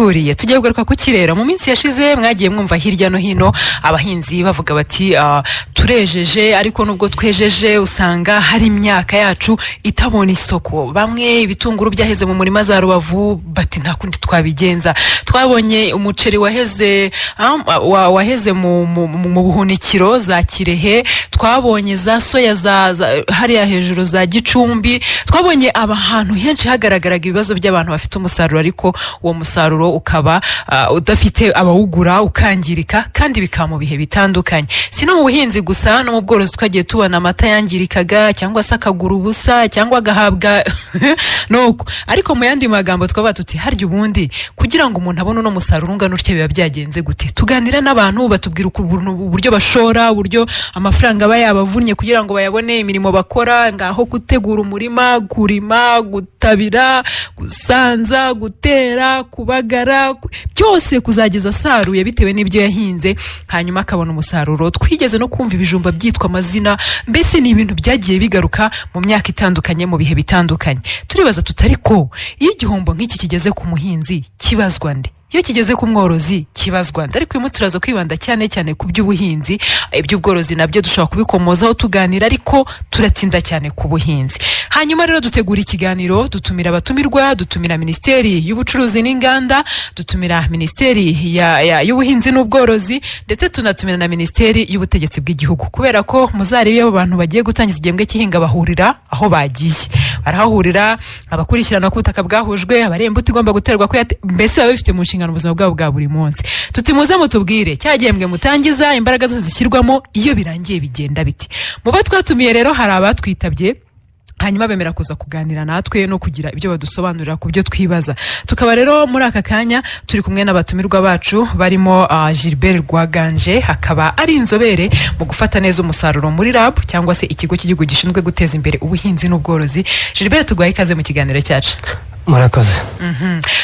twabateguriye. Tugiye kugaruka ku kirero. Mu minsi yashize mwagiye mwumva hirya no hino abahinzi bavuga bati: "Turejeje, ariko nubwo twejeje usanga hari imyaka yacu itabona isoko." Bamwe ibitunguru byaheze mu murima za Rubavu, bati: "Nta kundi twabigenza." Twabonye umuceri waheze waheze mu buhunikiro za Kirehe, twabonye za soya za hariya hejuru za Gicumbi, twabonye ahantu henshi hagaragaraga ibibazo by'abantu bafite umusaruro, ariko uwo musaruro ukaba udafite abawugura, ukangirika, kandi bikaba mu bihe bitandukanye. Si no mu buhinzi gusa, no mu bworozi twagiye tubona amata yangirikaga, cyangwa se akagura ubusa, cyangwa agahabwa nuko. Ariko mu yandi magambo twaba tuti: "Harya ubundi kugira ngo umuntu abone uno musaruro ungana utya biba byagenze gute?" Tuganira n'abantu, batubwira ukuntu uburyo bashora, uburyo amafaranga aba yabavunnye kugira ngo bayabone, imirimo bakora, ngaho gutegura umurima, kurima, gutabira, gusanza, gutera, kubagara, byose kuzageza asaruye bitewe n'ibyo yahinze, hanyuma akabona umusaruro. Twigeze no kumva ibijumba byitwa amazina. Mbese ni ibintu byagiye bigaruka mu myaka itandukanye, mu bihe bitandukanye. Turibaza tutari ko iyo igihombo nk'iki kigeze ku muhinzi kibazwa nde? Iyo kigeze ku mworozi kibazwa nde? Ariko uyu munsi turaza kwibanda cyane cyane ku by'ubuhinzi. Iby'ubworozi nabyo dushobora kubikomozaho tuganira, ariko turatinda cyane ku buhinzi. Hanyuma rero dutegura ikiganiro, dutumira abatumirwa, dutumira Minisiteri y'Ubucuruzi n'Inganda, dutumira Minisiteri y'Ubuhinzi n'Ubworozi, ndetse tunatumira na Minisiteri y'Ubutegetsi bw'Igihugu, kubera ko muzarebe iyo abo bantu bagiye gutangiza igihembwe cy'ihinga bahurira aho bagiye barahahurira, abakurikirana ko ubutaka bwahujwe, abareba imbuto igomba guterwa ko mbese baba bifite mu nshingano ubuzima bwabo bwa buri munsi. Tuti: "Muze mutubwire cya gihembwe mutangiza, imbaraga zose zishyirwamo, iyo birangiye bigenda biti?" Mu bo twatumiye rero hari abatwitabye, hanyuma bemera kuza kuganira natwe no kugira ibyo badusobanurira ku byo twibaza. Tukaba rero muri aka kanya turi kumwe n'abatumirwa bacu barimo Gilbert Rwaganje, akaba ari inzobere mu gufata neza umusaruro muri RAB, cyangwa se Ikigo cy'Igihugu gishinzwe guteza imbere ubuhinzi n'ubworozi. Gilbert, tuguhaye ikaze mu kiganiro cyacu. Murakoze.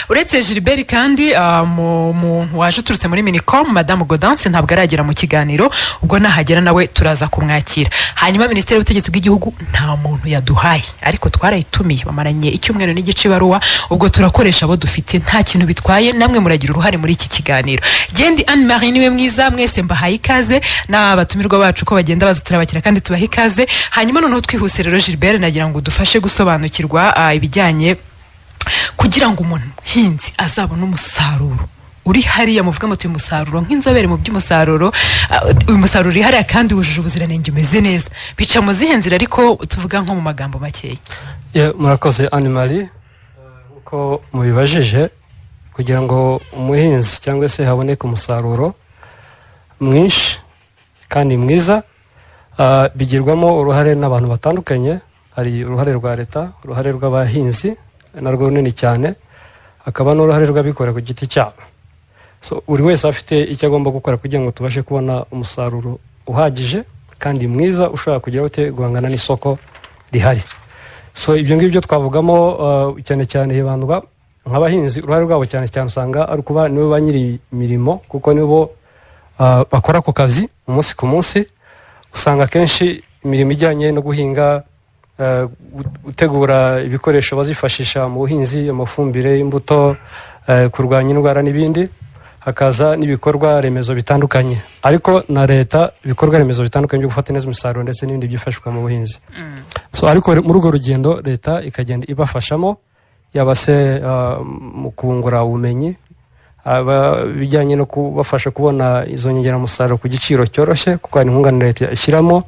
Uretse Gilbert kandi, muntu waje uturutse muri Minicom, Madamu Gaudence, ntabwo aragera mu kiganiro. Ubwo nahagera nawe turaza kumwakira. Hanyuma Minisiteri y'Ubutegetsi bw'Igihugu nta muntu yaduhaye, ariko twarayitumiye, bamaranye icyumweru n'igice ibaruwa. Ubwo turakoresha abo dufite, nta kintu bitwaye. Namwe muragira uruhare muri iki kiganiro. Gendi Anne Marie niwe mwiza, mwese mbahaye ikaze, n'abatumirwa bacu ko bagenda baza turabakira kandi tubaha ikaze. Hanyuma noneho twihuse rero, Gilbert, nagira ngo udufashe gusobanukirwa ibijyanye kugira ngo umuhinzi azabone umusaruro uri hariya muvuga muti uyu musaruro, nk'inzobere mu by'umusaruro, uyu musaruro uri hariya kandi wujuje ubuziranenge, umeze neza, bica mu zihe nzira? Ariko tuvuga nko mu magambo makeya. Murakoze Anne Marie. Nkuko mubibajije, kugira ngo umuhinzi cyangwa se haboneke umusaruro mwinshi kandi mwiza, bigirwamo uruhare n'abantu batandukanye. Hari uruhare rwa leta, uruhare rw'abahinzi narwo runini cyane, hakaba n'uruhare rw'abikorera ku giti cyabo. So buri wese afite icyo agomba gukora kugira ngo tubashe kubona umusaruro uhagije kandi mwiza ushobora kugira ute guhangana n'isoko rihari. So ibyo ngibyo twavugamo cyane cyane hibandwa nk'abahinzi. Uruhare rwabo cyane cyane usanga ari ukuba nibo ba nyiri imirimo, kuko nibo bakora ako kazi umunsi ku munsi. Usanga akenshi imirimo ijyanye no guhinga, gutegura ibikoresho bazifashisha mu buhinzi, amafumbire, imbuto, kurwanya indwara n'ibindi, hakaza n'ibikorwa remezo bitandukanye, ariko na leta ibikorwa remezo bitandukanye byo gufata neza umusaruro ndetse n'ibindi byifashishwa mu buhinzi. So ariko muri urwo rugendo leta ikagenda ibafashamo, yaba se mu kungura ubumenyi, ibijyanye no kubafasha kubona izo nyongeramusaruro ku giciro cyoroshye, kuko hari nkunganire leta ishyiramo.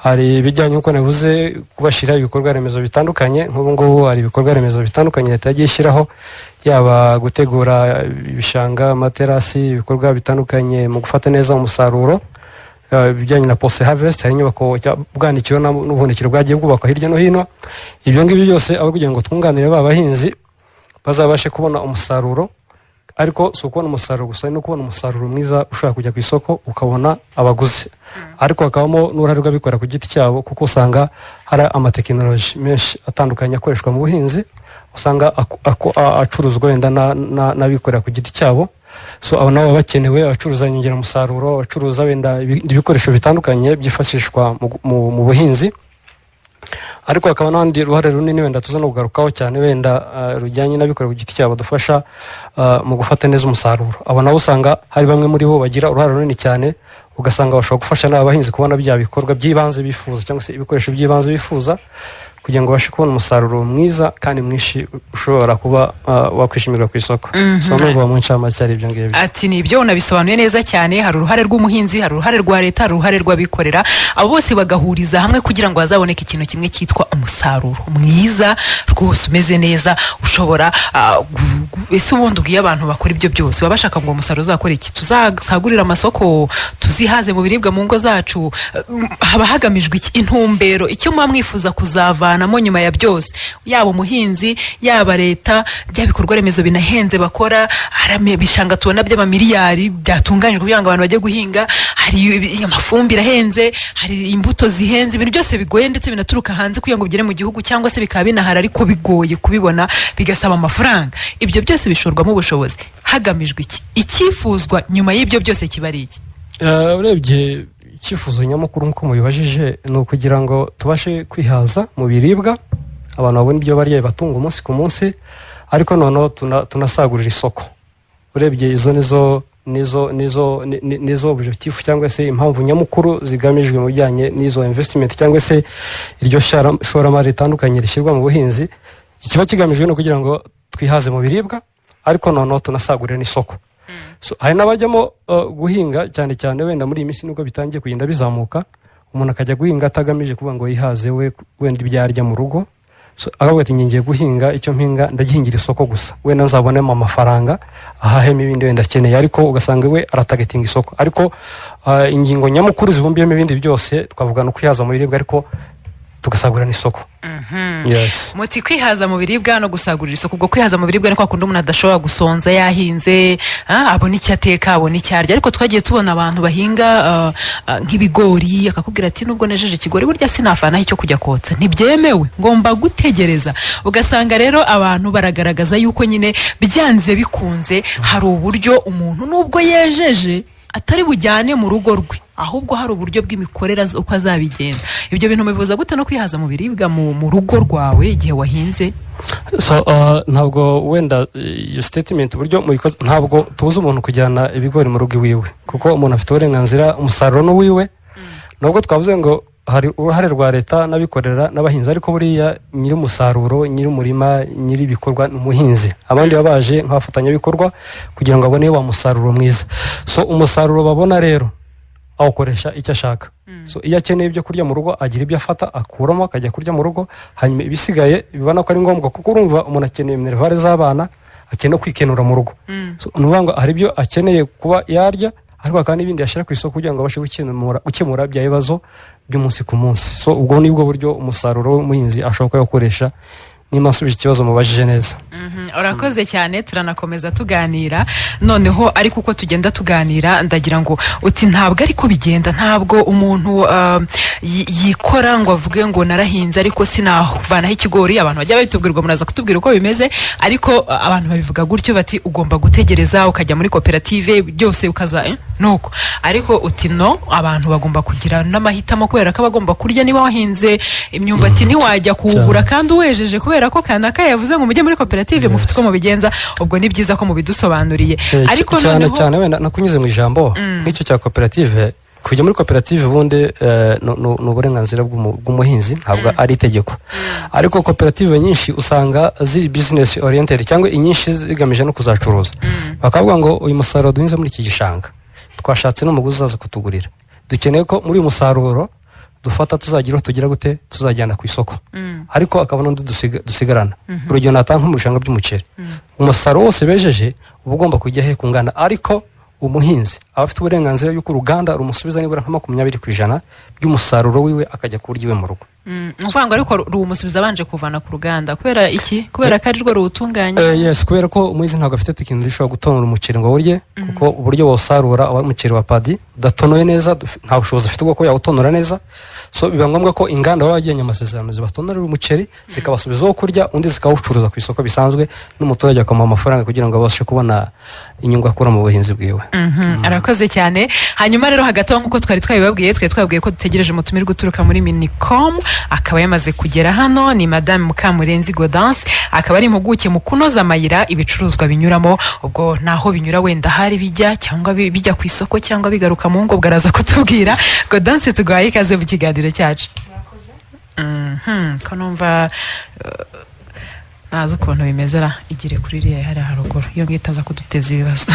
Hari ibijyanye, nk'uko navuze, kubashyira ibikorwa remezo bitandukanye. Nk'ubu ngubu hari ibikorwa remezo bitandukanye leta yagiye ishyiraho, yaba gutegura ibishanga, amaterasi, ibikorwa bitandukanye mu gufata neza umusaruro, ibijyanye na post harvest, hari inyubako ubwanikiro n'ubuhunikiro bwagiye bwubakwa hirya no hino. Ibyo ngibyo byose aho kugira ngo twunganire ba bahinzi bazabashe kubona umusaruro. Ariko si ukubona umusaruro gusa, ni no kubona umusaruro mwiza ushobora kujya ku isoko ukabona abaguzi. Ariko hakabamo n'uruhare rw'abikorera ku giti cyabo, kuko usanga hari amatekinoloji menshi atandukanye akoreshwa mu buhinzi, usanga acuruzwa wenda n'abikorera ku giti cyabo. So abo nabo baba bakenewe, abacuruza inyongeramusaruro, abacuruza wenda ibindi bikoresho bitandukanye byifashishwa mu buhinzi. Ariko hakaba n'urundi ruhare runini wenda tuza no kugarukaho cyane, wenda rujyanye n'abikorera ku giti cyabo badufasha mu gufata neza umusaruro. Abo nabo usanga hari bamwe muri bo bagira uruhare runini cyane, ugasanga bashobora gufasha n'abahinzi kubona bya bikorwa by'ibanze bifuza cyangwa se ibikoresho by'ibanze bifuza kugira ngo babashe kubona umusaruro mwiza kandi mwinshi ushobora kuba wakwishimirwa ku isoko. So numva mu ncamake ari ibyo ngibyo. Ati ni ibyo, unabisobanuye neza cyane. Hari uruhare rw'umuhinzi, hari uruhare rwa leta, hari uruhare rw'abikorera, abo bose bagahuriza hamwe kugira ngo hazaboneke ikintu kimwe cyitwa umusaruro mwiza rwose, umeze neza, ushobora ese ubundi ubwiye abantu bakora ibyo byose, baba bashaka ngo uwo musaruro uzakore iki? Tuzasagurire amasoko, tuzihaze mu biribwa mu ngo zacu? Haba hagamijwe iki? Intumbero, icyo muba mwifuza kuzavanamo nyuma ya byose, yaba umuhinzi, yaba leta, bya bikorwa remezo binahenze bakora, hari ibishanga tubona by'amamiliyari byatunganyijwe kugira ngo abantu bajye guhinga, hari amafumbire ahenze, hari imbuto zihenze, ibintu byose bigoye ndetse binaturuka hanze kugira ngo bigere mu gihugu, cyangwa se bikaba binahari ariko bigoye kubibona, bigasaba amafaranga. Ibyo byose bishorwamo ubushobozi hagamijwe iki? Icyifuzwa nyuma y'ibyo byose kiba ari iki? Urebye icyifuzo nyamukuru nk'uko mubibajije ni ukugira ngo tubashe kwihaza mu biribwa, abantu babone ibyo barya bibatunga umunsi ku munsi, ariko noneho tunasagurira isoko. Urebye izo nizo objectif cyangwa se impamvu nyamukuru zigamijwe mu bijyanye n'izo investment cyangwa se iryo shoramari ritandukanye rishyirwa mu buhinzi. Ikiba kigamijwe ni ukugira ngo twihaze mu biribwa, ariko noneho tunasagurire n'isoko. So, hari n'abajyamo guhinga cyane cyane wenda muri iyi minsi nubwo bitangiye kugenda bizamuka, umuntu akajya guhinga atagamije kuvuga ngo yihaze we wenda ibyo yarya mu rugo. So, akavuga ati: "Ngiye guhinga, icyo mpinga ndagihingira isoko gusa, wenda nzabonemo amafaranga ahahemo ibindi wenda akeneye." Ariko ugasanga we aratargetinga isoko. Ariko ingingo nyamukuru zibumbiyemo ibindi byose twavuga ni ukwihaza mu biribwa, ariko tugasagurira n'isoko, yes. Muti kwihaza mu biribwa no gusagurira isoko. Ubwo kwihaza mu biribwa ni kwa kundi umuntu adashobora gusonza yahinze, abona icyo ateka, abona icyo arya. Ariko twagiye tubona abantu bahinga nk'ibigori, akakubwira ati: "Nubwo nejeje ikigori, burya sinavanaho icyo kujya kotsa, ntibyemewe, ngomba gutegereza." Ugasanga rero abantu baragaragaza yuko nyine byanze bikunze hari uburyo umuntu nubwo yejeje atari bujyane mu rugo rwe, ahubwo hari uburyo bw'imikorere uko azabigenza. Ibyo bintu mubihuza gute no kwihaza mu biribwa mu rugo rwawe igihe wahinze? So, ntabwo wenda iyo statement uburyo muyikoze, ntabwo tubuza umuntu kujyana ibigori mu rugo iwiwe, kuko umuntu afite uburenganzira, umusaruro ni uwiwe. Nubwo twavuze ngo hari uruhare rwa leta n'abikorera n'abahinzi, ariko buriya nyir'umusaruro, nyir'umurima, nyir'ibikorwa ni umuhinzi. Abandi baba baje nk'abafatanyabikorwa kugira ngo babone wa musaruro mwiza. So umusaruro babona rero awukoresha icyo ashaka. So iyo akeneye ibyo kurya mu rugo, agira ibyo afata akuramo akajya kurya mu rugo, hanyuma ibisigaye bibona ko ari ngombwa, kuko urumva umuntu akeneye minerval z'abana, akeneye no kwikenura mu rugo. So, ni ukuvuga ngo hari ibyo akeneye kuba yarya, ariko hakaba n'ibindi yashyira ku isoko kugira ngo abashe gukemura bya bibazo by'umunsi ku munsi. So ubwo ni bwo buryo umusaruro w'umuhinzi ashobora kuba yawukoresha, niba nsubije ikibazo mubajije neza. Urakoze cyane. Turanakomeza tuganira noneho, ariko uko tugenda tuganira ndagira ngo uti ntabwo ariko bigenda, ntabwo umuntu yikora ngo avuge ngo narahinze ariko sinavanaho ikigori. Abantu bajya babitubwirwa, muraza kutubwira uko bimeze, ariko abantu babivuga gutyo bati ugomba gutegereza ukajya muri koperative byose ukaza nuko. Ariko uti no, abantu bagomba kugira n'amahitamo kubera ko abagomba kurya. Niba wahinze imyumbati, ntiwajya kuwugura kandi uwejeje kubera ko kanaka yavuze ngo mujye muri koperative. Mufite uko mubigenza. Ubwo ni byiza ko mubidusobanuriye. Ariko cyane noneho cyane wenda nakunyuze mu ijambo, nk'icyo cya koperative, kujya muri koperative ubundi ni uburenganzira bw'umuhinzi, ntabwo ari itegeko. Ariko koperative nyinshi usanga ziri business oriented, cyangwa inyinshi zigamije no kuzacuruza, bakavuga ngo uyu musaruro duhinze muri iki gishanga twashatse n'umuguzi uzaza kutugurira, dukeneye ko muri uyu musaruro dufata tuzagira aho tugira gute, tuzajyana ku isoko, ariko akaba n'undi dusigarana. Urugero natanga nko mu bishanga by'umuceri, umusaruro wose bejeje uba ugomba kujya he? Ku nganda. Ariko umuhinzi aba afite uburenganzira y'uko uruganda rumusubiza nibura nka 20% by'umusaruro wiwe, akajya kuwurya iwe mu rugo. Ni ukuvuga ngo ariko ruwumusubiza abanje kuvana ku ruganda. Kubera iki? Kubera ko ari rwo ruwutunganya? Yes, kubera ko umuhinzi ntabwo afite tekiniki ishobora gutonora umuceri ngo awurye, kuko uburyo bawusarura aba ari umuceri wa paddy udatonoye neza, nta bushobozi afite bwo kuba yawutonora neza. So biba ngombwa ko inganda baba bagiranye amasezerano zibatonorera umuceri, zikabasubiza uwo kurya, undi zikawucuruza ku isoko bisanzwe, n'umuturage akamuha amafaranga kugira ngo abashe kubona inyungu akura mu buhinzi bwiwe. Arakoze cyane. Hanyuma rero hagati aho, nk'uko twari twabibabwiye, twari twababwiye ko dutegereje umutumirwa uturuka muri Minicom. Akaba yamaze kugera hano, ni Madame Mukamurenzi Gaudence, akaba ari impuguke mu kunoza amayira ibicuruzwa binyuramo. Ubwo naho binyura, wenda hari bijya cyangwa bijya ku isoko cyangwa bigaruka mu ngo, ubwo araza kutubwira. Gaudence, tuguhaye ikaze mu kiganiro cyacu. Ko numva ntazi ukuntu bimeze ra, igire kuri iriya hariya haruguru, iyo ngiyo itaza kuduteza ibibazo.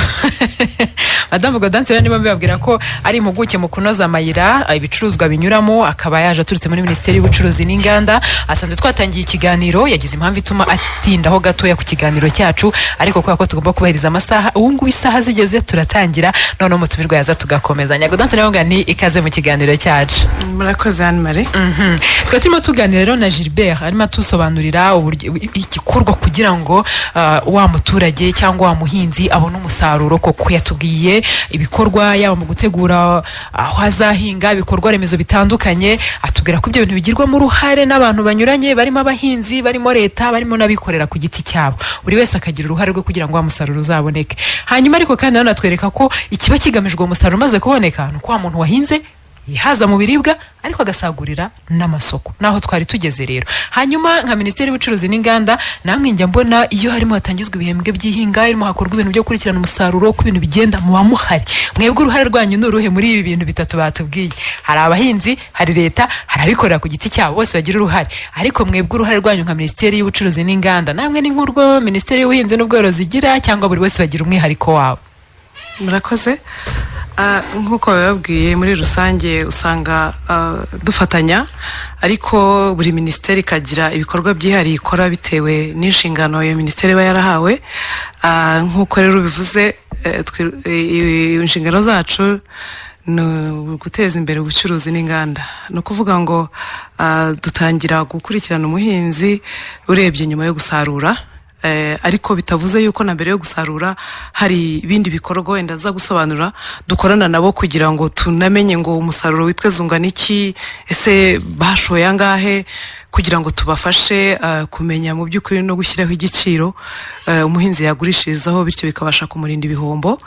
Madamu Gaudence rero, niba mbibabwira ko ari impuguke mu kunoza amayira ibicuruzwa binyuramo, akaba yaje aturutse muri Minisiteri y'Ubucuruzi n'Inganda. Asanze twatangiye ikiganiro, yagize impamvu ituma atindaho gatoya ku kiganiro cyacu, ariko kubera ko tugomba kubahiriza amasaha, ubu ngubu isaha zigeze turatangira, noneho umutumirwa yaza tugakomezanya. Gaudence nawe ni ikaze mu kiganiro cyacu. Murakoze, Anne Marie. Tukaba turimo tuganira rero na Gilbert, arimo atusobanurira uburyo igikorwa kugira ngo wa muturage cyangwa wa muhinzi abone umusaruro koko. Yatubwiye ibikorwa, yaba mu gutegura aho azahinga, ibikorwa remezo bitandukanye, atubwira ko ibyo bintu bigirwamo uruhare n'abantu banyuranye, barimo abahinzi, barimo leta, barimo n'abikorera ku giti cyabo, buri wese akagira uruhare rwe kugira ngo wa musaruro uzaboneke. Hanyuma ariko kandi nanone atwereka ko ikiba kigamijwe, uwo musaruro umaze kuboneka, ni uko wa muntu wahinze yihaza mu biribwa ariko agasagurira n'amasoko. Naho twari tugeze rero. Hanyuma nka Minisiteri y'Ubucuruzi n'Inganda, namwe njya mbona iyo harimo hatangizwa ibihembwe by'ihinga, harimo hakorwa ibintu byo gukurikirana umusaruro, uko ibintu bigenda, muba muhari. Mwebwe uruhare rwanyu ni uruhe muri ibi bintu bitatu batubwiye? Hari abahinzi, hari leta, hari abikorera ku giti cyabo, bose bagira uruhare, ariko mwebwe uruhare rwanyu nka Minisiteri y'Ubucuruzi n'Inganda, namwe ni nk'urwo Minisiteri y'Ubuhinzi n'Ubworozi igira, cyangwa buri wese bagira umwihariko wabo? Murakoze. Nk'uko babibabwiye, muri rusange usanga dufatanya, ariko buri minisiteri ikagira ibikorwa byihariye ikora bitewe n'inshingano iyo minisiteri iba yarahawe. Nk'uko rero ubivuze, inshingano zacu ni uguteza imbere ubucuruzi n'inganda. Ni ukuvuga ngo dutangira gukurikirana umuhinzi urebye nyuma yo gusarura, ariko bitavuze yuko na mbere yo gusarura hari ibindi bikorwa wenda aza gusobanura dukorana nabo kugira ngo tunamenye ngo umusaruro witeze ungana iki, ese bashoye angahe, kugira ngo tubafashe kumenya mu by'ukuri no gushyiraho igiciro umuhinzi yagurishirizaho, bityo bikabasha kumurinda ibihombo.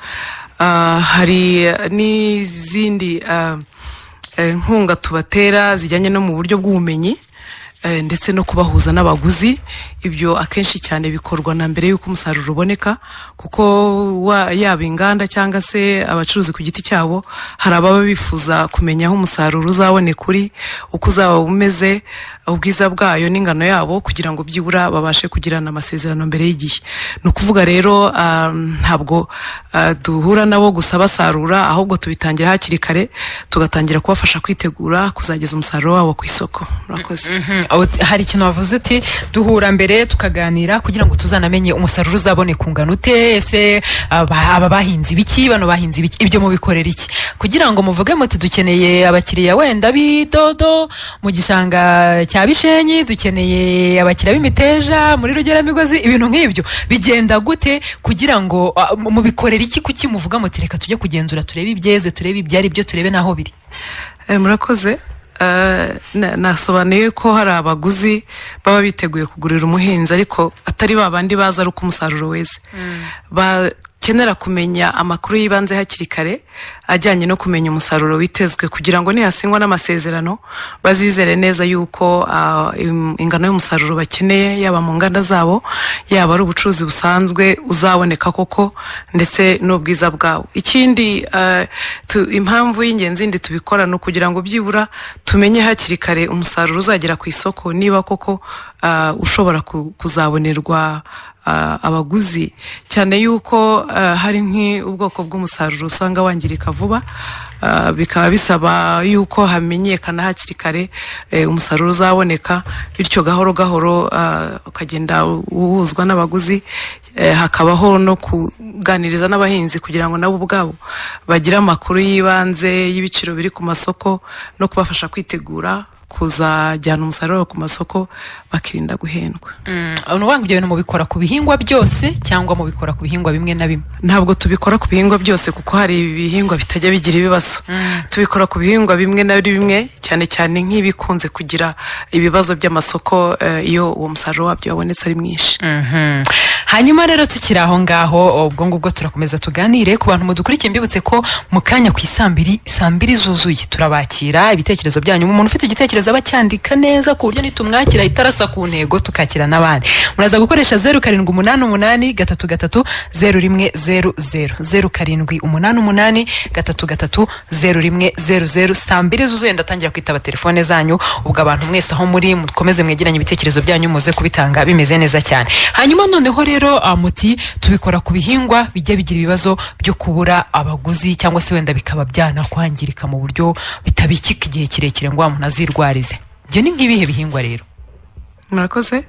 Hari n'izindi nkunga tubatera zijyanye no mu buryo bw'ubumenyi ndetse no kubahuza n'abaguzi. Ibyo akenshi cyane bikorwa na mbere y'uko umusaruro uboneka, kuko yaba inganda cyangwa se abacuruzi ku giti cyabo, hari ababa bifuza kumenya aho umusaruro uzaboneka uri, uko uzaba umeze, ubwiza bwayo n'ingano yabo, kugira ngo byibura babashe kugirana amasezerano mbere y'igihe. Ni ukuvuga rero ntabwo duhura nabo gusa basarura, ahubwo tubitangira hakiri kare, tugatangira kubafasha kwitegura kuzageza umusaruro wabo ku isoko. Murakoze. Hari ikintu wavuze uti duhura mbere tukaganira kugira ngo tuzanamenye umusaruro uzaboneka ungana ute, ese aba bahinze ibiki, bano bahinze ibiki. Ibyo mubikorera iki kugira ngo muvuge muti dukeneye abakiriya wenda b'idodo mu gishanga cya Bishenyi, dukeneye abakiriya b'imiteja muri Rugeramigozi, ibintu nk'ibyo bigenda gute kugira ngo mubikorera iki? Kuki muvuga muti reka tujye kugenzura, turebe ibyeze, turebe ibyo ari byo, turebe n'aho biri? Murakoze. Nasobanuye ko hari abaguzi baba biteguye kugurira umuhinzi, ariko atari ba bandi baza ari uko umusaruro weze, bakenera kumenya amakuru y'ibanze hakiri kare ajyanye no kumenya umusaruro witezwe, kugira ngo nihasinywa n'amasezerano bazizere neza yuko ingano y'umusaruro bakeneye, yaba mu nganda zabo, yaba ari ubucuruzi busanzwe, uzaboneka koko, ndetse n'ubwiza bwawo. Ikindi, impamvu y'ingenzi yindi tubikora ni ukugira ngo byibura tumenye hakiri kare umusaruro uzagera ku isoko, niba koko ushobora kuzabonerwa abaguzi, cyane yuko hari nk'ubwoko bw'umusaruro usanga wangirika vuba, bikaba bisaba yuko hamenyekana hakiri kare umusaruro uzaboneka, bityo gahoro gahoro ukagenda uhuzwa n'abaguzi. Hakabaho no kuganiriza n'abahinzi kugira ngo nabo ubwabo bagire amakuru y'ibanze y'ibiciro biri ku masoko, no kubafasha kwitegura kuzajyana umusaruro ku masoko, bakirinda guhendwa. Ni ukuvuga ngo ibyo bintu mubikora ku bihingwa byose cyangwa mubikora ku bihingwa bimwe na bimwe? Ntabwo tubikora ku bihingwa byose, kuko hari ibihingwa bitajya bigira ibibazo. Tubikora ku bihingwa bimwe na bimwe, cyane cyane nk'ibikunze kugira ibibazo by'amasoko iyo uwo musaruro wabyo wabonetse ari mwinshi. Hanyuma rero tukiri aho ngaho, ubwo ngubwo turakomeza tuganire. Ku bantu mudukurikiye, mbibutse ko mu kanya ku isaa mbiri, saa mbiri zuzuye, turabakira ibitekerezo byanyu. Umuntu ufite igitekerezo igitekerezo aba acyandika neza, ku buryo nitumwakira ahita arasa ku ntego, tukakira n'abandi. Muraza gukoresha 0788330100, 0788330100. Saa 2 zuzuye ndatangira kwitaba telefone zanyu. Ubwo abantu mwese aho muri, mukomeze mwegeranye ibitekerezo byanyu, muze kubitanga bimeze neza cyane. Hanyuma noneho rero, muti tubikora ku bihingwa bijya bigira ibibazo byo kubura abaguzi, cyangwa se wenda bikaba byanakwangirika mu buryo bitabikika igihe kirekire ngo wa muntu azirwarize. Ibyo ni nk'ibihe bihingwa rero? Murakoze.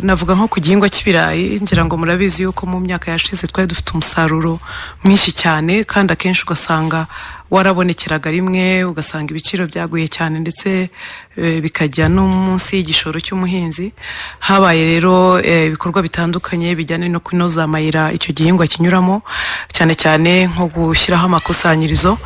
Navuga nko ku gihingwa cy'ibirayi. Ngira ngo murabizi yuko mu myaka yashize twari dufite umusaruro mwinshi cyane, kandi akenshi ugasanga warabonekeraga rimwe, ugasanga ibiciro byaguye cyane, ndetse bikajya no munsi y'igishoro cy'umuhinzi. Habaye rero ibikorwa bitandukanye bijyanye no kunoza amayira icyo gihingwa kinyuramo, cyane cyane nko gushyiraho amakusanyirizo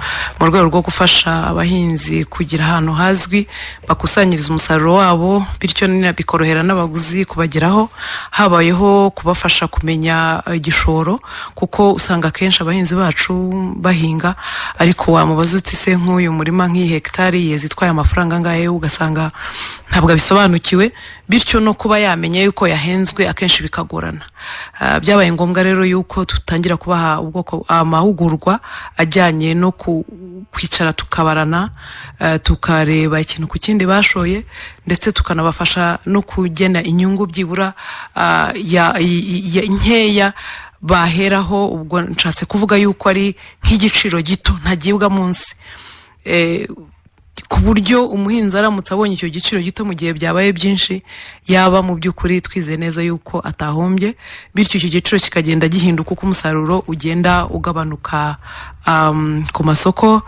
mu rwego rwo gufasha abahinzi kugira ahantu hazwi bakusanyiriza umusaruro wabo, bityo bikorohera n'abaguzi kubageraho. Habayeho kubafasha kumenya igishoro, kuko usanga akenshi abahinzi bacu bahinga, ariko wamubaza uti: "Se nk'uyu murima, nk'iyi hegitari yeze itwaye amafaranga angahe?" Ugasanga ntabwo abisobanukiwe, bityo no kuba yamenya yuko yahenzwe akenshi bikagorana. Byabaye ngombwa rero yuko dutangira kubaha ubwoko amahugurwa ajyanye no kwicara tukabarana, tukareba ikintu ku kindi bashoye, ndetse tukanabafasha no kugena inyungu byibura ya nkeya baheraho. Ubwo nshatse kuvuga yuko ari nk'igiciro gito ntagibwa munsi, ku buryo umuhinzi aramutse abonye icyo giciro gito, mu gihe byabaye byinshi, yaba mu by'ukuri twizeye neza yuko atahombye. Bityo icyo giciro kikagenda gihinduka uko umusaruro ugenda ugabanuka ku masoko.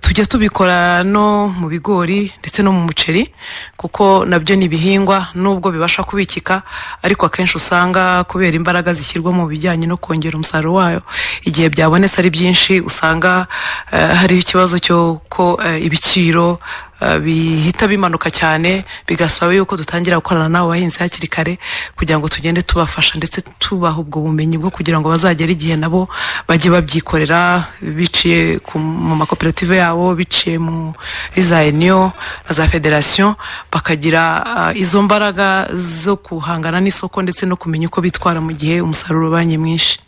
Tujya tubikora no mu bigori ndetse no mu muceri, kuko nabyo ni ibihingwa nubwo bibasha kubikika, ariko akenshi usanga kubera imbaraga zishyirwa mu bijyanye no kongera umusaruro wayo, igihe byabonetse ari byinshi, usanga hariho ikibazo cy'uko ibiciro bihita bimanuka cyane, bigasaba yuko dutangira gukorana n'abo bahinzi hakiri kare kugira ngo tugende tubafasha, ndetse tubaha ubwo bumenyi bwo kugira ngo bazagere igihe nabo bajye babyikorera biciye mu makoperative yabo, biciye muri za union na za federation, bakagira izo mbaraga zo guhangana n'isoko, ndetse no kumenya uko bitwara mu gihe umusaruro ubanye mwinshi.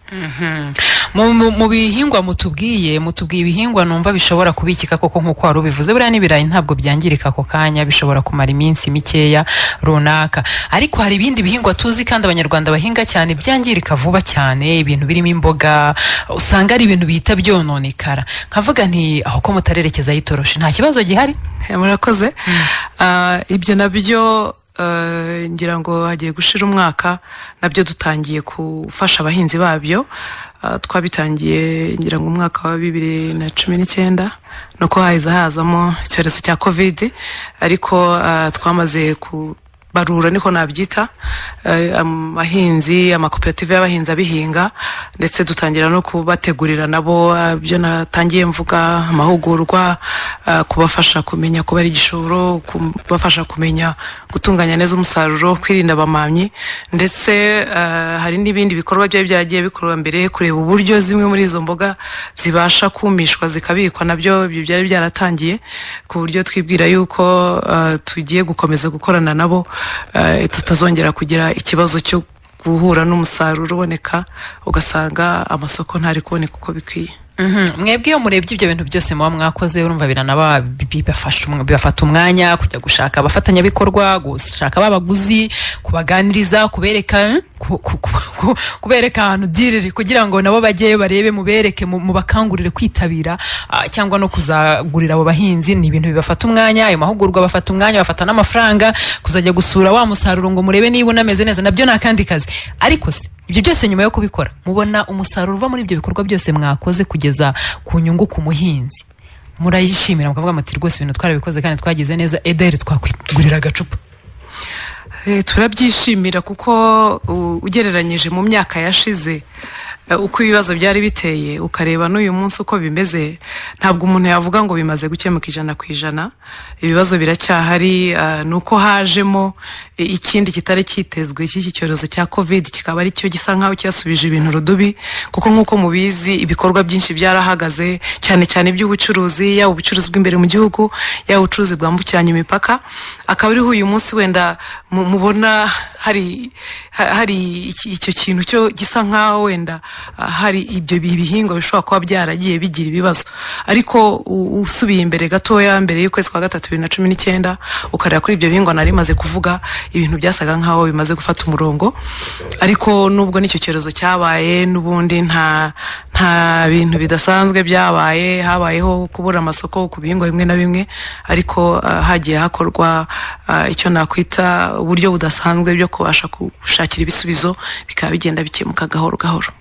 Mu bihingwa mutubwiye ibihingwa numva bishobora kubikika koko nk'uko wari ubivuze. Buriya n'ibirayi ntabwo byangirika ako kanya, bishobora kumara iminsi mikeya runaka. Ariko hari ibindi bihingwa tuzi kandi Abanyarwanda bahinga cyane byangirika vuba cyane, ibintu birimo imboga, usanga ari ibintu bihita byononekara. Nkavuga nti aho ko mutarerekezaho itoroshi, nta kibazo gihari? Murakoze. Ibyo nabyo, ngira ngo hagiye gushira umwaka nabyo dutangiye gufasha abahinzi babyo. Twabitangiye ngira ngo umwaka wa 2019, nuko hahise hazamo icyorezo cya Covid, ariko twamaze kubarura, niko nabyita, abahinzi, amakoperative y'abahinzi abihinga, ndetse dutangira no kubategurira nabo ibyo natangiye mvuga, amahugurwa, kubafasha kumenya kubara igishoro, kubafasha kumenya gutunganya neza umusaruro, kwirinda abamamyi, ndetse hari n'ibindi bikorwa byari byaragiye bikorwa mbere, kureba uburyo zimwe muri izo mboga zibasha kumishwa zikabikwa. Nabyo ibyo byari byaratangiye, ku buryo twibwira yuko tugiye gukomeza gukorana nabo, tutazongera kugira ikibazo cyo guhura n'umusaruro uboneka ugasanga amasoko ntari kuboneka uko bikwiye. Mwebwe iyo murebye ibyo bintu byose muba mwakoze, urumva biranaba bibafata umwanya kujya gushaka abafatanyabikorwa, gushaka abaguzi, kubaganiriza, kubereka kubereka ahantu diriri kugira ngo nabo bajyeyo barebe, mubereke, mubakangurire kwitabira, cyangwa no kuzagurira abo bahinzi. Ni ibintu bibafata umwanya. Ayo mahugurwa bafata umwanya, bafata n'amafaranga kuzajya gusura wa musaruro ngo murebe niba unameze neza, nabyo ni akandi kazi. Ariko se ibyo byose nyuma yo kubikora, mubona umusaruro uva muri ibyo bikorwa byose mwakoze kugeza ku nyungu ku muhinzi, murayishimira mukavuga muti: "Rwose ibintu twarabikoze kandi twagize neza, ederi twakwigurira agacupa"? Turabyishimira kuko ugereranyije mu myaka yashize uko ibibazo byari biteye, ukareba n'uyu munsi uko bimeze, ntabwo umuntu yavuga ngo bimaze gukemuka 100%. Ibibazo biracyahari. Ni uko hajemo ikindi kitari cyitezwe cy'iki cyorezo cya COVID, kikaba ari cyo gisa nkaho cyasubije ibintu rudubi, kuko nk'uko mubizi ibikorwa byinshi byarahagaze, cyane cyane iby'ubucuruzi, yaba ubucuruzi bw'imbere mu gihugu, yaba ubucuruzi bwambukiranya imipaka. Akaba ariho uyu munsi wenda mubona hari icyo kintu cyo gisa nkaho wenda hari ibyo bihingwa bishobora kuba byaragiye bigira ibibazo. Ariko usubiye imbere gatoya, mbere y'ukwezi kwa gatatu 2019, ukareba kuri ibyo bihingwa nari maze kuvuga, ibintu byasaga nkaho bimaze gufata umurongo. Ariko nubwo n'icyo cyorezo cyabaye, n'ubundi nta bintu bidasanzwe byabaye. Habayeho kubura amasoko ku bihingwa bimwe na bimwe, ariko hagiye hakorwa icyo nakwita uburyo budasanzwe byo kubasha gushakira ibisubizo, bikaba bigenda bikemuka gahoro gahoro.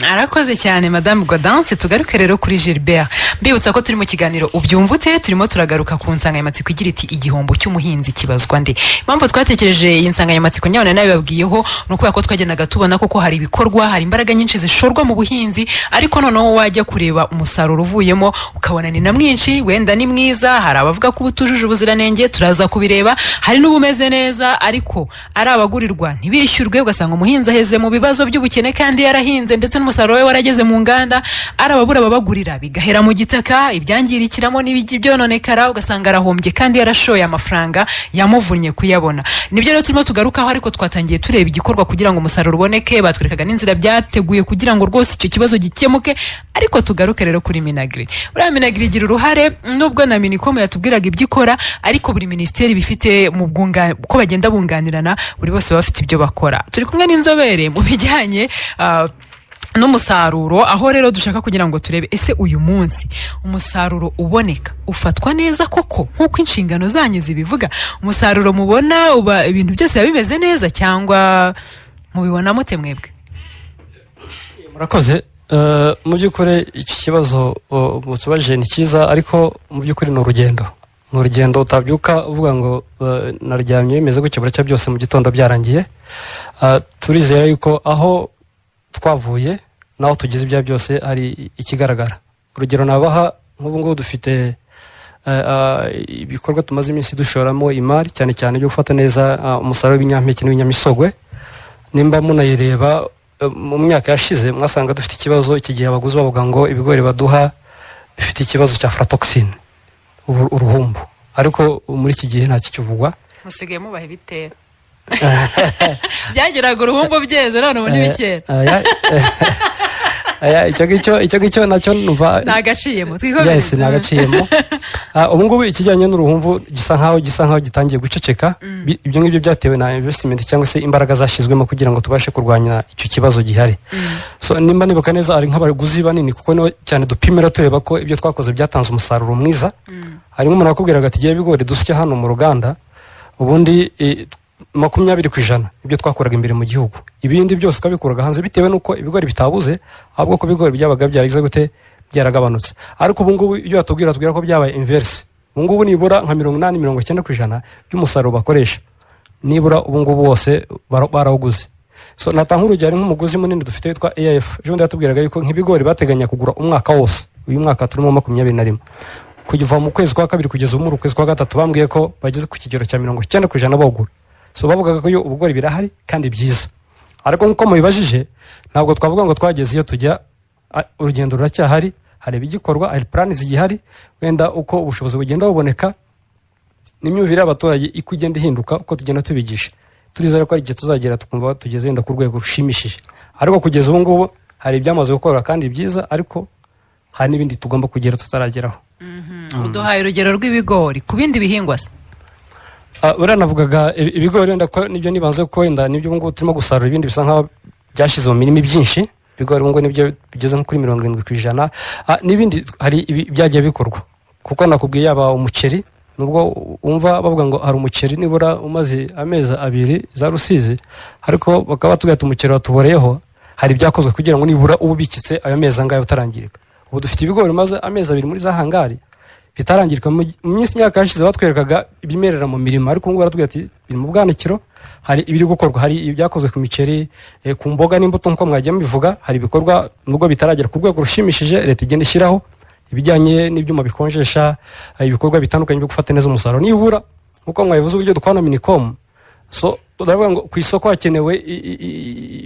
Arakoze cyane Madamu Gaudence. Tugaruke rero kuri Gilbert. Mbibutsa ko turi mu kiganiro Ubyumva Ute, turimo turagaruka ku nsanganyamatsiko igira iti: "Igihombo cy'umuhinzi kibazwa nde?" Impamvu twatekereje iyi nsanganyamatsiko, nyabona nabibabwiyeho, ni ukubera ko twagendaga tubona koko hari ibikorwa, hari imbaraga nyinshi zishorwa mu buhinzi, ariko noneho wajya kureba umusaruro uvuyemo ukabona ni na mwinshi, wenda ni mwiza. Hari abavuga ko ubutujuje ubuziranenge, turaza kubireba. Hari n'ubumeze neza, ariko ari abagurirwa ntibishyurwe, ugasanga umuhinzi aheze mu bibazo by'ubukene kandi yarahinze, ndetse n'umusaruro we warageze mu nganda. Ari ababura ababagurira, bigahera mu gitaka, ibyangirikiramo n'ibyononekara, ugasanga arahombye kandi yarashoye amafaranga yamuvunnye kuyabona. Nibyo rero turimo tugarukaho, ariko twatangiye tureba igikorwa kugira ngo umusaruro uboneke. Batwerekaga n'inzira byateguye kugira ngo rwose icyo kibazo gikemuke. Ariko tugaruke rero kuri MINAGRI. Buriya MINAGRI igira uruhare, nubwo na MINICOM yatubwiraga ibyo ikora, ariko buri minisiteri bifite mu bwunga uko bagenda bunganirana, buri bose baba bafite ibyo bakora. Turi kumwe n'inzobere mu bijyanye n'umusaruro, aho rero dushaka kugira ngo turebe: ese uyu munsi umusaruro uboneka ufatwa neza koko nk'uko inshingano zanyu zibivuga? Umusaruro mubona uba ibintu byose biba bimeze neza, cyangwa mubibona mute mwebwe? Murakoze. Mu by'ukuri iki kibazo mutubajije ni cyiza, ariko mu by'ukuri ni urugendo utabyuka uvuga ngo naryamye bimeze gutya, buracya byose mu gitondo byarangiye. Turizera yuko aho twavuye n'aho tugeze ibya byose hari ikigaragara. Urugero nabaha, nk'ubu ngubu dufite ibikorwa tumaze iminsi dushoramo imari, cyane cyane byo gufata neza umusaruro w'ibinyampeke n'ibinyamisogwe. Nimba munayireba, mu myaka yashize mwasanga dufite ikibazo iki gihe abaguzi bavuga ngo ibigori baduha bifite ikibazo cya aflatoxine, uruhumbu, ariko muri iki gihe nta kikivugwa. Musigaye mubaha ibitera byageraga uruhumbu byeze, none ubu ntibikera. Aya, icyo ngicyo nacyo numva ni agaciyemo. Yes, ni agaciyemo. Ubu ngubu ikijyanye n'uruhumbu gisa nkaho gitangiye guceceka. Ibyo ngibyo byatewe na investment cyangwa se imbaraga zashyizwemo kugira ngo tubashe kurwanya icyo kibazo gihari. So nimba nibuka neza, hari nk'abaguzi banini, kuko niho cyane dupimira tureba ko ibyo twakoze byatanze umusaruro mwiza. Hari nk'umuntu wakubwiraga ati: "Igihe ibigori dusya hano mu ruganda, ubundi 20% ibyo twakuraga imbere mu gihugu, ibindi byose twabikuraga hanze, bitewe n'uko ibigori bitabuze, ahubwo ko ibigori byabaga byaragize gute, byaragabanutse." Ariko ubu ngubu ibyo batubwira, tubwira ko byabaye inverse. Ubu ngubu nibura nka 80, 90% by'umusaruro bakoresha, nibura ubu ngubu wose barawuguze. So natanga nk'urugero, hari nk'umuguzi munini dufite witwa AIF. Ejo bundi yatubwiraga yuko nk'ibigori bateganya kugura umwaka wose, uyu mwaka turimo 21, kuva mu kwezi kwa kabiri kugeza ubu muri ukwezi kwa gatatu, bambwiye ko bageze ku kigero cya 90% bawugura. So bavugaga ko iyo ubugori birahari kandi byiza. Ariko nk'uko mubibajije, ntabwo twavuga ngo twageze iyo tujya. Urugendo ruracyahari, hari ibigikorwa, hari plan zigihari. Wenda uko ubushobozi bugenda buboneka n'imyumvire y'abaturage iko igenda ihinduka, uko tugenda tubigisha, turizera ko hari igihe tuzagera tukumva tugeze wenda ku rwego rushimishije. Ariko kugeza ubu ngubu hari ibyamaze gukorwa kandi byiza, ariko hari n'ibindi tugomba kugera tutarageraho. Uduhaye urugero rw'ibigori. Ku bindi bihingwa se? Buriya navugaga ibigori, wenda ko nibyo nibanze, ko wenda nibyo ubu ngubu turimo gusarura, ibindi bisa nkaho byashyize mu mirima byinshi. Ibigori ubu ngubu nibyo bigeze nko kuri 70%. N'ibindi hari byagiye bikorwa, kuko nakubwiye yaba umuceri, nubwo wumva bavuga ngo hari umuceri nibura umaze amezi 2 za Rusizi, ariko bakaba batubwira ati umuceri watuboreyeho. Hari ibyakozwe kugira ngo nibura ube ubikitse ayo mezi angahe utarangirika. Ubu dufite ibigori bimaze amezi 2 muri za hangari. Bitarangirika. Mu minsi myaka yashize batwerekaga ibimerera mu mirima, ariko ubu ngubu baratubwira ati biri mu bwanikiro. Hari ibiri gukorwa, hari ibyakozwe ku miceri, ku mboga n'imbuto nk'uko mwagiye mubivuga. Hari ibikorwa, nubwo bitaragera ku rwego rushimishije, leta igenda ishyiraho ibijyanye n'ibyuma bikonjesha, ibikorwa bitandukanye byo gufata neza umusaruro. Nibura nk'uko mwabivuze, uburyo dukorana na MINICOM, so uravuga ngo ku isoko hakenewe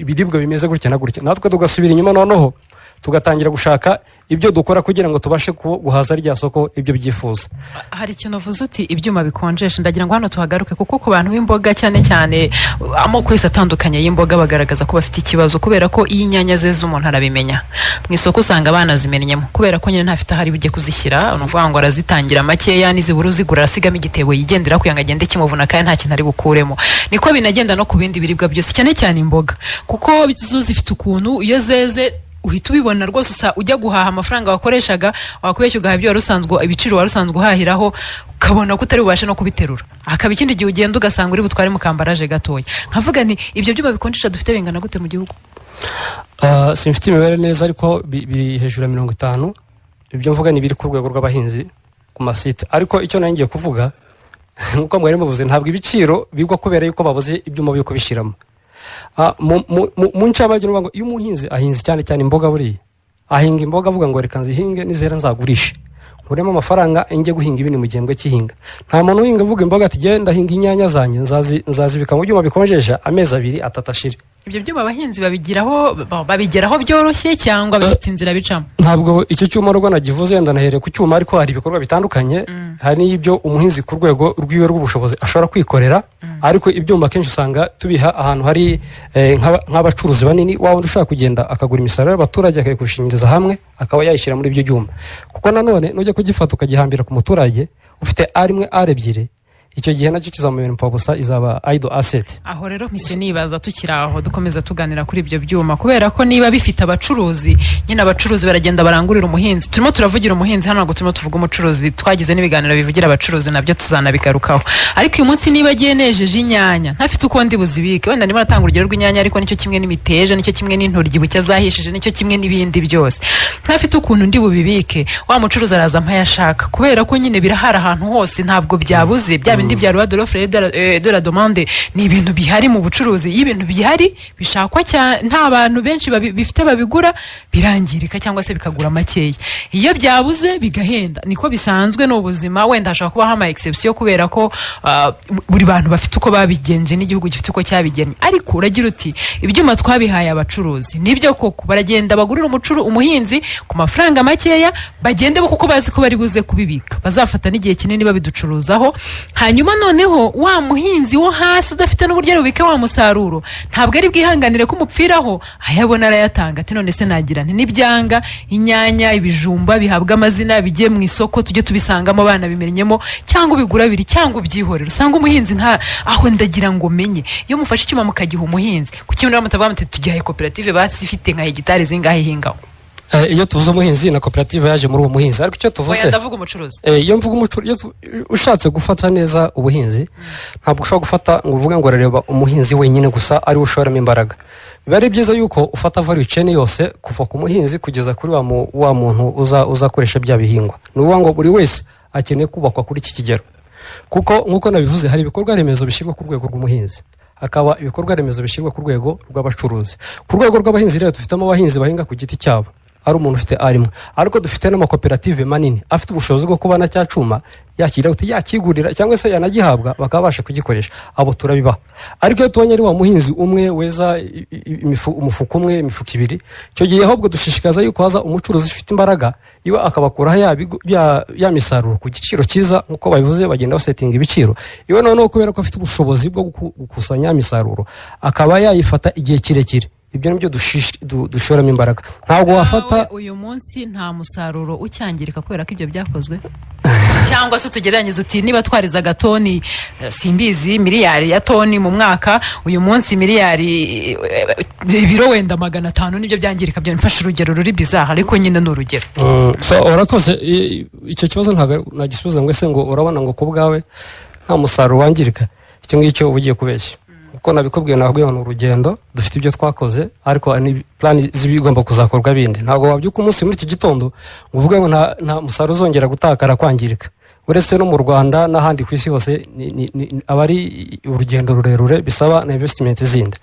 ibiribwa bimeze gutya na gutya, natwe tugasubira inyuma noneho tugatangira gushaka ibyo dukora kugira ngo tubashe guhaza rya soko ibyo byifuza. Hari ikintu uvuze uti ibyuma bikonjesha. Ndagira ngo hano tuhagaruke, kuko ku bantu b'imboga, cyane cyane amoko yose atandukanye y'imboga, bagaragaza ko bafite ikibazo, kubera ko iyo inyanya zeze umuntu arabimenya mu isoko, usanga banazimennyemo, kubera ko nyine ntafite aho ari bujye kuzishyira. Ni ukuvuga ngo arazitangira makeya, nizibura uzigura arasigamo igitebo yigendera kugira ngo agende kimuvuna, kandi nta kintu ari bukuremo. Niko binagenda no ku bindi biribwa byose, cyane cyane imboga, kuko zo zifite ukuntu iyo zeze uhita ubibona rwose. Usa ujya guhaha, amafaranga wakoreshaga wakubeshya ugahaha ibyo wari usanzwe, ibiciro wari usanzwe uhahiraho, ukabona ko utari bubashe no kubiterura. Hakaba ikindi gihe ugenda ugasanga uri butware mu kambaraje gatoya. Nkavuga nti ibyo byuma bikonjesha dufite bingana gute mu gihugu? Simfite imibare neza, ariko biri hejuru ya 50. Ibyo mvuga ni ibiri ku rwego rw'abahinzi ku masite. Ariko icyo nari ngiye kuvuga, nk'uko mwari muvuze, ntabwo ibiciro bigwa kubera yuko babuze ibyuma byo kubishyiramo. Mu ncamake ni ukuvuga ngo iyo umuhinzi ahinze cyane cyane imboga, buriya ahinga imboga avuga ngo reka nzihinge, nizera nzagurishe nkuremo amafaranga njye guhinga ibindi mu gihembwe cy'ihinga. Nta muntu uhinga avuga imboga ati genda ndahinga inyanya zanjye, nzazibika mu byuma bikonjesha amezi 2, 3 ashire. Ibyo byuma abahinzi babigeraho byoroshye cyangwa bifite inzira bicamo? Ntabwo icyo cyuma rwo nagivuze, wenda nahereye ku cyuma, ariko hari ibikorwa bitandukanye. Hari n'ibyo umuhinzi ku rwego rw'iwe rw'ubushobozi ashobora kwikorera, ariko ibyuma akenshi usanga tubiha ahantu hari nk'abacuruzi banini, wa wundi ushobora kugenda akagura imisaruro y'abaturage, akayikushingiriza hamwe, akaba yayishyira muri ibyo byuma. Kuko nanone nujya kugifata ukagihambira ku muturage ufite ari imwe, ari ebyiri, icyo gihe nacyo kizamubera impfabusa, izaba idle asset. Aho rero mpise nibaza, tukiri aho dukomeza tuganira kuri ibyo byuma, kubera ko niba bifite abacuruzi nyine, abacuruzi baragenda barangurira umuhinzi. Turimo turavugira umuhinzi hano, ntabwo turimo tuvuga umucuruzi. Twagize n'ibiganiro bivugira abacuruzi, nabyo tuzanabigarukaho. Ariko uyu munsi niba agiye nejeje inyanya, ntafite uko ndi buzibike, wenda ndimo natanga urugero rw'inyanya, ariko nicyo kimwe n'imiteja, nicyo kimwe n'intoryi bucya zahishije, nicyo kimwe n'ibindi byose, ntafite ukuntu ndi bubibike, wa mucuruzi araza mpayo ashaka, kubera ko nyine birahari ahantu hose, ntabwo byabuze. Bya bindi bya loi de l'offre et de la demande ni ibintu bihari mu bucuruzi. Iyo ibintu bihari bishakwa cyane, nta bantu benshi bifite babigura, birangirika cyangwa se bikagura makeya. Iyo byabuze bigahenda. Niko bisanzwe, ni ubuzima. Wenda hashobora kubaho ama exception, kubera ko buri bantu bafite uko babigenje n'igihugu gifite uko cyabigennye. Ariko uragira uti ibyuma twabihaye abacuruzi, nibyo koko, baragenda bagurira umuhinzi ku mafaranga makeya, bagende bo kuko bazi ko bari buze kubibika, bazafata n'igihe kinini babiducuruzaho. Hanyuma noneho wa muhinzi wo hasi udafite n'uburyo ari bubike wa musaruro, ntabwo ari bwihanganire ko umupfiraho, ayabona arayatanga, ati none se nagira nti nibyanga inyanya, ibijumba bihabwa amazina, bijye mu isoko, tujye tubisangamo abana bimennyemo, cyangwa ubigura abiri, cyangwa ubyihorere, usanga umuhinzi nta aho. Ndagira ngo menye, iyo mufashe icyuma mukagiha umuhinzi, kuki muriya mutavuga muti tugihaye koperative basi ifite nka hegitari zingahe ihingaho? Iyo tuvuze umuhinzi, na koperative yaje muri uwo muhinzi, ariko icyo tuvuze Oya, ndavuga umucuruzi. Iyo mvuga umucuruzi, ushatse gufata neza ubuhinzi, ntabwo ushobora gufata ngo uvuge ngo urareba umuhinzi wenyine gusa ariwe ushoramo imbaraga. Biba ari byiza yuko ufata value chain yose, kuva ku muhinzi kugeza kuri wa muntu uzakoresha bya bihingwa. Ni ukuvuga ngo buri wese akeneye kubakwa kuri iki kigero, kuko nk'uko nabivuze, hari ibikorwa remezo bishyirwa ku rwego rw'umuhinzi, hakaba ibikorwa remezo bishyirwa ku rwego rw'abacuruzi. Ku rwego rw'abahinzi rero, dufitemo abahinzi bahinga ku giti cyabo, ari umuntu ufite arimo, ariko dufite n'amakoperative manini afite ubushobozi bwo kuba na cya cyuma yakira, yakigurira cyangwa se yanagihabwa bakaba babasha kugikoresha. Abo turabibaha. Ariko iyo tubonye ari wa muhinzi umwe weza umufuka umwe, imifuka ibiri, icyo gihe ahubwo dushishikaza yuko haza umucuruzi ufite imbaraga, iwe akabakuraho ya misaruro ku giciro cyiza. Nk'uko babivuze, bagenda basetinga ibiciro. Iwe noneho, kubera ko afite ubushobozi bwo gukusanya ya misaruro, akaba yayifata igihe kirekire. Ibyo nibyo dushoramo imbaraga. Ntabwo wafata Nawe uyu munsi nta musaruro ucyangirika kubera ko ibyo byakozwe, cyangwa se tugereranyirize uti niba twarizaga toni, simbizi, miliyari ya toni mu mwaka, uyu munsi miliyari, ibiro wenda 500 nibyo byangirika. Byo mfashe urugero ruri bizaha, ariko nyine ni urugero. So urakoze. Icyo kibazo ntabwo nagisubiza ngo ese ngo urabona ngo ku bwawe nta musaruro wangirika. Icyo ngicyo uba ugiye kubeshya. Kuko nabikubwiye, nabwiye ngo ni urugendo, dufite ibyo twakoze, ariko hari ni plan z'ibigomba kuzakorwa bindi. Ntabwo wabyuka umunsi muri iki gitondo ngo uvuge ngo nta musaruro uzongera gutakara, kwangirika. Uretse no mu Rwanda, n'ahandi ku isi hose aba ari urugendo rurerure, bisaba na investment zindi.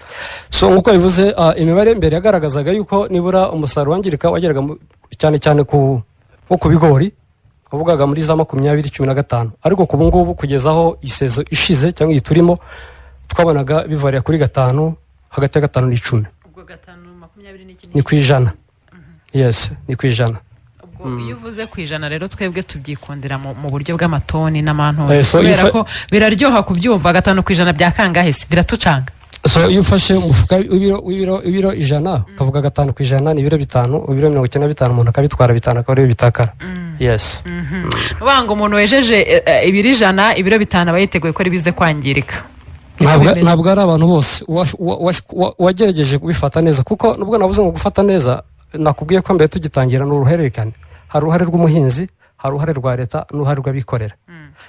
So nk'uko bivuze, imibare mbere yagaragazaga yuko nibura umusaruro wangirika wageraga cyane cyane ku nko ku bigori, wavugaga muri za 2015, ariko ku ngubu kugeza aho i saison ishize cyangwa iyi turimo, twabonaga bivarira kuri 5, hagati ya 5 n'10. Ubwo 5, 20 n'iki? Ni ku ijana, yes, ni ku ijana. Ubwo iyo uvuze ku ijana rero, twebwe tubyikundira mu buryo bw'amatoni n'amantozi, So iyo kubera ko biraryoha kubyumva. 5% bya kangahe se? Biratucanga. So iyo ufashe umufuka w'ibiro 100, ukavuga 5%, ni ibiro 5, ibiro 95, umuntu akabitwara 5 akaba ariyo bitakara, yes. Uvuga ngo umuntu wejeje ibiro 100, ibiro 5 aba yiteguye ko ari bize kwangirika. Niko Ntabwo bimeze. Ntabwo ari abantu bose. Uwagerageje kubifata neza, kuko nubwo navuze ngo gufata neza, nakubwiye ko mbere tugitangira ni uruhererekane: hari uruhare rw'umuhinzi, hari uruhare rwa leta n'uruhare rw'abikorera.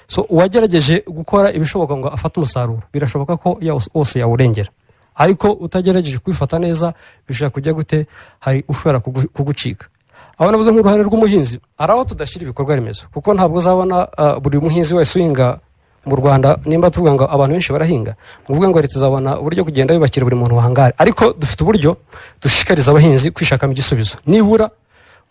So uwagerageje gukora ibishoboka ngo afate umusaruro, birashoboka ko wose yawurengera, ariko utagerageje kubifata neza bishobora kujya gute, hari ushobora kugucika. Aho navuze nk'uruhare rw'umuhinzi, hari aho tudashyira ibikorwa remezo, kuko ntabwo uzabona buri muhinzi wese uhinga mu Rwanda. Nimba tuvuga ngo abantu benshi barahinga, ni ukuvuga ngo leta izabona uburyo kugenda yubakira buri muntu hangari, ariko dufite uburyo dushishikariza abahinzi kwishakamo igisubizo, nibura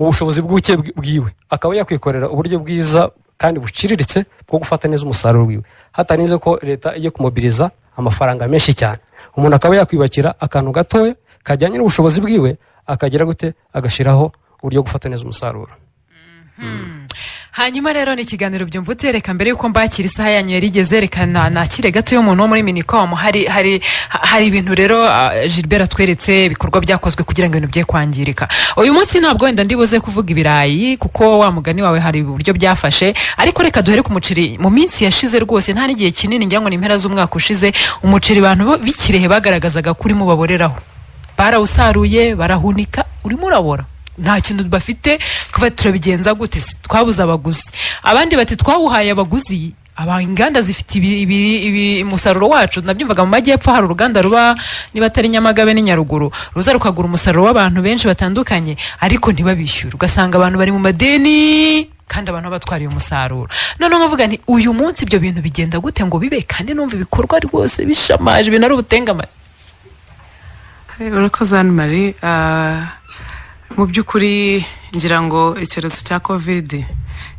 mu bushobozi bw'ubuke bwiwe akaba yakwikorera uburyo bwiza kandi buciriritse bwo gufata neza umusaruro wiwe, hatarinze ko leta ijya kumobiriza amafaranga menshi cyane. Umuntu akaba yakwiyubakira akantu gatoya kajyanye n'ubushobozi bwiwe, akagira gute, agashyiraho uburyo bwo gufata neza umusaruro. Hanyuma rero ni ikiganiro Byumva Ute. Reka mbere yuko mbakira, isaha yanyu yari igeze, reka nakire gato y'umuntu wo muri MINICOM. Hari ibintu rero, Gilbert atweretse ibikorwa byakozwe kugira ngo ibintu bye kwangirika. Uyu munsi ntabwo wenda ndibuze kuvuga ibirayi, kuko wa mugani wawe hari uburyo byafashe, ariko reka duhere ku muceri. Mu minsi yashize rwose, nta n'igihe kinini, ngira ngo ni impera z'umwaka ushize, umuceri abantu b'ikirehe bagaragazaga ko urimo baboreraho. Barawusaruye, barahunika, urimo urabora, nta kintu bafite. Kuba turabigenza gute se? Twabuze abaguzi. Abandi bati twawuhaye abaguzi, aba inganda zifite umusaruro wacu. Nabyumvaga mu majyepfo, hari uruganda ruba, niba atari Nyamagabe ni Nyaruguru, ruza rukagura umusaruro w'abantu benshi batandukanye, ariko ntibabishyure, ugasanga abantu bari mu madeni kandi abantu batwariye umusaruro. Noneho nkavuga nti uyu munsi ibyo bintu bigenda gute ngo bibe, kandi numva ibikorwa rwose bishamaje, ibintu ari ubutengamare? Urakoze, Anne Marie. Mu by'ukuri ngira ngo icyorezo cya COVID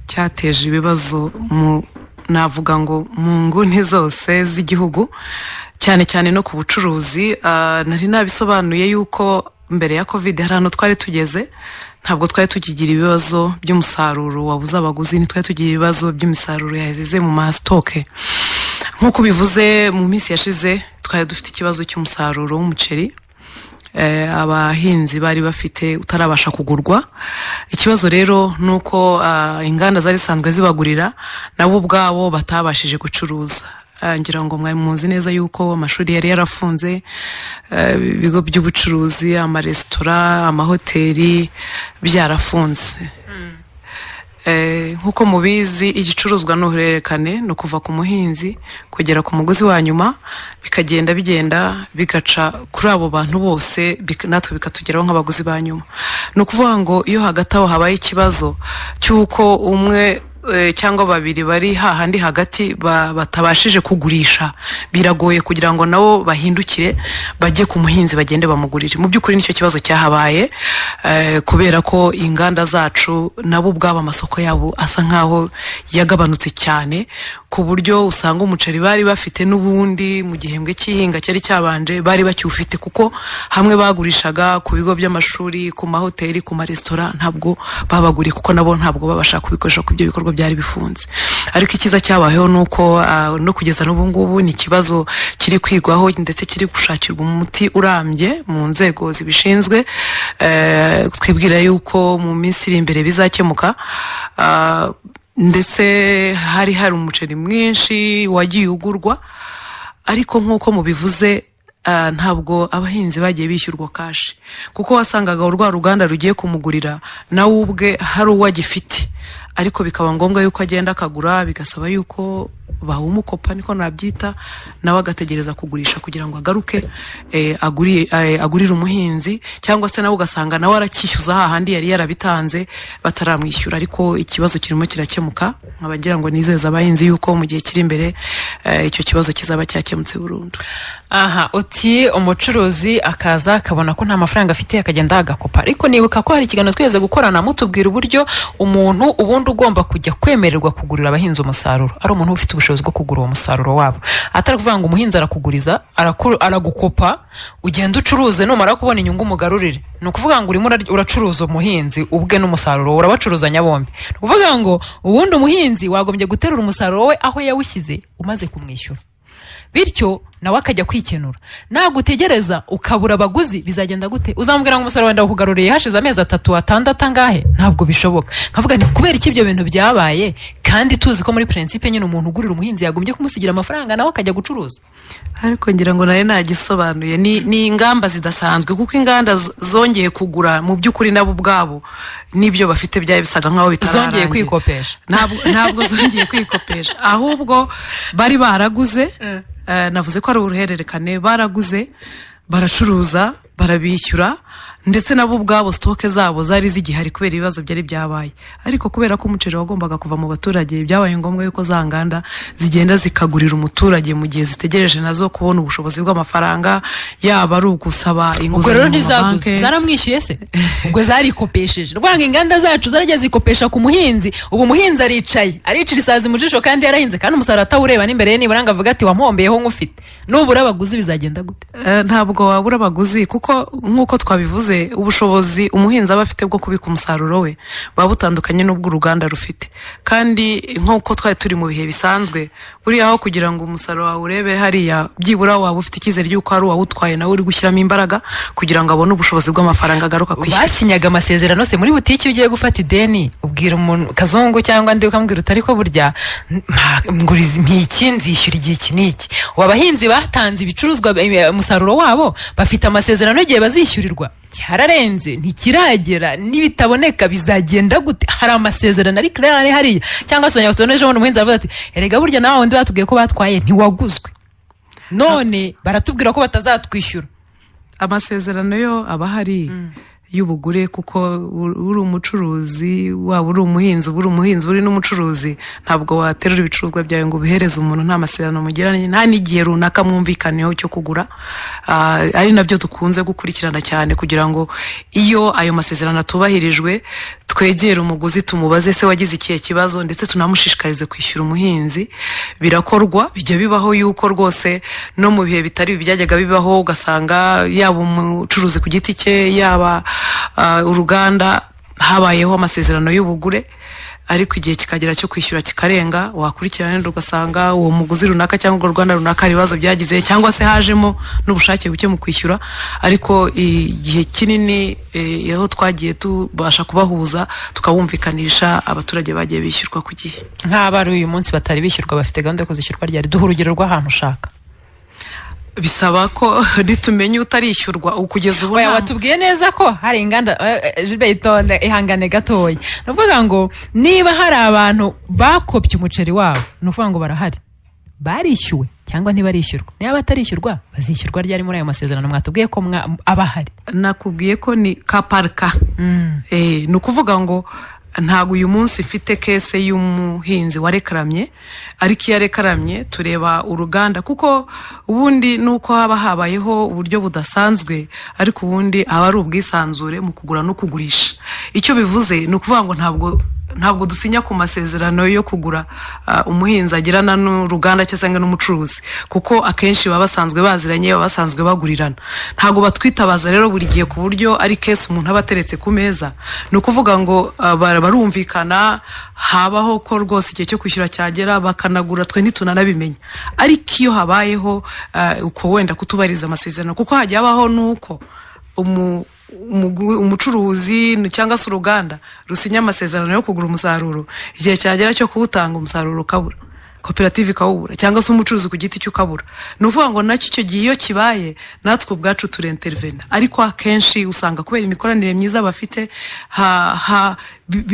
cyateje ibibazo mu, navuga ngo mu nguni zose z'igihugu, cyane cyane no ku bucuruzi. Nari nabisobanuye yuko mbere ya COVID hari ahantu twari tugeze, ntabwo twari tukigira ibibazo by'umusaruro wabuze abaguzi, ntitwari tugira ibibazo by'imisaruro yaheze mu ma stock. Nk'uko ubivuze, mu minsi yashize twari dufite ikibazo cy'umusaruro w'umuceri abahinzi bari bafite utarabasha kugurwa. Ikibazo rero ni uko inganda zari zisanzwe zibagurira nabo ubwabo batabashije gucuruza. Ngira ngo mwari muzi neza yuko amashuri yari yarafunze, ibigo by'ubucuruzi, amaresitora, amahoteli byarafunze. Nk'uko mubizi, igicuruzwa ni uruhererekane, ni ukuva ku muhinzi kugera ku muguzi wa nyuma, bikagenda bigenda bigaca kuri abo bantu bose, natwe bikatugeraho nk'abaguzi ba nyuma. Ni ukuvuga ngo iyo hagati aho habaye ikibazo cy'uko umwe cyangwa babiri bari hahandi hagati batabashije kugurisha, biragoye kugira ngo nabo bahindukire bajye ku muhinzi, bagende bamugurire. Mu by'ukuri nicyo kibazo cyahabaye, kubera ko inganda zacu nabo ubwabo amasoko yabo asa nkaho yagabanutse cyane, ku buryo usanga umuceri bari bafite n'ubundi mu gihembwe cy'ihinga cyari cyabanje bari bakiwufite, kuko hamwe bagurishaga ku bigo by'amashuri, ku mahoteli, ku maresitora, ntabwo babaguriye kuko nabo ntabwo babasha kubikoresha ku ibyo bikorwa byari bifunze. Ariko icyiza cyabayeho ni uko no kugeza n'ubu ngubu ni ikibazo kiri kwigwaho, ndetse kiri gushakirwa umuti urambye mu nzego zibishinzwe. Twibwira yuko mu minsi iri imbere bizakemuka. Ndetse hari umuceri mwinshi wagiye ugurwa, ariko nk'uko mubivuze, ntabwo abahinzi bagiye bishyurwa cash, kuko wasangaga rwa ruganda rugiye kumugurira nawe ubwe hari uwo agifite. Ariko bikaba ngombwa yuko agenda akagura, bigasaba yuko bawumukopa, niko nabyita, nawe agategereza kugurisha kugira ngo agaruke agurire umuhinzi, cyangwa se nawe ugasanga nawe aracyishyuza hahandi yari yarabitanze bataramwishyura. Ariko ikibazo kirimo kirakemuka, nkaba ngira ngo nizeza abahinzi yuko mu gihe kiri imbere icyo kibazo kizaba cyakemutse burundu. Aha uti umucuruzi akaza akabona ko nta mafaranga afite, akagenda agakopa. Ariko nibuka ko hari ikiganiro twigeze gukorana, mutubwira uburyo umuntu ubundi ugomba kujya kwemererwa kugurira abahinzi umusaruro ari umuntu uba ufite ubushobozi bwo kugura uwo musaruro wabo, atari kuvuga ngo umuhinzi arakuguriza, aragukopa, ugenda ucuruze, numara kubona inyungu umugarurire. Ni ukuvuga ngo urimo uracuruza umuhinzi ubwe n'umusaruro, urabacuruzanya bombi. Ni ukuvuga ngo ubundi umuhinzi wagombye guterura umusaruro we aho yawushyize umaze kumwishyura, bityo nawe akajya kwikenura. Nagutegereza ukabura abaguzi, bizagenda gute? Uzamubwira ngo umusaruro wenda wakugaruriye hashize amezi 3, 6, angahe? Ntabwo bishoboka. Nkavuga nti kubera iki ibyo bintu byabaye, kandi tuzi ko muri principe nyine umuntu ugurira umuhinzi yagombye kumusigira amafaranga nawe akajya gucuruza? Ariko ngira ngo nayo nagisobanuye, ni ingamba zidasanzwe, kuko inganda zongeye kugura, mu by'ukuri nabo ubwabo n'ibyo bafite byari bisaga nk'aho bitararangira. Zongeye kwikopesha? Ntabwo zongeye kwikopesha, ahubwo bari baraguze. Navuze ko ari uruhererekane: baraguze, baracuruza, barabishyura, ndetse nabo ubwabo stock zabo zari zigihari kubera ibibazo byari byabaye. Ariko kubera ko umuceri wagombaga kuva mu baturage, byabaye ngombwa yuko za nganda zigenda zikagurira umuturage mu gihe zitegereje nazo kubona ubushobozi bw'amafaranga, yaba ari ugusaba Ubwo inguzanyo rero mu ntizaguze, mabanki. zaramwishyuye se? Ubwo zarikopesheje. Ni ukuvuga ngo inganda zacu zaragiye zikopesha ku muhinzi. Ubu umuhinzi aricaye aricira isazi mu jisho, kandi yarahinze, kandi umusaruro atawureba n'imbere ye, nibura ngo avuge ati wampombyeho nk'ufite. Nubura abaguzi bizagenda gute? Ntabwo wabura abaguzi, kuko nk'uko twabivuze, ubushobozi umuhinzi aba afite bwo kubika umusaruro we buba butandukanye n'ubw'uruganda rufite. Kandi nk'uko twari turi mu bihe bisanzwe, buriya aho kugira ngo umusaruro wawe urebe hariya, byibura waba ufite icyizere y'uko hari uwawutwaye nawe uri gushyiramo imbaraga kugira ngo abone ubushobozi bw'amafaranga agaruka kwishyura. Basinyaga amasezerano se? Muri butiki iyo ugiye gufata ideni, ubwira umuntu kazungu cyangwa andi, ukamubwira uti ariko burya nguriza mpiki, nzishyura igihe iki n'iki. Ubu abahinzi batanze ibicuruzwa, umusaruro wabo, bafite amasezerano y'igihe bazishyurirwa. Cyararenze, ntikiragera. Nibitaboneka bizagenda gute? Hari amasezerano ari clair ari hariya? Cyangwa se tubone ejo bundi umuhinzi aravuga ati erega burya nawe wundi batubwiye ko batwaye ntiwaguzwe, none baratubwira ko batazatwishyura. Amasezerano yo aba ahari y'ubugure, kuko uri umucuruzi, waba uri umuhinzi, uba uri umuhinzi uri n'umucuruzi. Ntabwo waterura ibicuruzwa byawe ngo ubihereze umuntu nta masezerano mugiranye, nta n'igihe runaka mwumvikaneho cyo kugura. Ari nabyo dukunze gukurikirana cyane, kugira ngo iyo ayo masezerano atubahirijwe twegere umuguzi tumubaze se wagize ikihe kibazo, ndetse tunamushishikarize kwishyura umuhinzi. Birakorwa, bijya bibaho yuko rwose no mu bihe bitari ibi byajyaga bibaho, ugasanga yaba umucuruzi ku giti cye, yaba uruganda, habayeho amasezerano y'ubugure, ariko igihe kikagera cyo kwishyura kikarenga. Wakurikirana neza ugasanga uwo muguzi runaka cyangwa urwo ruganda runaka hari ibibazo byagize, cyangwa se hajemo n'ubushake buke mu kwishyura. Ariko igihe kinini aho twagiye tubasha kubahuza tukabumvikanisha, abaturage bagiye bishyurwa ku gihe. Nk'abari uyu munsi batari bishyurwa, bafite gahunda yo kuzishyurwa ryari? Duha urugero rw'ahantu ushaka. Bisaba ko nitumenye utarishyurwa ubu, kugeza ubu Oya, watubwiye neza ko hari inganda. Gilbert, itonde, ihangane gatoya. Ni ukuvuga ngo niba hari abantu bakopye umuceri wabo, ni ukuvuga ngo barahari, barishyuwe cyangwa ntibarishyurwa? Niba batarishyurwa, bazishyurwa ryari muri ayo masezerano mwatubwiye ko aba ahari? Nakubwiye ko ni cas par cas. Ni ukuvuga ngo ntabwo uyu munsi mfite case y'umuhinzi warekaramye, ariko iyo arekaramye tureba uruganda, kuko ubundi nuko haba habayeho uburyo budasanzwe, ariko ubundi aba ari ubwisanzure mu kugura no kugurisha. Icyo bivuze ni ukuvuga ngo ntabwo dusinya ku masezerano yo kugura umuhinzi agirana n'uruganda cyangwa n'umucuruzi, kuko akenshi baba basanzwe baziranye, baba basanzwe bagurirana. Ntabwo batwitabaza rero buri gihe ku buryo ari case umuntu aba ateretse ku meza. Ni ukuvuga ngo barumvikana, habaho ko rwose igihe cyo kwishyura cyagera bakanagura, twe ntitunanabimenya. Ariko iyo habayeho uko wenda kutubariza amasezerano, kuko hajya habaho n'uko umucuruzi cyangwa se uruganda rusinya amasezerano yo kugura umusaruro, igihe cyagera cyo kuwutanga umusaruro ukabura. Koperative ikawubura cyangwa se umucuruzi ku giti cye ukabura. Ni ukuvuga ngo nacyo icyo gihe iyo kibaye, natwe ubwacu turintervena, ariko akenshi usanga kubera imikoranire myiza bafite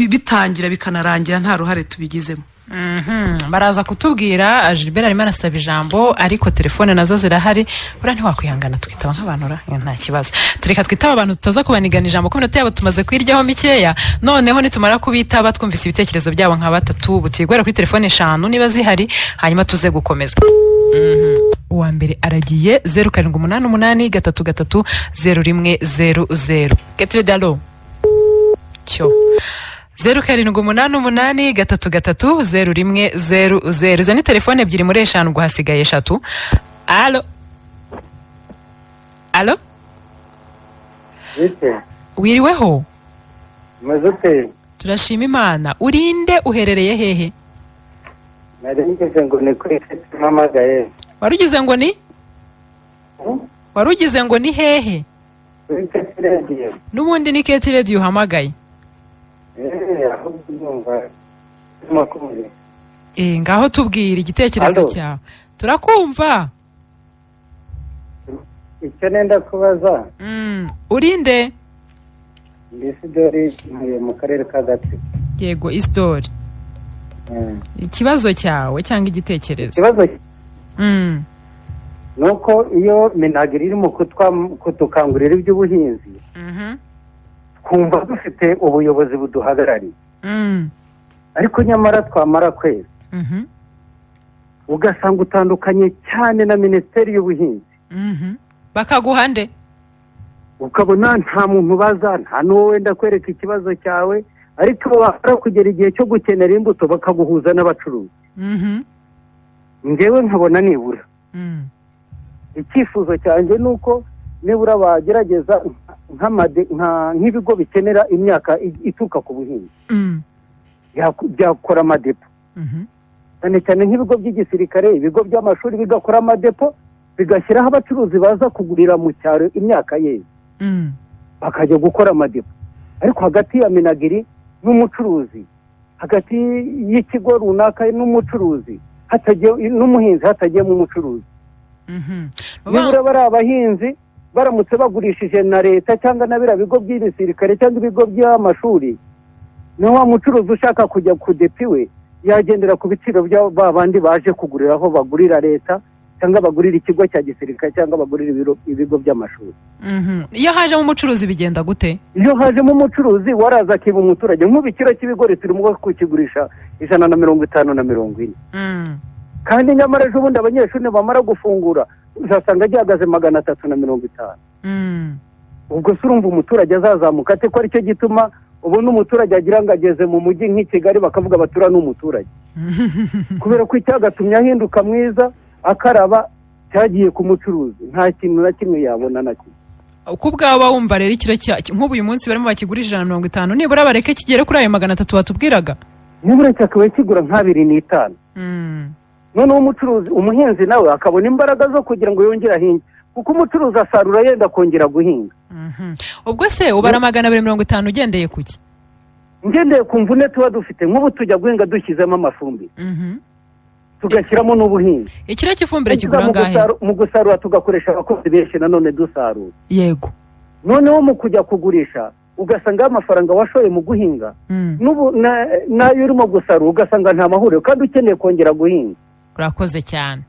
bitangira bikanarangira nta ruhare tubigizemo. Baraza kutubwira. Gilbert arimo arasaba ijambo, ariko telefone nazo zirahari. Buriya ntiwakwihangana twitaba nk'abantu ra? Nta kibazo, tureka twitaba abantu, tutaza kubanigana ijambo ko iminota yabo tumaze kuyiryaho mikeya. Noneho nitumara kubitaba, twumvise ibitekerezo byabo nka batatu, buti guhera kuri telefone eshanu niba zihari, hanyuma tuze gukomeza. Uwa mbere aragiye, 0788330100. Ketire dalo cyo, 0788330100. Izo ni telefone ebyiri muri eshanu, ubwo hasigaye eshatu. Alo, alo. Bite? Wiriweho? Umeze ute? Turashima Imana. Urinde, uherereye hehe? Nari ngeze ngo ni kuri seti mpamagaye. Wari ugize ngo ni wari ugize ngo ni hehe? Kuri KT Radio. N'ubundi ni KT Radio uhamagaye. Eee, ahubwo ndumva urimo kumva. Ngaho tubwira igitekerezo Alo. cyawe, turakumva. Icyo nenda kubaza, Urinde? Ndi Isidori, ntuye mu karere ka Gatsibo. Yego Isidori. Ikibazo cyawe cyangwa igitekerezo? Ikibazo ni uko iyo MINAGRI irimo kudukangurira iby'ubuhinzi, twumva dufite ubuyobozi buduhagarariye, ariko nyamara twamara kwezi ugasanga utandukanye cyane na Minisiteri y'Ubuhinzi. Bakaguha nde? Ukabona nta muntu ubaza, nta n'uwo wenda kwereka ikibazo cyawe, ariko wamara kugera igihe cyo gukenera imbuto bakaguhuza n'abacuruzi. Ngewe nkabona nibura icyifuzo cyanjye ni uko nibura bagerageza nk'ibigo bikenera imyaka ituruka ku buhinzi byakora amadepo, cyane cyane nk'ibigo by'igisirikare, ibigo by'amashuri, bigakora amadepo, bigashyiraho abacuruzi baza kugurira mu cyaro imyaka yeze, bakajya gukora amadepo. Ariko hagati ya MINAGRI n'umucuruzi, hagati y'ikigo runaka n'umucuruzi, hatagiye n'umuhinzi, hatagiyemo umucuruzi. Nibura bari abahinzi baramutse bagurishije na leta cyangwa na biriya bigo by'ibisirikare cyangwa ibigo by'amashuri, na wa mucuruzi ushaka kujya ku depo iwe yagendera ku biciro bya ba bandi baje kugurira aho bagurira leta cyangwa bagurira ikigo cya gisirikare cyangwa bagurira ibigo by'amashuri. Iyo hajemo umucuruzi bigenda gute? Iyo hajemo umucuruzi, waraza akiba umuturage. Nk'ubu ikiro cy'ibigori turimo kukigurisha 150 na 40, kandi nyamara ejo bundi abanyeshuri bamara gufungura uzasanga gihagaze 350. Ubwo se urumva umuturage azazamuka ate, ko aricyo gituma ubona umuturage agira ngo ageze mu mujyi nk'i Kigali bakavuga batura n'umuturage, kubera ko icyagatumye ahinduka mwiza akaraba cyagiye ku mucuruzi, nta kintu na kimwe yabona na kimwe. Uko ubwawe wumva rero, ikiro cya nk'ubu uyu munsi barimo bakigurisha 150, nibura bareke kigere kuri ayo 300 watubwiraga. Nibura cyakabaye kigura nk'abiri n'itanu, noneho umucuruzi, umuhinzi nawe akabona imbaraga zo kugira ngo yongere ahinge, kuko umucuruzi asarura yenda kongera guhinga. Ubwo se ubara 250 ugendeye ku ki? Ngendeye ku mvune tuba dufite. Nk'ubu tujya guhinga dushyizemo amafumbire, tugashyiramo n'ubuhinzi. Ikiro cy'ifumbire kigura Mu angahe? Mu gusarura tugakoresha abakozi benshi nanone dusarura. Noneho mu kujya kugurisha ugasanga amafaranga washoye mu guhinga n'ubu n'ayo urimo gusarura ugasanga nta mahuriro, kandi ukeneye kongera guhinga. Urakoze cyane.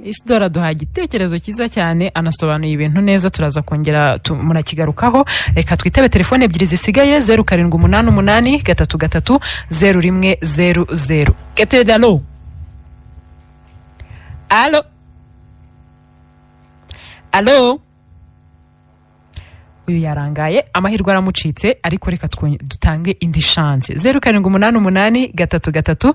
Isidora aduhaye igitekerezo cyiza cyane, anasobanuye ibintu neza, turaza kongera murakigarukaho. Reka twitabe telefone ebyiri zisigaye, 0788330100. Ketede, alo, alo, alo. Uyu yarangaye, amahirwe aramucitse, ariko reka dutange indi chance. 0788330100,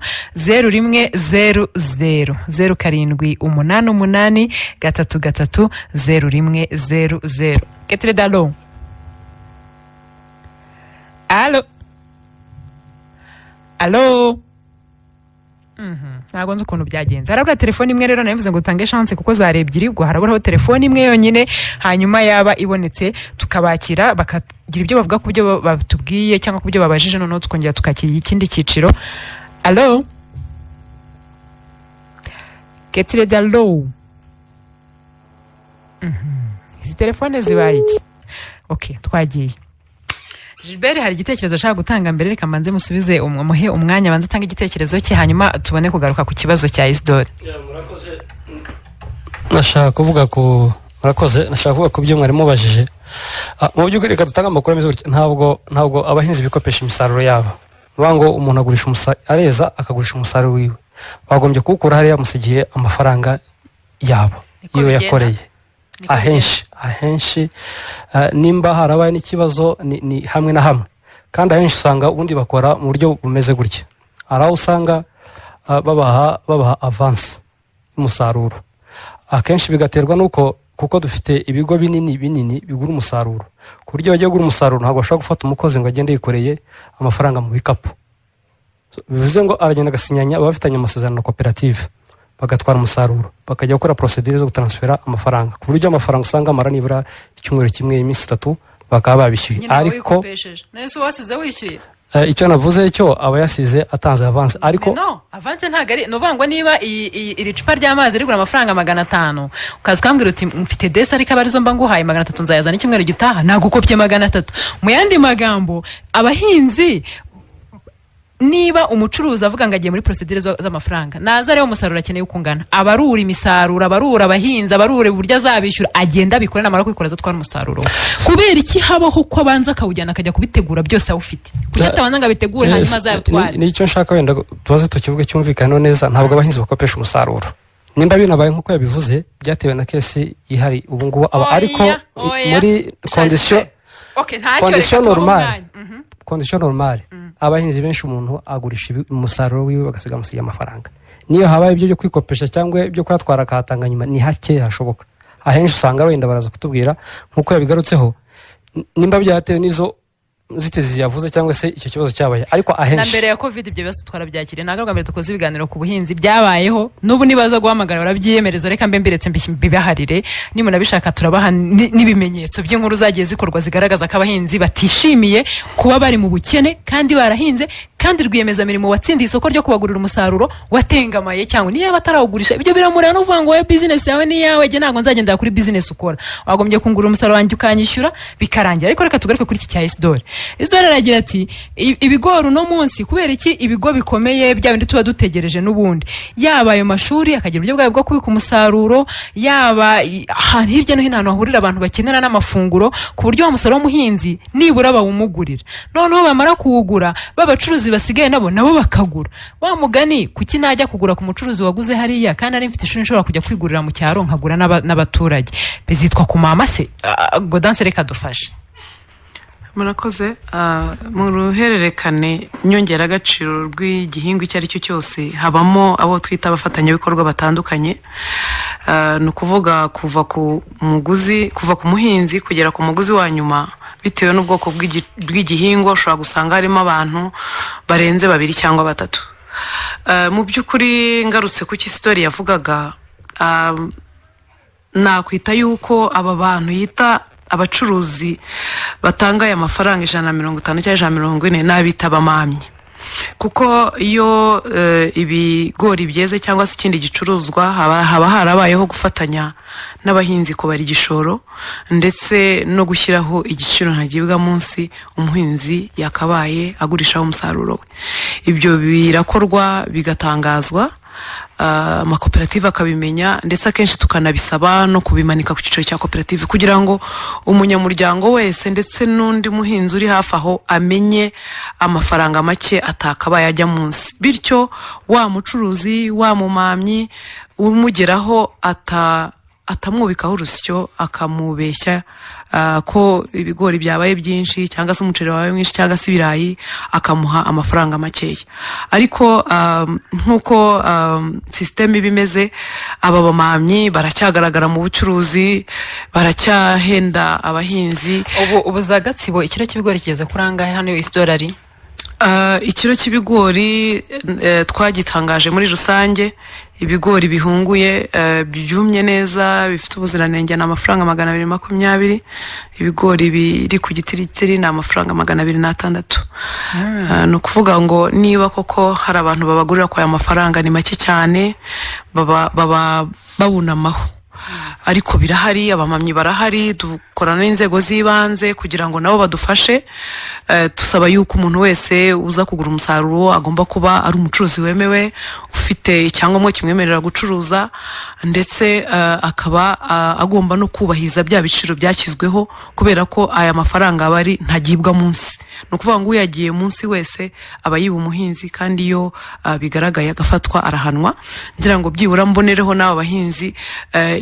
0788330100. Ketede, alo, alo, alo. Ntabwo nzi ukuntu byagenze, harabura telefone imwe. Rero nabivuze ngo utange chance kuko zari ebyiri, ubwo haraburaho telefone imwe yonyine, hanyuma yaba ibonetse tukabakira bakagira ibyo bavuga ku byo batubwiye cyangwa ku byo babajije, noneho tukongera tukakira ikindi cyiciro. Alo. KT Radio, allo? Izi telefone zibaye iki? Ok, twagiye. Gilbert hari igitekerezo ashaka gutanga mbere, reka mbanze musubize, muhe umwanya abanze atange igitekerezo cye, hanyuma tubone kugaruka ku kibazo cya Isidore. Nashaka kuvuga ku, murakoze, nashaka kuvuga ku byo mwari mubajije. Mu by'ukuri reka dutange amakuru ameze gutya: ntabwo abahinzi bikopesha imisaruro yabo. Ni ukuvuga ngo umuntu agurisha areza akagurisha umusaruro wiwe, bagombye kuwukura hariya bamusigiye amafaranga yabo Niko iyo bigenda. yakoreye. Niko. Ahenshi, nimba harabaye n'ikibazo ni hamwe na hamwe, kandi ahenshi usanga ubundi bakora mu buryo bumeze gutya: hari aho usanga babaha avance y'umusaruro, akenshi bigaterwa n'uko kuko dufite ibigo binini binini bigura umusaruro, ku buryo bagiye kugura umusaruro ntabwo bashobora gufata umukozi ngo agende yikoreye amafaranga mu bikapu. So, bivuze ngo aragenda agasinyanya, baba bafitanye amasezerano na koperative, bagatwara umusaruro, bakajya gukora procédure zo gutaransfera amafaranga, ku buryo amafaranga usanga amara nibura icyumweru kimwe, iminsi 3, bakaba babishyuye. Nyine Ariko wikopesheje nese wasize wishyuye. Icyo navuze cyo, aba yasize atanze avance, ariko No, avance ntabwo ari, ni ukuvuga ngo niba iri cupa ry'amazi rigura amafaranga 500, ukaza ukambwira uti mfite desi, ariko aba arizo mba nguhaye 300, nzayazana icyumweru gitaha, nagukopye 300. Mu yandi magambo, abahinzi, niba umucuruzi avuga ngo agiye muri procédure z'amafaranga, naza areba umusaruro akeneye uko ungana, abarura imisaruro, abarura abahinzi, abarura uburyo azabishyura, agenda abikore, namara kubikora azatwara umusaruro we. Kubera iki habaho ko abanza akawujyana akajya kubitegura byose awufite? Kuki atabanza ngo abitegure hanyuma azayatware? Nicyo nshaka wenda tubaze tukivuge cyumvikane neza: ntabwo abahinzi bakopesha umusaruro. Nimba binabaye nk'uko yabivuze, byatewe na case ihari ubu ngubu aba, ariko Oya, oya. muri condition Okay, ntacyo, condition reka tubahe normale. umwanya. Condition normale, abahinzi benshi umuntu agurisha umusaruro wiwe bagasiga amusigiye amafaranga. Niyo habaye ibyo byo kwikopesha cyangwa ibyo kuyatwara akahatanga nyuma, ni hake hashoboka. Ahenshi usanga wenda baraza kutubwira nk'uko yabigarutseho, nimba byatewe n'izo nzitizi yavuze cyangwa se icyo kibazo cyabaye, ariko Na ahenshi mbere ya COVID ibyo bibazo twarabyakiriye. Ntabwo bwa mbere dukoze ibiganiro ku buhinzi, byabayeho. N'ubu nibaza guhamagara barabyiyemereza. Reka mbe mbiretse, mbibaharire, nimunabishaka turabaha n'ibimenyetso by'inkuru zagiye zikorwa zigaragaza ko abahinzi batishimiye kuba bari mu bukene kandi barahinze, kandi rwiyemezamirimo watsindiye isoko ryo kubagurira umusaruro watengamaye, cyangwa niyo yaba atarawugurisha, ibyo biramureba. No kuvuga ngo wowe business yawe ni iyawe, jye ntabwo nzagendera kuri business ukora, wagombye kungurira umusaruro wanjye ukanyishyura bikarangira. Ariko reka tugaruke kuri iki cya Isidore. Isidore aragira ati ibigori uno munsi, kubera iki ibigo bikomeye, bya bindi tuba dutegereje n'ubundi, yaba ayo mashuri akagira uburyo bwayo bwo kubika umusaruro, yaba ahantu hirya no hino ahantu hahurira abantu bakenera n'amafunguro, ku buryo wa musaruro w'umuhinzi nibura bawumugurira, noneho bamara kuwugura, b'abacuruzi basigaye nabo bakagura wa mugani? Kuki najya kugura ku mucuruzi waguze hariya kandi ari mfite ishuri, nshobora kujya kwigurira mu cyaro nkagura n'abaturage? Bizitwa kumama se? Gaudence, reka dufashe. Murakoze. Mu ruhererekane nyongeragaciro rw'igihingwa icyo ari cyo cyose habamo abo twita abafatanyabikorwa batandukanye. Ni ukuvuga kuva ku muguzi, kuva ku muhinzi kugera ku muguzi wa nyuma, bitewe n'ubwoko bw'igihingwa, ushobora gusanga harimo abantu barenze babiri cyangwa batatu. Mu by'ukuri, ngarutse ku cyo Isidori yavugaga, nakwita yuko aba bantu yita abacuruzi batanga aya mafaranga 150 cyangwa 140 n'abita abamamyi, kuko iyo ibigori byeze cyangwa se ikindi gicuruzwa, haba harabayeho gufatanya n'abahinzi kubara igishoro ndetse no gushyiraho igiciro ntagibwa munsi umuhinzi yakabaye agurishaho umusaruro we. Ibyo birakorwa, bigatangazwa, amakoperative akabimenya, ndetse akenshi tukanabisaba no kubimanika ku cyicaro cya koperative kugira ngo umunyamuryango wese ndetse n'undi muhinzi uri hafi aho amenye amafaranga make atakabaye ajya munsi, bityo wa mucuruzi, wa mumamyi umugeraho atamwubikaho urusyo, akamubeshya ko ibigori byabaye byinshi cyangwa se umuceri wabaye mwinshi cyangwa se ibirayi, akamuha amafaranga makeya. Ariko nk'uko sisiteme iba imeze, aba bamamyi baracyagaragara mu bucuruzi, baracyahenda abahinzi. Ubu za Gatsibo ikiro cy'ibigori kigeze kuri angahe hano idolari? Ikiro cy'ibigori twagitangaje muri rusange. Ibigori bihunguye, byumye neza, bifite ubuziranenge ni amafaranga 220. Ibigori biri ku gitiritiri ni amafaranga 206. Ni ukuvuga ngo niba koko hari abantu babagurira kwa aya mafaranga, ni make cyane, baba babunamaho, ariko birahari, abamamyi barahari. Dukorana n'inzego z'ibanze kugira ngo nabo badufashe. Tusaba yuko umuntu wese uza kugura umusaruro agomba kuba ari umucuruzi wemewe, ufite icyangombwa kimwemerera gucuruza, ndetse akaba agomba no kubahiriza bya biciro byashyizweho, kubera ko aya mafaranga aba ari ntagibwa munsi. Ni ukuvuga ngo uyagiye munsi wese aba yiba umuhinzi, kandi iyo bigaragaye agafatwa arahanwa. Ngira ngo byibura mbonereho n'aba bahinzi,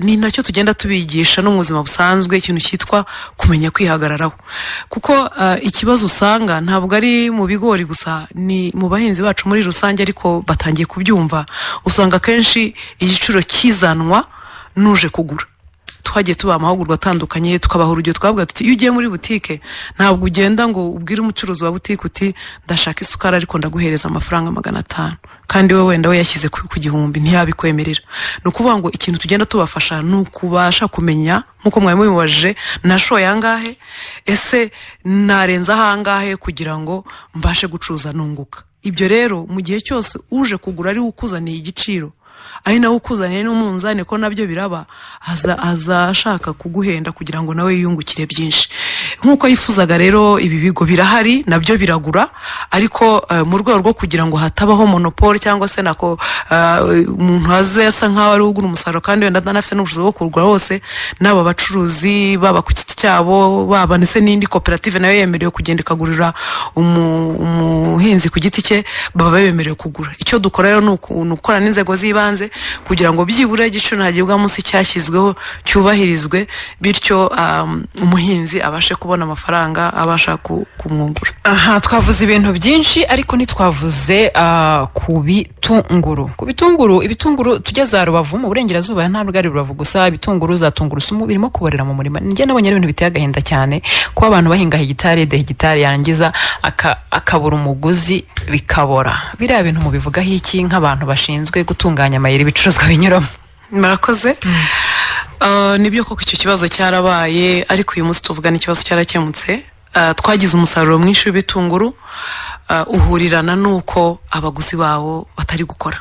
ni nacyo tugenda tubigisha no mu buzima busanzwe, ikintu cyitwa kumenya kwihagararaho, kuko ikibazo usanga ntabwo ari mu bigori gusa, ni mu bahinzi bacu muri rusange, ariko batangiye kubyumva. Usanga akenshi igiciro kizanwa n'uje kugura. Twagiye tubaha amahugurwa atandukanye, tukabaha urugero, twavuga tuti: "Iyo ugiye muri butike, ntabwo ugenda ngo ubwire umucuruzi wa butike uti 'Ndashaka isukari, ariko ndaguhereza amafaranga 500,' kandi we wenda we yashyize ku 1000, ntiyabikwemerera." Ni ukuvuga ngo ikintu tugenda tubafasha ni ukubasha kumenya, nk'uko mwari mubibajije, nashoye angahe, ese narenza ahangahe kugira ngo mbashe gucuruza nunguka? Ibyo rero, mu gihe cyose uje kugura ari we ukuzaniye igiciro, ari nawe ukuzaniye n'umunzani, ko nabyo biraba, aza ashaka kuguhenda kugira ngo nawe yiyungukire byinshi nk'uko yifuzaga. Rero ibi bigo birahari, nabyo biragura, ariko mu rwego rwo kugira ngo hatabaho monopole, cyangwa se nako umuntu aze asa nk'aho ari ugura umusaruro kandi wenda atanafite n'ubushobozi bwo kuwugura wose, n'aba bacuruzi, baba ku giti cyabo, baba ndetse n'indi koperative nayo yemerewe kugenda ikagurira umuhinzi ku giti cye, baba bemerewe kugura. Icyo dukora rero ni ugukorana n'inzego z'ibanze kugira ngo byibura igiciro ntagibwa munsi cyashyizweho cyubahirizwe, bityo umuhinzi abashe kubona amafaranga abasha kumwungura. Aha twavuze ibintu byinshi, ariko ntitwavuze ku bitunguru. Ku bitunguru, ibitunguru tujya za Rubavu mu burengerazuba, ntabwo ari Rubavu gusa, ibitunguru za tungurusumu birimo kuborera mu murima. Njye nabonye ari ibintu biteye agahinda cyane kuba abantu bahinga hegitari de hegitari, yarangiza akabura umuguzi, bikabora. Biriya bintu mubivugaho iki nk'abantu bashinzwe gutunganya amayeri ibicuruzwa binyuramo? Murakoze. Nibyo koko icyo kibazo cyarabaye, ariko uyu munsi tuvugana ikibazo cyarakemutse. Twagize umusaruro mwinshi w'ibitunguru, uhurirana n'uko abaguzi bawo batari gukora.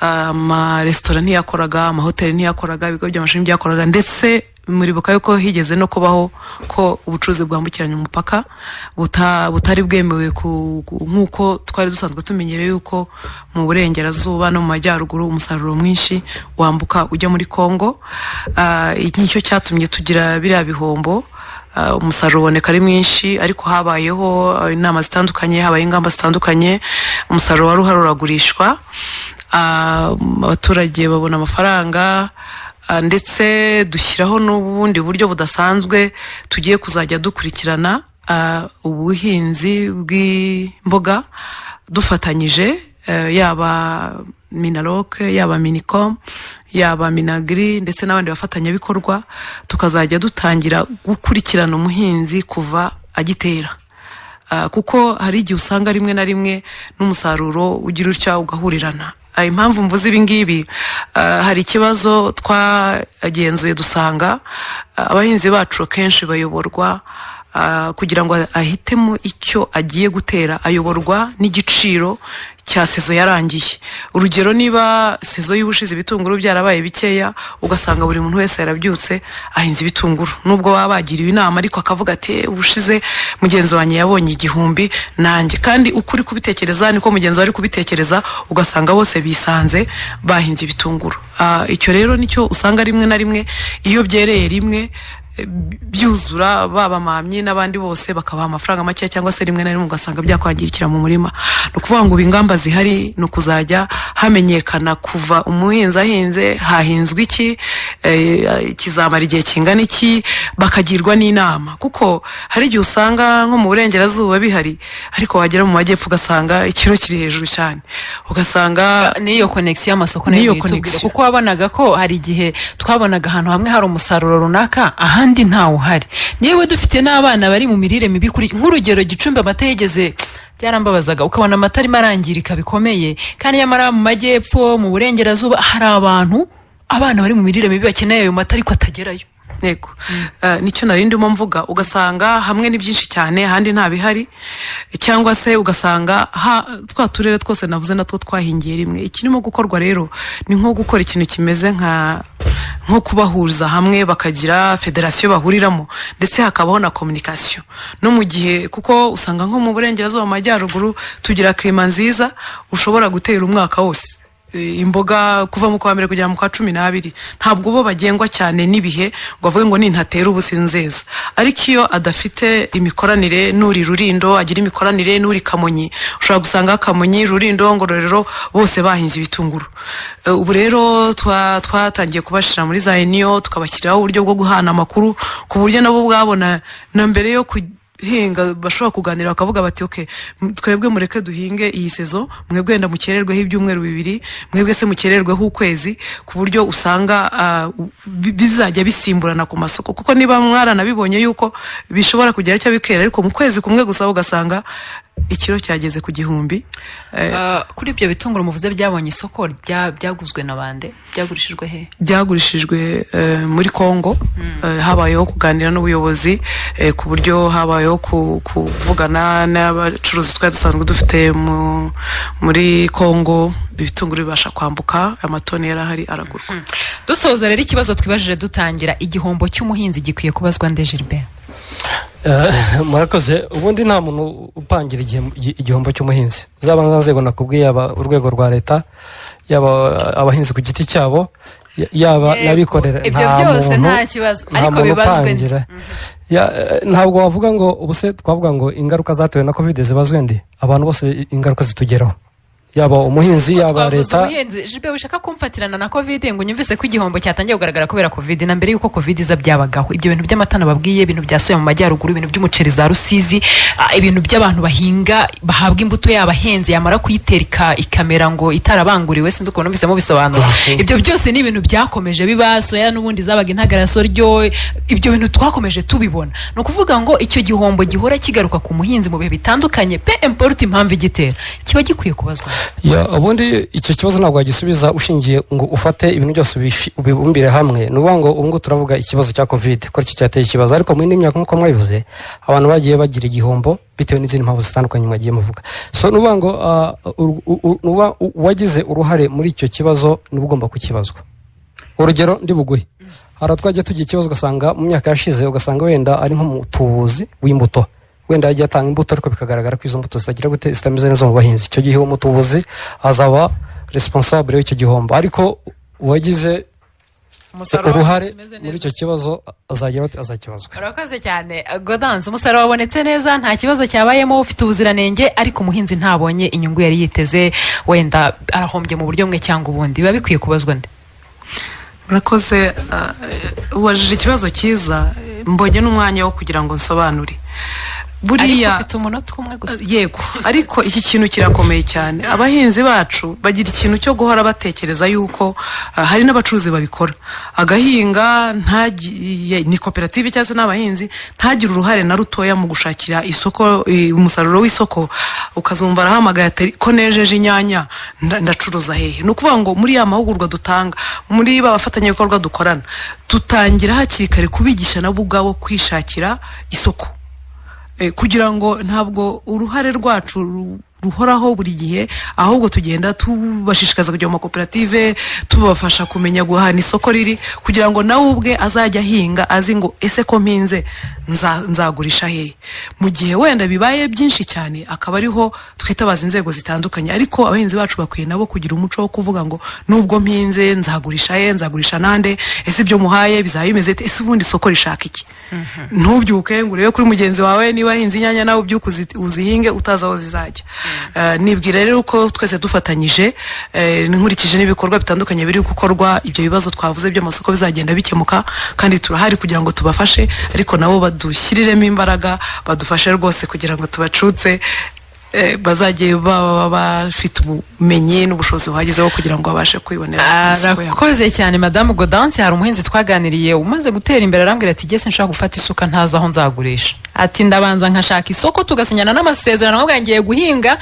Amaresitora ntiyakoraga, amahoteli ntiyakoraga, ibigo by'amashuri ntibyakoraga, ndetse muribuka yuko higeze no kubaho ko ubucuruzi bwambukiranya umupaka butari bwemewe, nk'uko twari dusanzwe tumenyereye yuko mu burengerazuba no mu majyaruguru umusaruro mwinshi wambuka ujya muri Kongo. Iki nicyo cyatumye tugira biriya bihombo. Umusaruro uboneka ari mwinshi, ariko habayeho inama zitandukanye, habayeho ingamba zitandukanye, umusaruro wari uhari uragurishwa, abaturage babona amafaranga, ndetse dushyiraho n'ubundi buryo budasanzwe tugiye kuzajya dukurikirana ubuhinzi bw'imboga dufatanyije, yaba MINALOC, yaba MINICOM, yaba MINAGRI, ndetse n'abandi bafatanyabikorwa, tukazajya dutangira gukurikirana umuhinzi kuva agitera, kuko hari igihe usanga rimwe na rimwe n'umusaruro ugira utya ugahurirana. Impamvu mvuze ibi ngibi, hari ikibazo twagenzuye dusanga abahinzi bacu akenshi bayoborwa, kugira ngo ahitemo icyo agiye gutera, ayoborwa n'igiciro cya saison yarangiye. Urugero, niba saison y'ubushize ibitunguru byarabaye bikeya, ugasanga buri muntu wese yarabyutse ahinze ibitunguru, nubwo baba bagiriwe inama, ariko akavuga ati: "Ubushize mugenzi wanjye yabonye 1000, nanjye." Kandi uko uri kubitekereza niko mugenzi wawe ari kubitekereza, ugasanga bose bisanze bahinze ibitunguru. Icyo rero nicyo usanga rimwe na rimwe iyo byereye rimwe byuzura, baba mamyi n'abandi bose bakabaha amafaranga make, cyangwa se rimwe na rimwe ugasanga byakwangirikira mu murima. Ni ukuvuga ngo ubu ingamba zihari ni ukuzajya hamenyekana kuva umuhinzi ahinze, hahinzwe iki, kizamara igihe kingana iki, bakagirwa n'inama, kuko hari igihe usanga nko mu burengerazuba bihari, ariko wagera mu majyepfo ugasanga ikiro kiri hejuru cyane, ugasanga N'iyo connexion y'amasoko nayo N'iyo mwitubwire, connexion. kuko wabonaga ko hari igihe twabonaga ahantu hamwe hari umusaruro runaka, ahandi ntawe uhari. Yewe, dufite n'abana bari mu mirire mibi, kuri nk'urugero Gicumbi amata yigeze Byarambabazaga, ukabona amata arimo arangirika bikomeye, kandi nyamara mu majyepfo, mu burengerazuba, hari abantu, abana bari mu mirire mibi bakeneye ayo mata ariko atagerayo. Yego. Nicyo nari ndimo mvuga. Ugasanga hamwe ni byinshi cyane, ahandi nta bihari, cyangwa se ugasanga twa turere twose navuze natwo twahingiye rimwe. Ikirimo gukorwa rero ni nko gukora ikintu kimeze nko kubahuriza hamwe, bakagira federasiyo bahuriramo, ndetse hakabaho na communication no mu gihe, kuko usanga nko mu burengerazuba, mu majyaruguru, tugira climat nziza, ushobora gutera umwaka wose imboga kuva mu kwa mbere kugera mu kwa 12. Ntabwo bo bagengwa cyane n'ibihe ngo bavuge ngo nintatera ubu sinzeza. Ariko iyo adafite imikoranire n'uri Rurindo, agira imikoranire n'uri Kamonyi, ushobora gusanga Kamonyi, Rurindo, Ngororero bose bahinze ibitunguru. Ubu rero twatangiye kubashyira muri za union, tukabashyiriraho uburyo bwo guhana amakuru, ku buryo nabo ubwabo na mbere yo guhinga bashobora kuganira bakavuga bati: "Ok, twebwe mureke duhinge iyi saison, mwebwe wenda mukererweho ibyumweru 2, mwebwe se mukererweho ukwezi," ku buryo usanga bizajya bisimburana ku masoko. Kuko niba mwaranabibonye yuko bishobora kugera cyangwa bikera, ariko mu kwezi kumwe gusa ugasanga ikiro cyageze ku 1000. Kuri ibyo bitunguru muvuze byabonye isoko, byaguzwe na bande? Byagurishijwe he? Byagurishijwe muri Congo. Habayeho kuganira n'ubuyobozi, ku buryo habayeho kuvugana n'abacuruzi twari dusanzwe dufite muri Congo, ibitunguru bibasha kwambuka, amatoni yari ahari aragurwa. Dusoza rero, ikibazo twibajije dutangira: igihombo cy'umuhinzi gikwiye kubazwa nde, Gilbert? Murakoze. Ubundi nta muntu upangira igihombo cy'umuhinzi, zaba za nzego nakubwiye, yaba urwego rwa leta, yaba abahinzi ku giti cyabo, yaba n'abikorera. Ibyo Nta byose muntu, nta kibazo, nta ariko muntu bibazwe nde? upangira. Ntabwo wavuga ngo ubu se twavuga ngo ingaruka zatewe na COVID zibazwe ndi. Abantu bose ingaruka zitugeraho, yaba umuhinzi, yaba Twavuze leta. ubuhinzi. Jibe, ushaka kumfatirana na COVID ngo unyumvise ko igihombo cyatangiye kugaragara kubera COVID. Na mbere y'uko COVID iza byabagaho. Ibyo bintu by'amata nababwiye, ibintu bya soya mu majyaruguru, ibintu by'umuceri za Rusizi, ibintu by'abantu bahinga bahabwa imbuto yabo ahenze, yamara kuyitera ikamera ngo itarabanguriwe, sinzi ukuntu numvise mubisobanura. Ibyo byose ni ibintu byakomeje biba. Soya n'ubundi zabaga intagarasoryo. Ibyo bintu twakomeje tubibona. Ni ukuvuga ngo icyo gihombo gihora kigaruka ku muhinzi mu bihe bitandukanye, peu importe impamvu igitera, kiba gikwiye kubazwa. Ya, ubundi icyo kibazo ntabwo wagisubiza ushingiye ngo ufate ibintu byose ubibumbire hamwe. Ni ukuvuga ngo ubu ngubu turavuga ikibazo cya COVID ko aricyo cyateye ikibazo, ariko mu yindi myaka, nk'uko mwabivuze, abantu bagiye bagira igihombo bitewe n'izindi mpamvu zitandukanye mwagiye muvuga. So ni ukuvuga ngo ni ukuvuga uwagize uruhare muri icyo kibazo niwe ugomba kukibazwa. Urugero ndi buguhe, hari aho twajya tugira ikibazo, ugasanga mu myaka yashize, ugasanga wenda ari nk'umutubuzi w'imbuto, wenda yagiye atanga imbuto ariko bikagaragara ko izo mbuto zitagira gute, zitameze neza mu bahinzi. Icyo gihe uwo mutubuzi azaba responsable w'icyo gihombo, ariko uwagize Umusaruro uruhare umeze neza. muri icyo kibazo azagira ate? Azakibazwa. Urakoze cyane, Godanse. Umusaruro wabonetse neza, nta kibazo cyabayemo, ufite ubuziranenge, ariko umuhinzi ntabonye inyungu yari yiteze, wenda arahombye mu buryo bumwe cyangwa ubundi, biba bikwiye kubazwa nde? Murakoze. Ubajije ikibazo cyiza, mbonye n'umwanya wo kugira ngo nsobanure. Ariko Buriya ufite umunota umwe gusa. Yego, ariko iki kintu kirakomeye cyane. Abahinzi bacu bagira ikintu cyo guhora batekereza yuko hari n'abacuruzi babikora, agahinga ntagiye ni koperative cyangwa se n'abahinzi, ntagire uruhare na rutoya mu gushakira isoko umusaruro w'isoko. Ukazumva arahamagaye ati: "Ko nejeje inyanya, ndacuruza hehe?" Ni ukuvuga ngo muri ya mahugurwa dutanga, muri ba bafatanyabikorwa dukorana, dutangira hakiri kare kubigisha nabo ubwabo kwishakira isoko, kugira ngo ntabwo uruhare rwacu ruhoraho buri gihe, ahubwo tugenda tubashishikaza kujya mu makoperative, tubafasha kumenya guhana isoko riri, kugira ngo nawe ubwe azajya ahinga azi ngo: "Ese ko mpinze nzagurisha hehe?" Mu gihe wenda bibaye byinshi cyane, akaba ariho twitabaza inzego zitandukanye. Ariko abahinzi bacu bakwiye nabo kugira umuco wo kuvuga ngo: "Nubwo mpinze, nzagurisha he? Nzagurisha nande? Ese ibyo muhaye bizaba bimeze bite? Ese ubundi isoko rishaka iki?" Ntubyuke ngo urebe kuri mugenzi wawe, niba ahinze inyanya nawe ubyuke uzihinge utazi aho zizajya. Nibwira rero ko twese dufatanyije, nkurikije n'ibikorwa bitandukanye biri gukorwa, ibyo bibazo twavuze by'amasoko bizagenda bikemuka, kandi turahari kugira ngo tubafashe, ariko nabo badushyiriremo imbaraga, badufashe rwose kugira ngo tubacutse. Bazajye baba bafite ubumenyi n'ubushobozi buhagije bwo kugira ngo babashe kwibonera isoko yabo. Arakoze cyane Madamu Godanse. Hari umuhinzi twaganiriye umaze gutera imbere, arambwira ati: "Jye sinshobora gufata isuka ntazi aho nzagurisha." Ati: "Ndabanza nkashaka isoko, tugasinyana n'amasezerano, nkavuga ngiye guhinga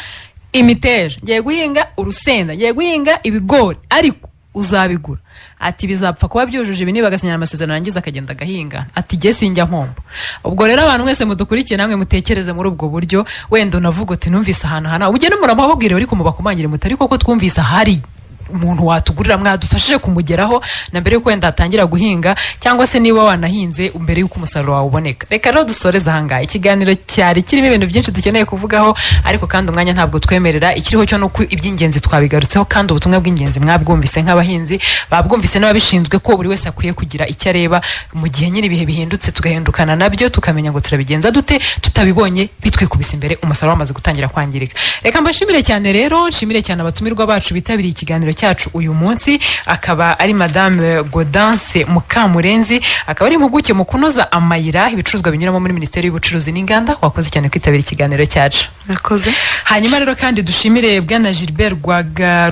imiteja, ngiye guhinga urusenda, ngiye guhinga ibigori, ariko uzabigura." Ati: "Bizapfa kuba byujuje ibi." Niba agasinyana amasezerano, yangiza akagenda agahinga. Ati: "Jye sinjya mpombo." Ubwo rero abantu mwese mudukurikiye, namwe mutekereze muri ubwo buryo. Wenda unavuga uti: "Numvise ahantu hana." Ugende muramubabwire, ariko mubakomangire muti: "Ariko ko twumvise ahari umuntu watugurira, mwadufashije kumugeraho na mbere yuko wenda atangira guhinga, cyangwa se niba wanahinze mbere yuko umusaruro wawe uboneka." Reka rero dusoreze ahangaha. Ikiganiro cyari kirimo ibintu byinshi dukeneye kuvugaho, ariko kandi umwanya ntabwo twemerera. Ikiriho cyo nuko iby'ingenzi twabigarutseho, kandi ubutumwa bw'ingenzi mwabwumvise nk'abahinzi, babwumvise n'ababishinzwe, ko buri wese akwiye kugira icyo areba mu gihe nyine ibihe bihindutse, tugahindukana nabyo, tukamenya ngo turabigenza dute tutabibonye bitwikubise imbere, umusaruro wamaze gutangira kwangirika. Reka mbashimire cyane rero, nshimire cyane abatumirwa bacu bitabiriye ikiganiro cyacu uyu munsi, akaba ari Madame Godanse Mukamurenzi, akaba ari impuguke mu kunoza amayira ibicuruzwa binyuramo muri Minisiteri y'Ubucuruzi n'Inganda. Wakoze cyane kwitabira ikiganiro cyacu. Murakoze. Hanyuma rero kandi dushimire Bwana Gilbert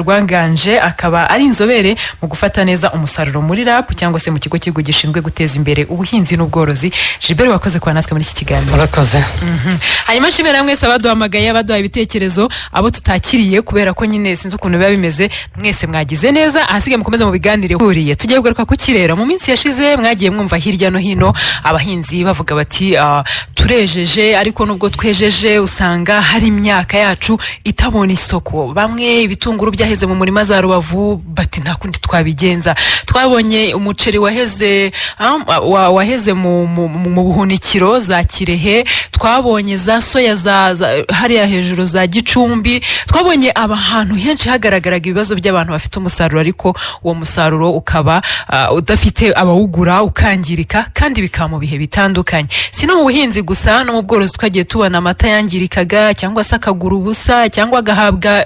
Rwaganje, akaba ari inzobere mu gufata neza umusaruro muri RAB, cyangwa se mu kigo cy'igihugu gishinzwe guteza imbere ubuhinzi n'ubworozi. Gilbert, wakoze kuba natwe muri iki kiganiro. Murakoze. Hanyuma nshimira mwese abaduhamagaye, abaduhaye ibitekerezo, abo tutakiriye kubera ko nyine sinzi ukuntu biba bimeze. Mwese mwagize neza. Ahasigaye mukomeze mu biganire. Huriye tugiye kugaruka ku kirero. Mu minsi yashize mwagiye mwumva hirya no hino abahinzi bavuga bati: "Turejeje, ariko nubwo twejeje usanga hari imyaka yacu itabona isoko." Bamwe ibitunguru byaheze mu murima za Rubavu, bati: "Nta kundi twabigenza." Twabonye umuceri waheze waheze mu buhunikiro za Kirehe, twabonye za soya za hariya hejuru za Gicumbi, twabonye ahantu henshi hagaragaraga ibibazo by'abantu bafite umusaruro, ariko uwo musaruro ukaba udafite abawugura, ukangirika, kandi bikaba mu bihe bitandukanye. Si no mu buhinzi gusa, no mu bworozi twagiye tubona amata yangirikaga, cyangwa se akagura ubusa, cyangwa agahabwa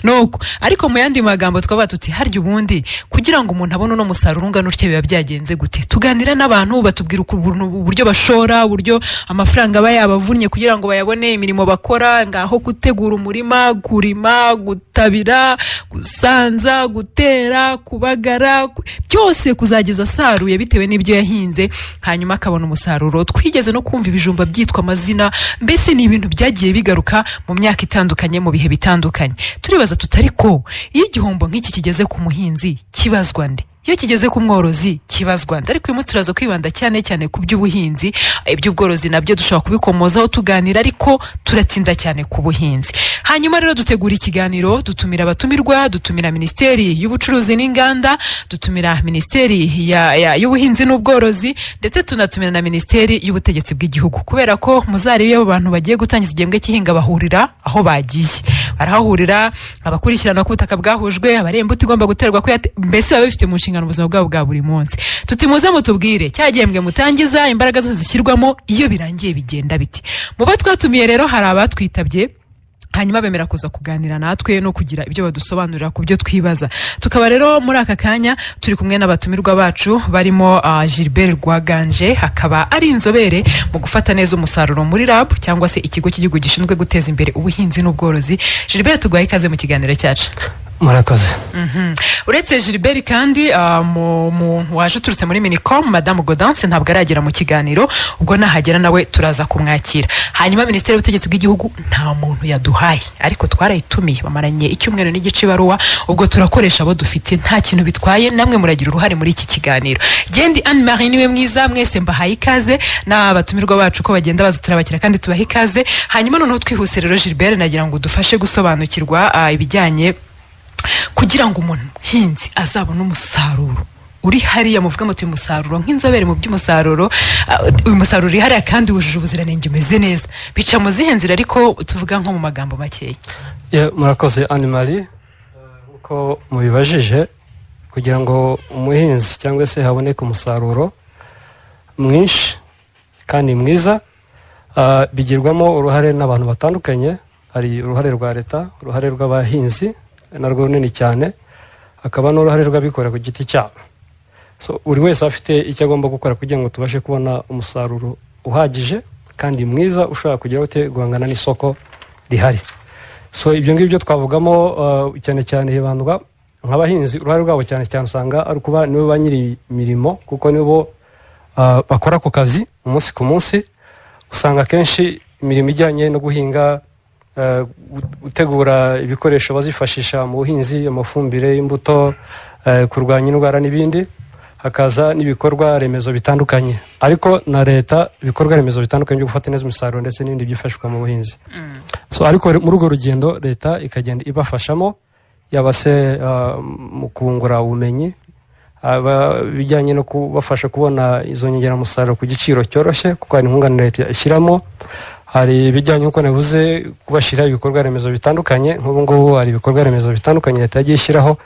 nuko. Ariko mu yandi magambo twaba tuti: "Harya ubundi kugira ngo umuntu abone uno musaruro ungana utya biba byagenze gute?" Tuganira n'abantu, batubwira ukuntu uburyo bashora, uburyo amafaranga aba yabavunnye kugira ngo bayabone, imirimo bakora, ngaho gutegura umurima, kurima, gutabira, gusanza, gutera, kubagara, byose kuzageza asaruye bitewe n'ibyo yahinze, hanyuma akabona umusaruro. Twigeze no kumva ibijumba byitwa amazina. Mbese ni ibintu byagiye bigaruka mu myaka itandukanye, mu bihe bitandukanye. Turibaza tutari ko iyo igihombo nk'iki kigeze ku muhinzi kibazwa nde? Iyo kigeze ku mworozi kibazwa nde? Ariko uyu munsi turaza kwibanda cyane cyane ku by'ubuhinzi. Iby'ubworozi nabyo dushobora kubikomozaho tuganira, ariko turatinda cyane ku buhinzi. Hanyuma rero dutegura ikiganiro, dutumira abatumirwa, dutumira Minisiteri y'Ubucuruzi n'Inganda, dutumira Minisiteri y'Ubuhinzi n'Ubworozi, ndetse tunatumira na Minisiteri y'Ubutegetsi bw'Igihugu, kubera ko muzarebe iyo abo bantu bagiye gutangiza igihembwe cy'ihinga bahurira aho bagiye barahahurira, abakurikirana ko ubutaka bwahujwe, abareba imbuto igomba guterwa, ko mbese baba bifite mu nshingano ubuzima bwabo bwa buri munsi. Tuti: "Muze mutubwire cya gihembwe mutangiza, imbaraga zose zishyirwamo, iyo birangiye bigenda biti?" Mu bo twatumiye rero hari abatwitabye, hanyuma bemera kuza kuganira natwe no kugira ibyo badusobanurira ku byo twibaza. Tukaba rero muri aka kanya turi kumwe n'abatumirwa bacu barimo Gilbert Rwaganje, akaba ari inzobere mu gufata neza umusaruro muri RAB, cyangwa se ikigo cy'igihugu gishinzwe guteza imbere ubuhinzi n'ubworozi. Gilbert, tuguhaye ikaze mu kiganiro cyacu. Murakoze. Uretse Gilbert kandi, mu waje uturutse muri Minicom, Madamu Godance, ntabwo aragera mu kiganiro, ubwo nahagera nawe turaza kumwakira. Hanyuma Minisiteri y'Ubutegetsi bw'Igihugu nta muntu yaduhaye, ariko twarayitumiye, bamaranye icyumweru n'igice ibaruwa. Ubwo turakoresha abo dufite, nta kintu bitwaye, namwe muragira uruhare muri iki kiganiro. Gendi Anne Marie niwe mwiza, mwese mbahaye ikaze, n'abatumirwa bacu ko bagenda baza turabakira kandi tubaha ikaze. Hanyuma noneho twihuse rero, Gilbert, nagira ngo udufashe gusobanukirwa ibijyanye kugira ngo umuhinzi azabone umusaruro uri hariya muvuga muti uyu musaruro, nk'inzobere mu by'umusaruro, uyu musaruro uri hariya kandi wujuje ubuziranenge, umeze neza, bica mu zihe nzira? Ariko tuvuga nko mu magambo makeya. Murakoze Anne Marie. Nkuko mubibajije, kugira ngo umuhinzi cyangwa se haboneke umusaruro mwinshi kandi mwiza, bigirwamo uruhare n'abantu batandukanye. Hari uruhare rwa leta, uruhare rw'abahinzi narwo runini cyane, hakaba n'uruhare rw'abikorera ku giti cyabo. So buri wese afite icyo agomba gukora kugira ngo tubashe kubona umusaruro uhagije kandi mwiza ushobora kugira ute guhangana n'isoko. rihari. So ibyo ngibyo twavugamo, cyane cyane hibandwa nk'abahinzi, uruhare rwabo cyane cyane usanga ari ukuba nibo ba nyiri imirimo, kuko nibo bakora ako kazi umunsi ku munsi. Usanga akenshi imirimo ijyanye no guhinga, gutegura ibikoresho bazifashisha mu buhinzi, amafumbire, imbuto, kurwanya indwara n'ibindi, hakaza n'ibikorwa remezo bitandukanye, ariko na leta ibikorwa remezo bitandukanye byo gufata neza umusaruro ndetse n'ibindi byifashishwa mu buhinzi. So ariko muri urwo rugendo leta ikagenda ibafashamo, yaba se mu kubungura ubumenyi, bijyanye no kubafasha kubona izo nyongeramusaruro ku giciro cyoroshye, kuko hari nkunganire leta ishyiramo. Hari ibijyanye, nk'uko navuze, kubashyira ibikorwa remezo bitandukanye. Nk'ubu ngubu hari ibikorwa remezo bitandukanye leta yagiye ishyiraho,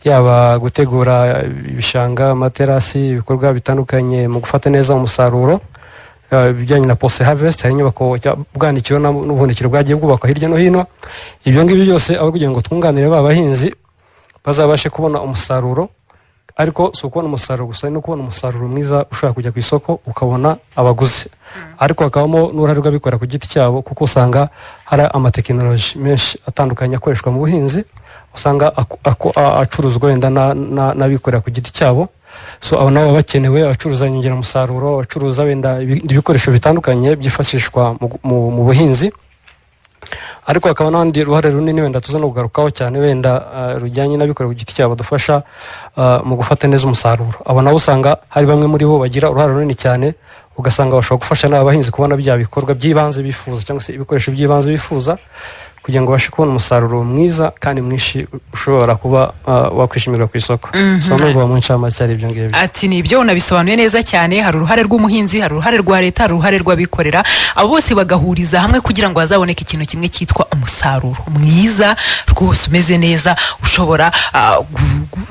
yaba gutegura ibishanga, amaterasi, ibikorwa bitandukanye mu gufata neza umusaruro, ibijyanye na post harvest, hari inyubako, ubwanikiro n'ubuhunikiro bwagiye bwubakwa hirya no hino. Ibyo ngibyo byose aho kugira ngo twunganire ba bahinzi bazabashe kubona umusaruro. Ariko si ukubona umusaruro gusa, ni no kubona umusaruro mwiza ushobora kujya ku isoko ukabona abaguzi. Ariko hakabamo n'uruhare rw'abikorera ku giti cyabo, kuko usanga hari amatekinoloji menshi atandukanye akoreshwa mu buhinzi, usanga acuruzwa wenda n'abikorera ku giti cyabo. So abo nabo baba bakenewe, abacuruza inyongeramusaruro, abacuruza wenda ibindi bikoresho bitandukanye byifashishwa mu buhinzi. Ariko hakaba n'urundi ruhare runini wenda tuza no kugarukaho cyane, wenda rujyanye n'abikorera ku giti cyabo badufasha mu gufata neza umusaruro. Abo nabo usanga hari bamwe muri bo bagira uruhare runini cyane, ugasanga bashobora gufasha n'abahinzi kubona bya bikorwa by'ibanze bifuza cyangwa se ibikoresho by'ibanze bifuza kugira ngo babashe kubona umusaruro mwiza kandi mwinshi ushobora kuba wakwishimirwa ku isoko. So numva mu ncamake ari ibyo ngibyo. Ati ni ibyo, unabisobanuye neza cyane. Hari uruhare rw'umuhinzi, hari uruhare rwa leta, hari uruhare rw'abikorera, abo bose bagahuriza hamwe kugira ngo hazaboneke ikintu kimwe cyitwa umusaruro mwiza rwose, umeze neza, ushobora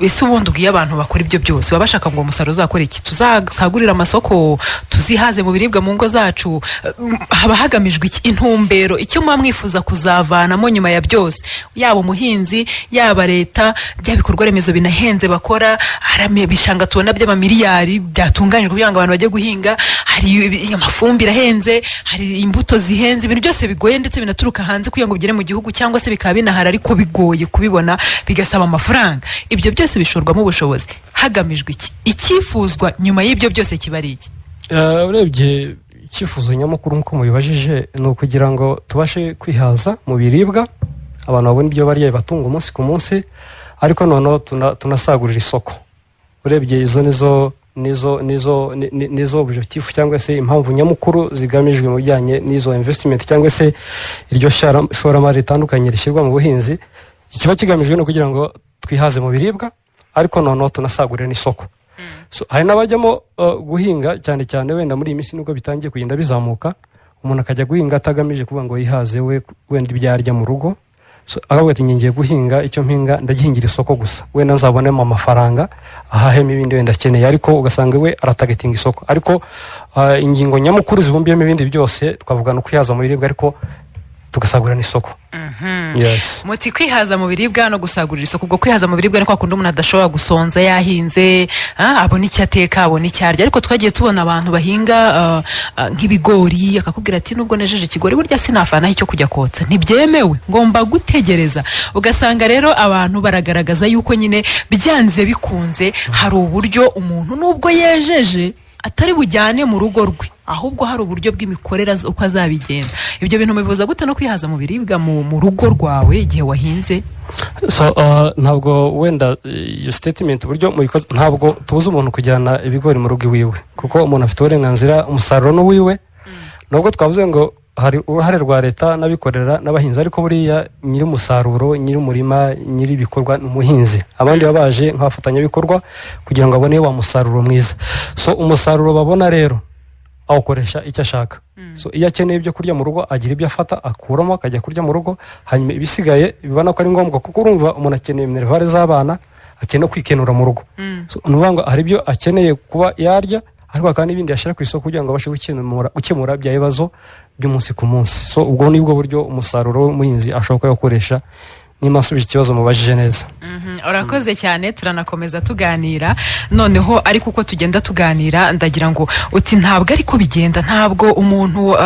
ese ubundi ubwiye abantu bakora ibyo byose, baba bashaka ngo uwo musaruro uzakore iki? Tuzasagurire amasoko, tuzihaze mu biribwa mu ngo zacu? Haba hagamijwe iki? Intumbero, icyo muba mwifuza kuzavanamo nyuma ya byose, yaba umuhinzi, yaba leta, bya bikorwa remezo binahenze bakora, hari ibishanga tubona by'amamiliyari byatunganyijwe kugira ngo abantu bajye guhinga, hari amafumbire ahenze, hari imbuto zihenze, ibintu byose bigoye ndetse binaturuka hanze kugira ngo bigere mu gihugu, cyangwa se bikaba binahari ariko bigoye kubibona, bigasaba amafaranga. Ibyo byose bishorwamo ubushobozi hagamijwe iki? Icyifuzwa nyuma y'ibyo byose kiba ari iki? Urebye icyifuzo nyamukuru, nk'uko mubibajije, ni ukugira ngo tubashe kwihaza mu biribwa, abantu babone ibyo barya bibatunga umunsi ku munsi, ariko noneho tunasagurira isoko. Urebye izo nizo objectif cyangwa se impamvu nyamukuru zigamijwe mu bijyanye n'izo investment cyangwa se iryo shoramari ritandukanye rishyirwa mu buhinzi. Ikiba kigamijwe ni ukugira ngo twihaze mu biribwa, ariko noneho tunasagurire n'isoko. So, hari n'abajyamo guhinga cyane cyane wenda muri iyi minsi nubwo bitangiye kugenda bizamuka, umuntu akajya guhinga atagamije kuvuga ngo yihaze we wenda ibyo yarya mu rugo. So, akavuga ati: "Ngiye guhinga, icyo mpinga ndagihingira isoko gusa, wenda nzabonemo amafaranga ahahemo ibindi wenda akeneye." Ariko ugasanga we aratargetinga isoko. Ariko ingingo nyamukuru zibumbiyemo ibindi byose twavuga ni ukwihaza mu biribwa, ariko tugasagurira n'isoko. Yes. Muti kwihaza mu biribwa no gusagurira isoko. Ubwo kwihaza mu biribwa ni kwa kundi umuntu adashobora gusonza yahinze, abona icyo ateka, abona icyo arya. Ariko twagiye tubona abantu bahinga nk'ibigori, akakubwira ati: "Nubwo nejeje ikigori, burya sinafanaho icyo kujya kotsa, ntibyemewe, ngomba gutegereza." Ugasanga rero abantu baragaragaza yuko nyine byanze bikunze hari uburyo umuntu nubwo yejeje atari bujyane mu rugo rwe, ahubwo hari uburyo bw'imikorere uko azabigenza. Ibyo bintu mubibuza gute no kwihaza mu biribwa mu rugo rwawe igihe wahinze? So ntabwo wenda iyo statement uburyo muyikoze, ntabwo tubuza umuntu kujyana ibigori mu rugo iwiwe, kuko umuntu afite uburenganzira, umusaruro ni uwiwe. Nubwo twavuze ngo hari uruhare rwa leta n'abikorera n'abahinzi, ariko buriya nyiri umusaruro, nyiri umurima, nyiri ibikorwa ni umuhinzi. Abandi baba baje nk'abafatanyabikorwa kugira ngo babone wa musaruro mwiza. So umusaruro babona rero awukoresha icyo ashaka. So iyo akeneye ibyo kurya mu rugo, agira ibyo afata akuramo akajya kurya mu rugo, hanyuma ibisigaye bibona ko ari ngombwa, kuko urumva umuntu akeneye minerval z'abana, akeneye no kwikenura mu rugo. So, ni ukuvuga ngo hari ibyo akeneye kuba yarya, ariko hakaba n'ibindi yashyira ku isoko kugira ngo abashe gukemura bya bibazo by'umunsi ku munsi. So ubwo ni bwo buryo umusaruro w'umuhinzi ashobora kuwukoresha. Niba nsubije ikibazo mubajije neza. Urakoze cyane. Turanakomeza tuganira noneho, ariko uko tugenda tuganira ndagira ngo uti ntabwo ariko bigenda, ntabwo umuntu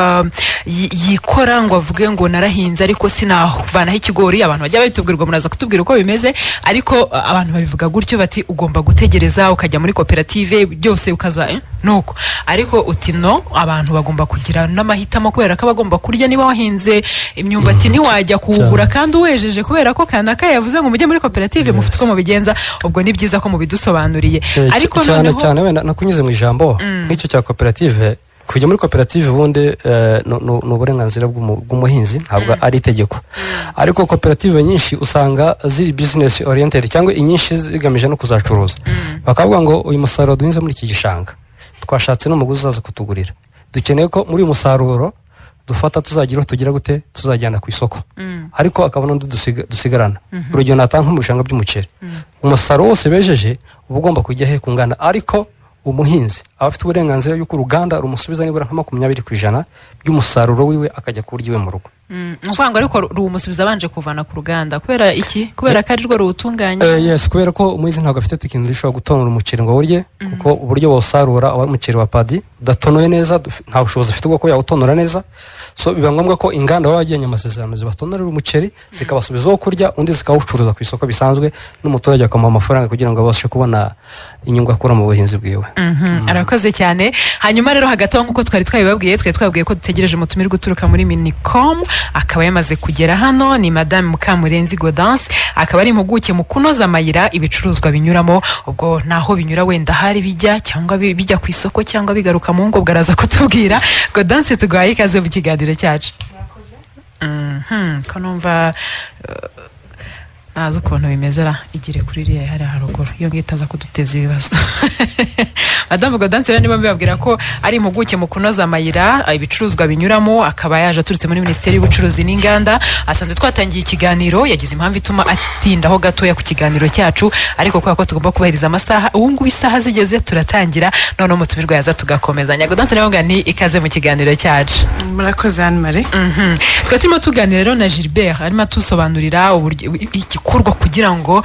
yikora ngo avuge ngo narahinze ariko sinavanaho ikigori. Abantu bajya babitubwirwa, muraza kutubwira uko bimeze, ariko abantu babivuga gutyo bati ugomba gutegereza ukajya muri koperative byose ukaza nuko. Ariko uti no, abantu bagomba kugira n'amahitamo kubera ko bagomba kurya. Niba wahinze imyumbati ntiwajya kuwugura kandi uwejeje kubera ko kanaka yavuze ngo mujye muri koperative, mufite uko mubigenza. Ubwo ni byiza ko mubidusobanuriye. Ariko cyane noneho cyane wenda nakunyuze mu ijambo, nk'icyo cya koperative, kujya muri koperative ubundi ni uburenganzira bw'umuhinzi, ntabwo ari itegeko. Ariko koperative nyinshi usanga ziri business oriented, cyangwa inyinshi zigamije no kuzacuruza, bakavuga ngo uyu musaruro duhinze muri iki gishanga twashatse n'umuguzi uzaza kutugurira, dukeneye ko muri uyu musaruro dufata tuzagira aho tugira gute, tuzajyana ku isoko, ariko akaba n'undi dusigarana. Urugero natanga, nko mu bishanga by'umuceri, umusaruro wose bejeje uba ugomba kujya he? Ku nganda. Ariko umuhinzi aba afite uburenganzira y'uko uruganda rumusubiza nibura nka 20% by'umusaruro wiwe, akajya kuwurya iwe mu rugo. Ni ukuvuga ngo ariko ruwumusubiza abanje kuvana ku ruganda, kubera iki? Kubera ko ari rwo ruwutunganya? Yes, kubera ko umuhinzi ntabwo afite tekiniki ishobora gutonora umuceri ngo awurye, kuko uburyo bawusarura aba ari umuceri wa paddy udatonoye neza, nta bushobozi afite bwo kuba yawutonora neza. So biba ngombwa ko inganda baba bagiranye amasezerano zibatonorera umuceri, zikabasubiza uwo kurya, undi zikawucuruza ku isoko bisanzwe, n'umuturage akamuha amafaranga kugira ngo abashe kubona inyungu akura mu buhinzi bwiwe. Arakoze cyane. Hanyuma rero hagati aho, nk'uko twari twabibabwiye, twari twababwiye ko dutegereje umutumirwa uturuka muri Minicom, akaba yamaze kugera hano. Ni Madame Mukamurenzi Gaudence, akaba ari impuguke mu kunoza amayira ibicuruzwa binyuramo. Ubwo naho binyura wenda hari bijya cyangwa bijya ku isoko cyangwa bigaruka mu ngo, ubwo araza kutubwira. Gaudence, tuguhaye ikaze mu kiganiro cyacu. Ko numva ntazi ukuntu bimeze ra, igire kuri iriya hariya haruguru, iyo ngiyo itaza kuduteza ibibazo. Madamu Gaudence rero, niba mbibabwira ko ari impuguke mu kunoza amayira ibicuruzwa binyuramo, akaba yaje aturutse muri Minisiteri y'Ubucuruzi n'Inganda, asanze twatangiye ikiganiro. Yagize impamvu ituma atindaho gatoya ku kiganiro cyacu, ariko kubera ko tugomba kubahiriza amasaha, ubu ngubu isaha zigeze turatangira, noneho umutumirwa yaza tugakomezanya. Gaudence nawe ngo ni ikaze mu kiganiro cyacu. Murakoze, Anne Marie. Twari turimo tuganira rero na Gilbert, arimo atusobanurira uburyo igikorwa kugira ngo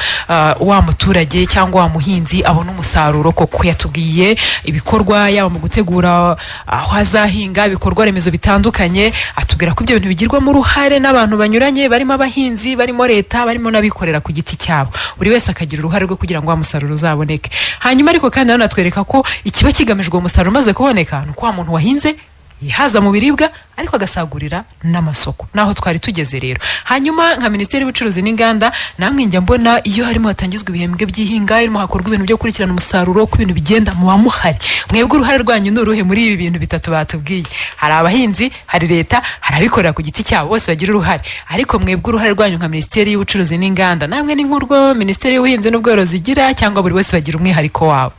wa muturage cyangwa wa muhinzi abone umusaruro koko. Yatubwiye ibikorwa yaba mu gutegura aho azahinga, ibikorwa remezo bitandukanye, atubwira ko ibyo bintu bigirwamo uruhare n'abantu banyuranye, barimo abahinzi, barimo leta, barimo n'abikorera ku giti cyabo, buri wese akagira uruhare rwe kugira ngo wa musaruro uzaboneke. Hanyuma ariko kandi nanone atwereka ko ikiba kigamijwe, uwo musaruro umaze kuboneka, ni uko wa muntu wahinze yihaza mu biribwa ariko agasagurira n'amasoko. Naho twari tugeze rero. Hanyuma nka Minisiteri y'Ubucuruzi n'Inganda, namwe njya mbona iyo harimo hatangizwa ibihembwe by'ihinga, harimo hakorwa ibintu byo gukurikirana umusaruro, uko ibintu bigenda, muba muhari. Mwebwe uruhare rwanyu ni uruhe muri ibi bintu bitatu batubwiye? Hari abahinzi, hari leta, hari abikorera ku giti cyabo, bose bagira uruhare, ariko mwebwe uruhare rwanyu nka Minisiteri y'Ubucuruzi n'Inganda, namwe ni nk'urwo Minisiteri y'Ubuhinzi n'Ubworozi igira, cyangwa buri wese bagira umwihariko wabo?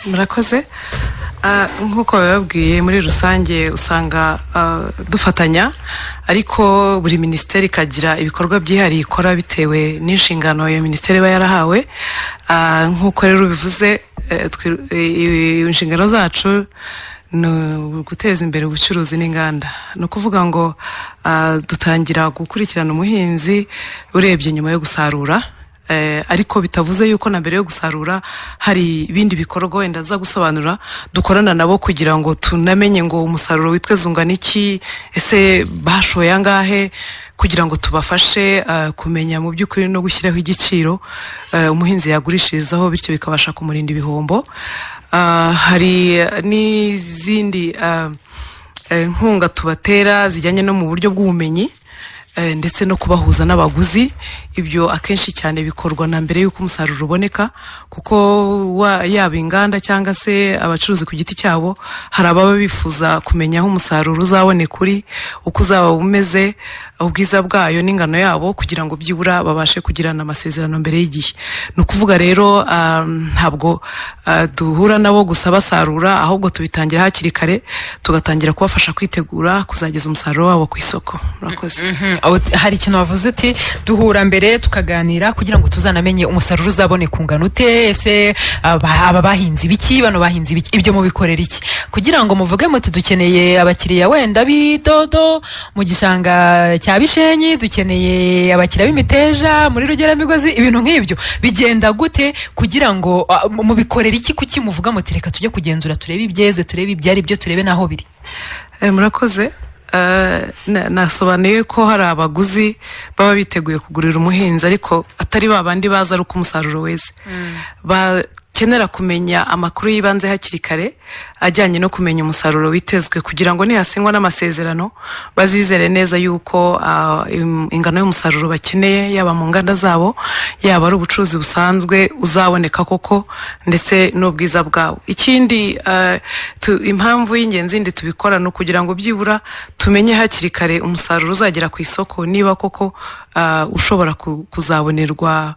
Murakoze. Nk'uko babibabwiye, muri rusange usanga dufatanya, ariko buri minisiteri ikagira ibikorwa byihariye ikora bitewe n'inshingano iyo minisiteri iba yarahawe. Nk'uko rero bivuze, inshingano zacu ni uguteza imbere ubucuruzi n'inganda. Ni ukuvuga ngo dutangira gukurikirana umuhinzi urebye nyuma yo gusarura, ariko bitavuze yuko na mbere yo gusarura hari ibindi bikorwa wenda aza gusobanura dukorana nabo kugira ngo tunamenye ngo umusaruro witwe ungana iki, ese bashoye angahe, kugira ngo tubafashe kumenya mu by'ukuri no gushyiraho igiciro umuhinzi yagurishirizaho, bityo bikabasha kumurinda ibihombo. Hari n'izindi nkunga tubatera zijyanye no mu buryo bw'ubumenyi ndetse no kubahuza n'abaguzi. Ibyo akenshi cyane bikorwa na mbere y'uko umusaruro uboneka, kuko yaba inganda cyangwa se abacuruzi ku giti cyabo, hari ababa bifuza kumenya aho umusaruro uzaboneka uri, uko uzaba umeze, ubwiza bwayo n'ingano yabo, kugira ngo byibura babashe kugirana amasezerano mbere y'igihe. Ni ukuvuga rero ntabwo duhura nabo gusa basarura, ahubwo tubitangira hakiri kare, tugatangira kubafasha kwitegura kuzageza umusaruro wabo ku isoko. Murakoze. Hari ikintu wavuze uti duhura mbere tukaganira kugira ngo tuzanamenye umusaruro uzaboneka ungana ute, ese aba bahinze ibiki, bano bahinze ibiki. Ibyo mubikorera iki kugira ngo muvuge muti dukeneye abakiriya wenda b'idodo mu gishanga cya cya Bishenyi, dukeneye abakiriya b'imiteja muri Rugeramigozi, ibintu nk'ibyo. Bigenda gute kugira ngo mubikorera iki? Kuki muvuga muti reka tujye kugenzura, turebe ibyeze, turebe ibyo ari byo, turebe n'aho biri? Murakoze. Nasobanuye ko hari abaguzi baba biteguye kugurira umuhinzi, ariko atari ba bandi baza ari uko umusaruro weze, bakenera kumenya amakuru y'ibanze hakiri kare ajyanye no kumenya umusaruro witezwe, kugira ngo nihasinywa n'amasezerano bazizere neza yuko ingano y'umusaruro bakeneye, yaba mu nganda zabo, yaba ari ubucuruzi busanzwe, uzaboneka koko, ndetse n'ubwiza bwawo. Ikindi, impamvu y'ingenzi yindi tubikora ni ukugira ngo byibura tumenye hakiri kare umusaruro uzagera ku isoko, niba koko ushobora kuzabonerwa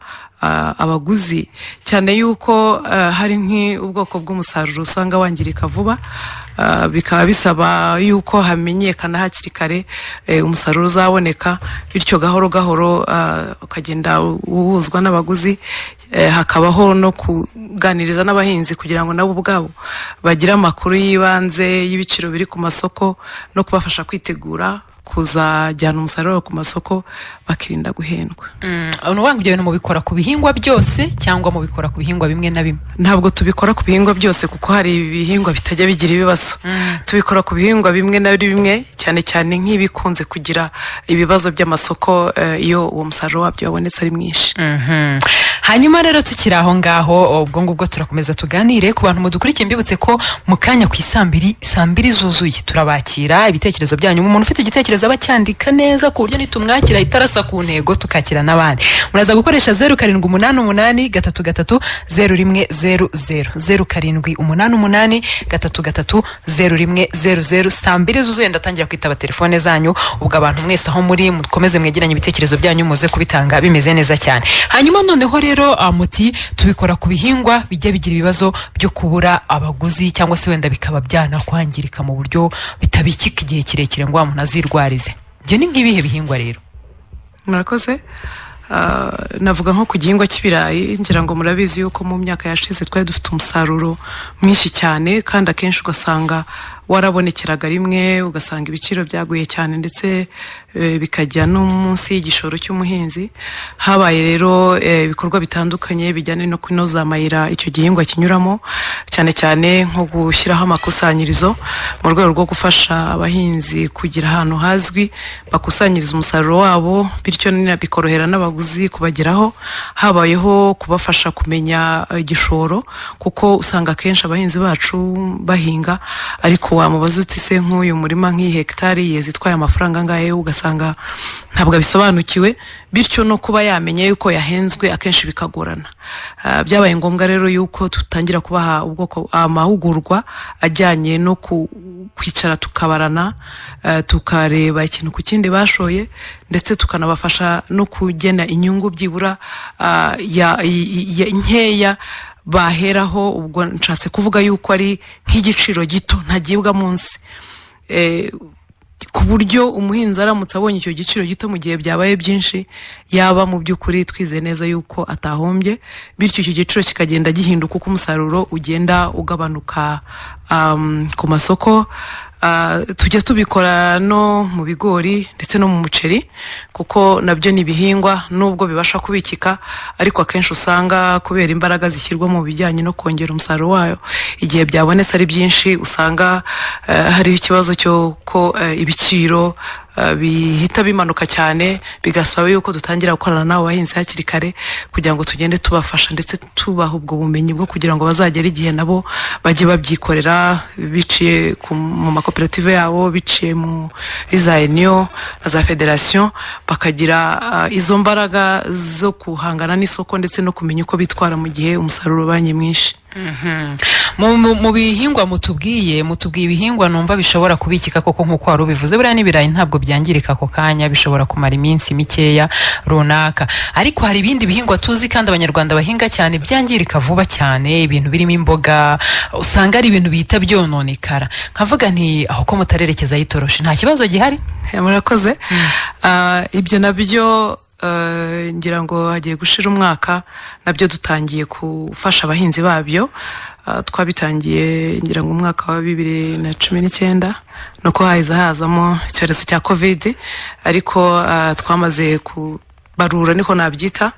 abaguzi, cyane yuko hari nk'ubwoko bw'umusaruro usanga wangirika vuba, bikaba bisaba yuko hamenyekana hakiri kare umusaruro uzaboneka, bityo gahoro gahoro ukagenda uhuzwa n'abaguzi. Hakabaho no kuganiriza n'abahinzi kugira ngo nabo ubwabo bagire amakuru y'ibanze y'ibiciro biri ku masoko, no kubafasha kwitegura kuzajyana umusaruro ku masoko, bakirinda guhendwa. Ni ukuvuga ngo ibyo bintu mubikora ku bihingwa byose cyangwa mubikora ku bihingwa bimwe na bimwe? Ntabwo tubikora ku bihingwa byose, kuko hari ibihingwa bitajya bigira ibibazo. Tubikora ku bihingwa bimwe na bimwe, cyane cyane nk'ibikunze kugira ibibazo by'amasoko iyo uwo musaruro wabyo wabonetse ari mwinshi. Hanyuma rero tukiri aho ngaho, ubwo ngubwo turakomeza tuganire. Ku bantu mudukurikiye, mbibutse ko mu kanya ku isambiri, saa 2 zuzuye, turabakira ibitekerezo byanyu. Umuntu ufite igitekerezo aba acyandika neza, ku buryo nitumwakira ahita arasa ku ntego, tukakira n'abandi. Muraza gukoresha 0788330100, 0788330100. Saa 2 zuzuye ndatangira kwitaba telefone zanyu. Ubwo abantu mwese aho muri, mukomeze mwegeranye ibitekerezo byanyu, muze kubitanga bimeze neza cyane. Hanyuma noneho rero, muti tubikora ku bihingwa bijya bigira ibibazo byo kubura abaguzi, cyangwa se wenda bikaba byanakwangirika mu buryo bitabikika igihe kirekire ngo wa muntu azirwarize. Ibyo ni nk'ibihe bihingwa rero? Murakoze. Navuga nko ku gihingwa cy'ibirayi. Ngira ngo murabizi yuko mu myaka yashize twari dufite umusaruro mwinshi cyane, kandi akenshi ugasanga warabonekeraga rimwe, ugasanga ibiciro byaguye cyane, ndetse bikajya no munsi y'igishoro cy'umuhinzi. Habaye rero ibikorwa bitandukanye bijyanye no kunoza amayira icyo gihingwa kinyuramo, cyane cyane nko gushyiraho amakusanyirizo mu rwego rwo gufasha abahinzi kugira ahantu hazwi bakusanyiriza umusaruro wabo, bityo bikorohera n'abaguzi kubageraho. Habayeho kubafasha kumenya igishoro, kuko usanga akenshi abahinzi bacu bahinga, ariko wamubaza uti se nk'uyu murima, nk'iyi hegitari yeze itwaye amafaranga angahe, ugasanga ntabwo abisobanukiwe, bityo no kuba yamenya yuko yahenzwe akenshi bikagorana. Byabaye ngombwa rero yuko dutangira kubaha ubwoko amahugurwa ajyanye no kwicara tukabarana, tukareba ikintu ku kindi bashoye, ndetse tukanabafasha no kugena inyungu byibura nkeya baheraho. Ubwo nshatse kuvuga yuko ari nk'igiciro gito ntagibwa munsi, ku buryo umuhinzi aramutse abonye icyo giciro gito mu gihe byabaye byinshi, yaba mu by'ukuri twizeye neza yuko atahombye. Bityo icyo giciro kikagenda gihinduka uko umusaruro ugenda ugabanuka ku masoko. Tujya tubikora no mu bigori ndetse no mu muceri, kuko nabyo ni ibihingwa nubwo bibasha kubikika, ariko akenshi usanga kubera imbaraga zishyirwa mu bijyanye no kongera umusaruro wayo, igihe byabonetse ari byinshi usanga hariho ikibazo cy'uko ibiciro bihita bimanuka cyane, bigasaba yuko dutangira gukorana n'abo bahinzi hakiri kare kugira ngo tugende tubafasha, ndetse tubaha ubwo bumenyi bwo kugira ngo bazagere igihe nabo bajye babyikorera biciye mu makoperative yabo, biciye muri za union na za federation, bakagira izo mbaraga zo guhangana n'isoko, ndetse no kumenya uko bitwara mu gihe umusaruro ubanye mwinshi. Mu bihingwa mutubwiye ibihingwa numva bishobora kubikika koko nk'uko wari ubivuze. Buriya n'ibirayi ntabwo byangirika ako kanya, bishobora kumara iminsi mikeya runaka, ariko hari ibindi bihingwa tuzi kandi Abanyarwanda bahinga cyane byangirika vuba cyane, ibintu birimo imboga, usanga ari ibintu bihita byononekara. Nkavuga nti aho ko mutarerekezaho itoroshi, nta kibazo gihari? Murakoze. Ibyo nabyo Ngira ngo hagiye gushira umwaka nabyo dutangiye gufasha abahinzi babyo. Twabitangiye ngira ngo umwaka wa 2019, nuko hahise hazamo icyorezo cya COVID, ariko twamaze kubarura, niko nabyita,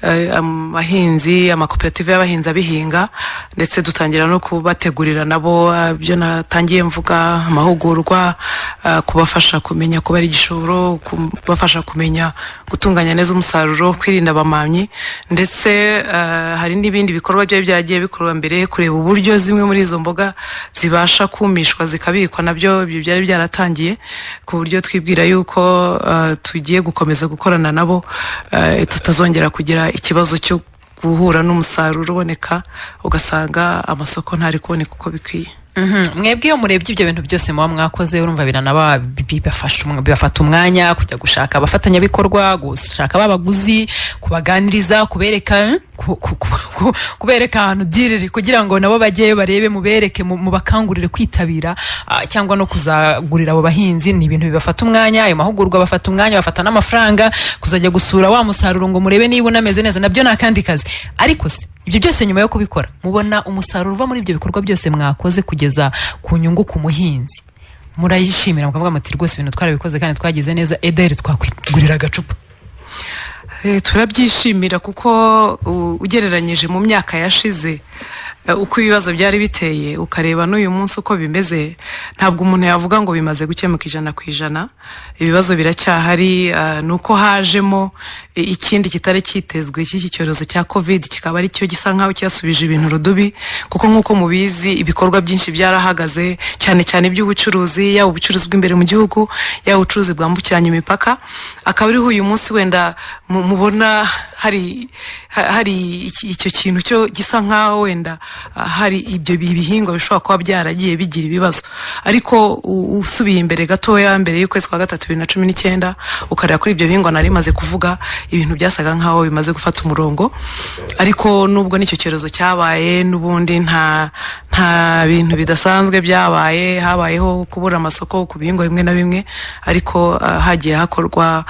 abahinzi, amakoperative y'abahinzi abihinga, ndetse dutangira no kubategurira nabo ibyo natangiye mvuga, amahugurwa, kubafasha kumenya kubara igishoro, kubafasha kumenya gutunganya neza umusaruro, kwirinda abamamyi, ndetse hari n'ibindi bikorwa byari byaragiye bikorwa mbere, kureba uburyo zimwe muri izo mboga zibasha kumishwa zikabikwa. Nabyo ibyo byari byaratangiye, ku buryo twibwira yuko tugiye gukomeza gukorana nabo, tutazongera kugira ikibazo cyo guhura n'umusaruro uboneka ugasanga amasoko ntari kuboneka uko bikwiye. Mwebwe iyo murebye ibyo bintu byose muba mwakoze, urumva biranaba bibafata umwanya kujya gushaka abafatanyabikorwa, gushaka abaguzi, kubaganiriza, kubereka kubereka ahantu diriri kugira ngo nabo bajyeyo barebe, mubereke, mubakangurire kwitabira cyangwa no kuzagurira abo bahinzi. Ni ibintu bibafata umwanya, ayo mahugurwa bafata umwanya, bafata n'amafaranga, kuzajya gusura wa musaruro ngo murebe niba unameze neza, nabyo ni akandi kazi. Ariko se ibyo byose nyuma yo kubikora, mubona umusaruro uva muri ibyo bikorwa byose mwakoze kugeza ku nyungu ku muhinzi, murayishimira mukavuga muti: "Rwose ibintu twarabikoze kandi twagize neza, ederi twakwigurira agacupa"? Turabyishimira kuko ugereranyije mu myaka yashize, uko ibibazo byari biteye, ukareba n'uyu munsi uko bimeze, ntabwo umuntu yavuga ngo bimaze gukemuka 100%. Ibibazo biracyahari. Ni uko hajemo ikindi kitari cyitezwe cy'iki cyorezo cya COVID, kikaba ari cyo gisa nkaho cyasubije ibintu rudubi, kuko nk'uko mubizi ibikorwa byinshi byarahagaze, cyane cyane iby'ubucuruzi, yaba ubucuruzi bw'imbere mu gihugu, yaba ubucuruzi bwambukiranya imipaka. Akaba ariho uyu munsi wenda mubona hari icyo kintu cyo gisa nkaho wenda hari ibyo bihingwa bishobora kuba byaragiye bigira ibibazo. Ariko usubiye imbere gatoya, mbere y'ukwezi kwa gatatu 2019, ukareba kuri ibyo bihingwa nari maze kuvuga, ibintu byasaga nkaho bimaze gufata umurongo. Ariko nubwo n'icyo cyorezo cyabaye, n'ubundi nta bintu bidasanzwe byabaye. Habayeho kubura amasoko ku bihingwa bimwe na bimwe, ariko hagiye hakorwa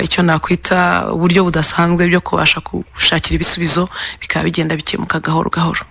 icyo nakwita uburyo budasanzwe byo kubasha gushakira ibisubizo, bikaba bigenda bikemuka gahoro gahoro.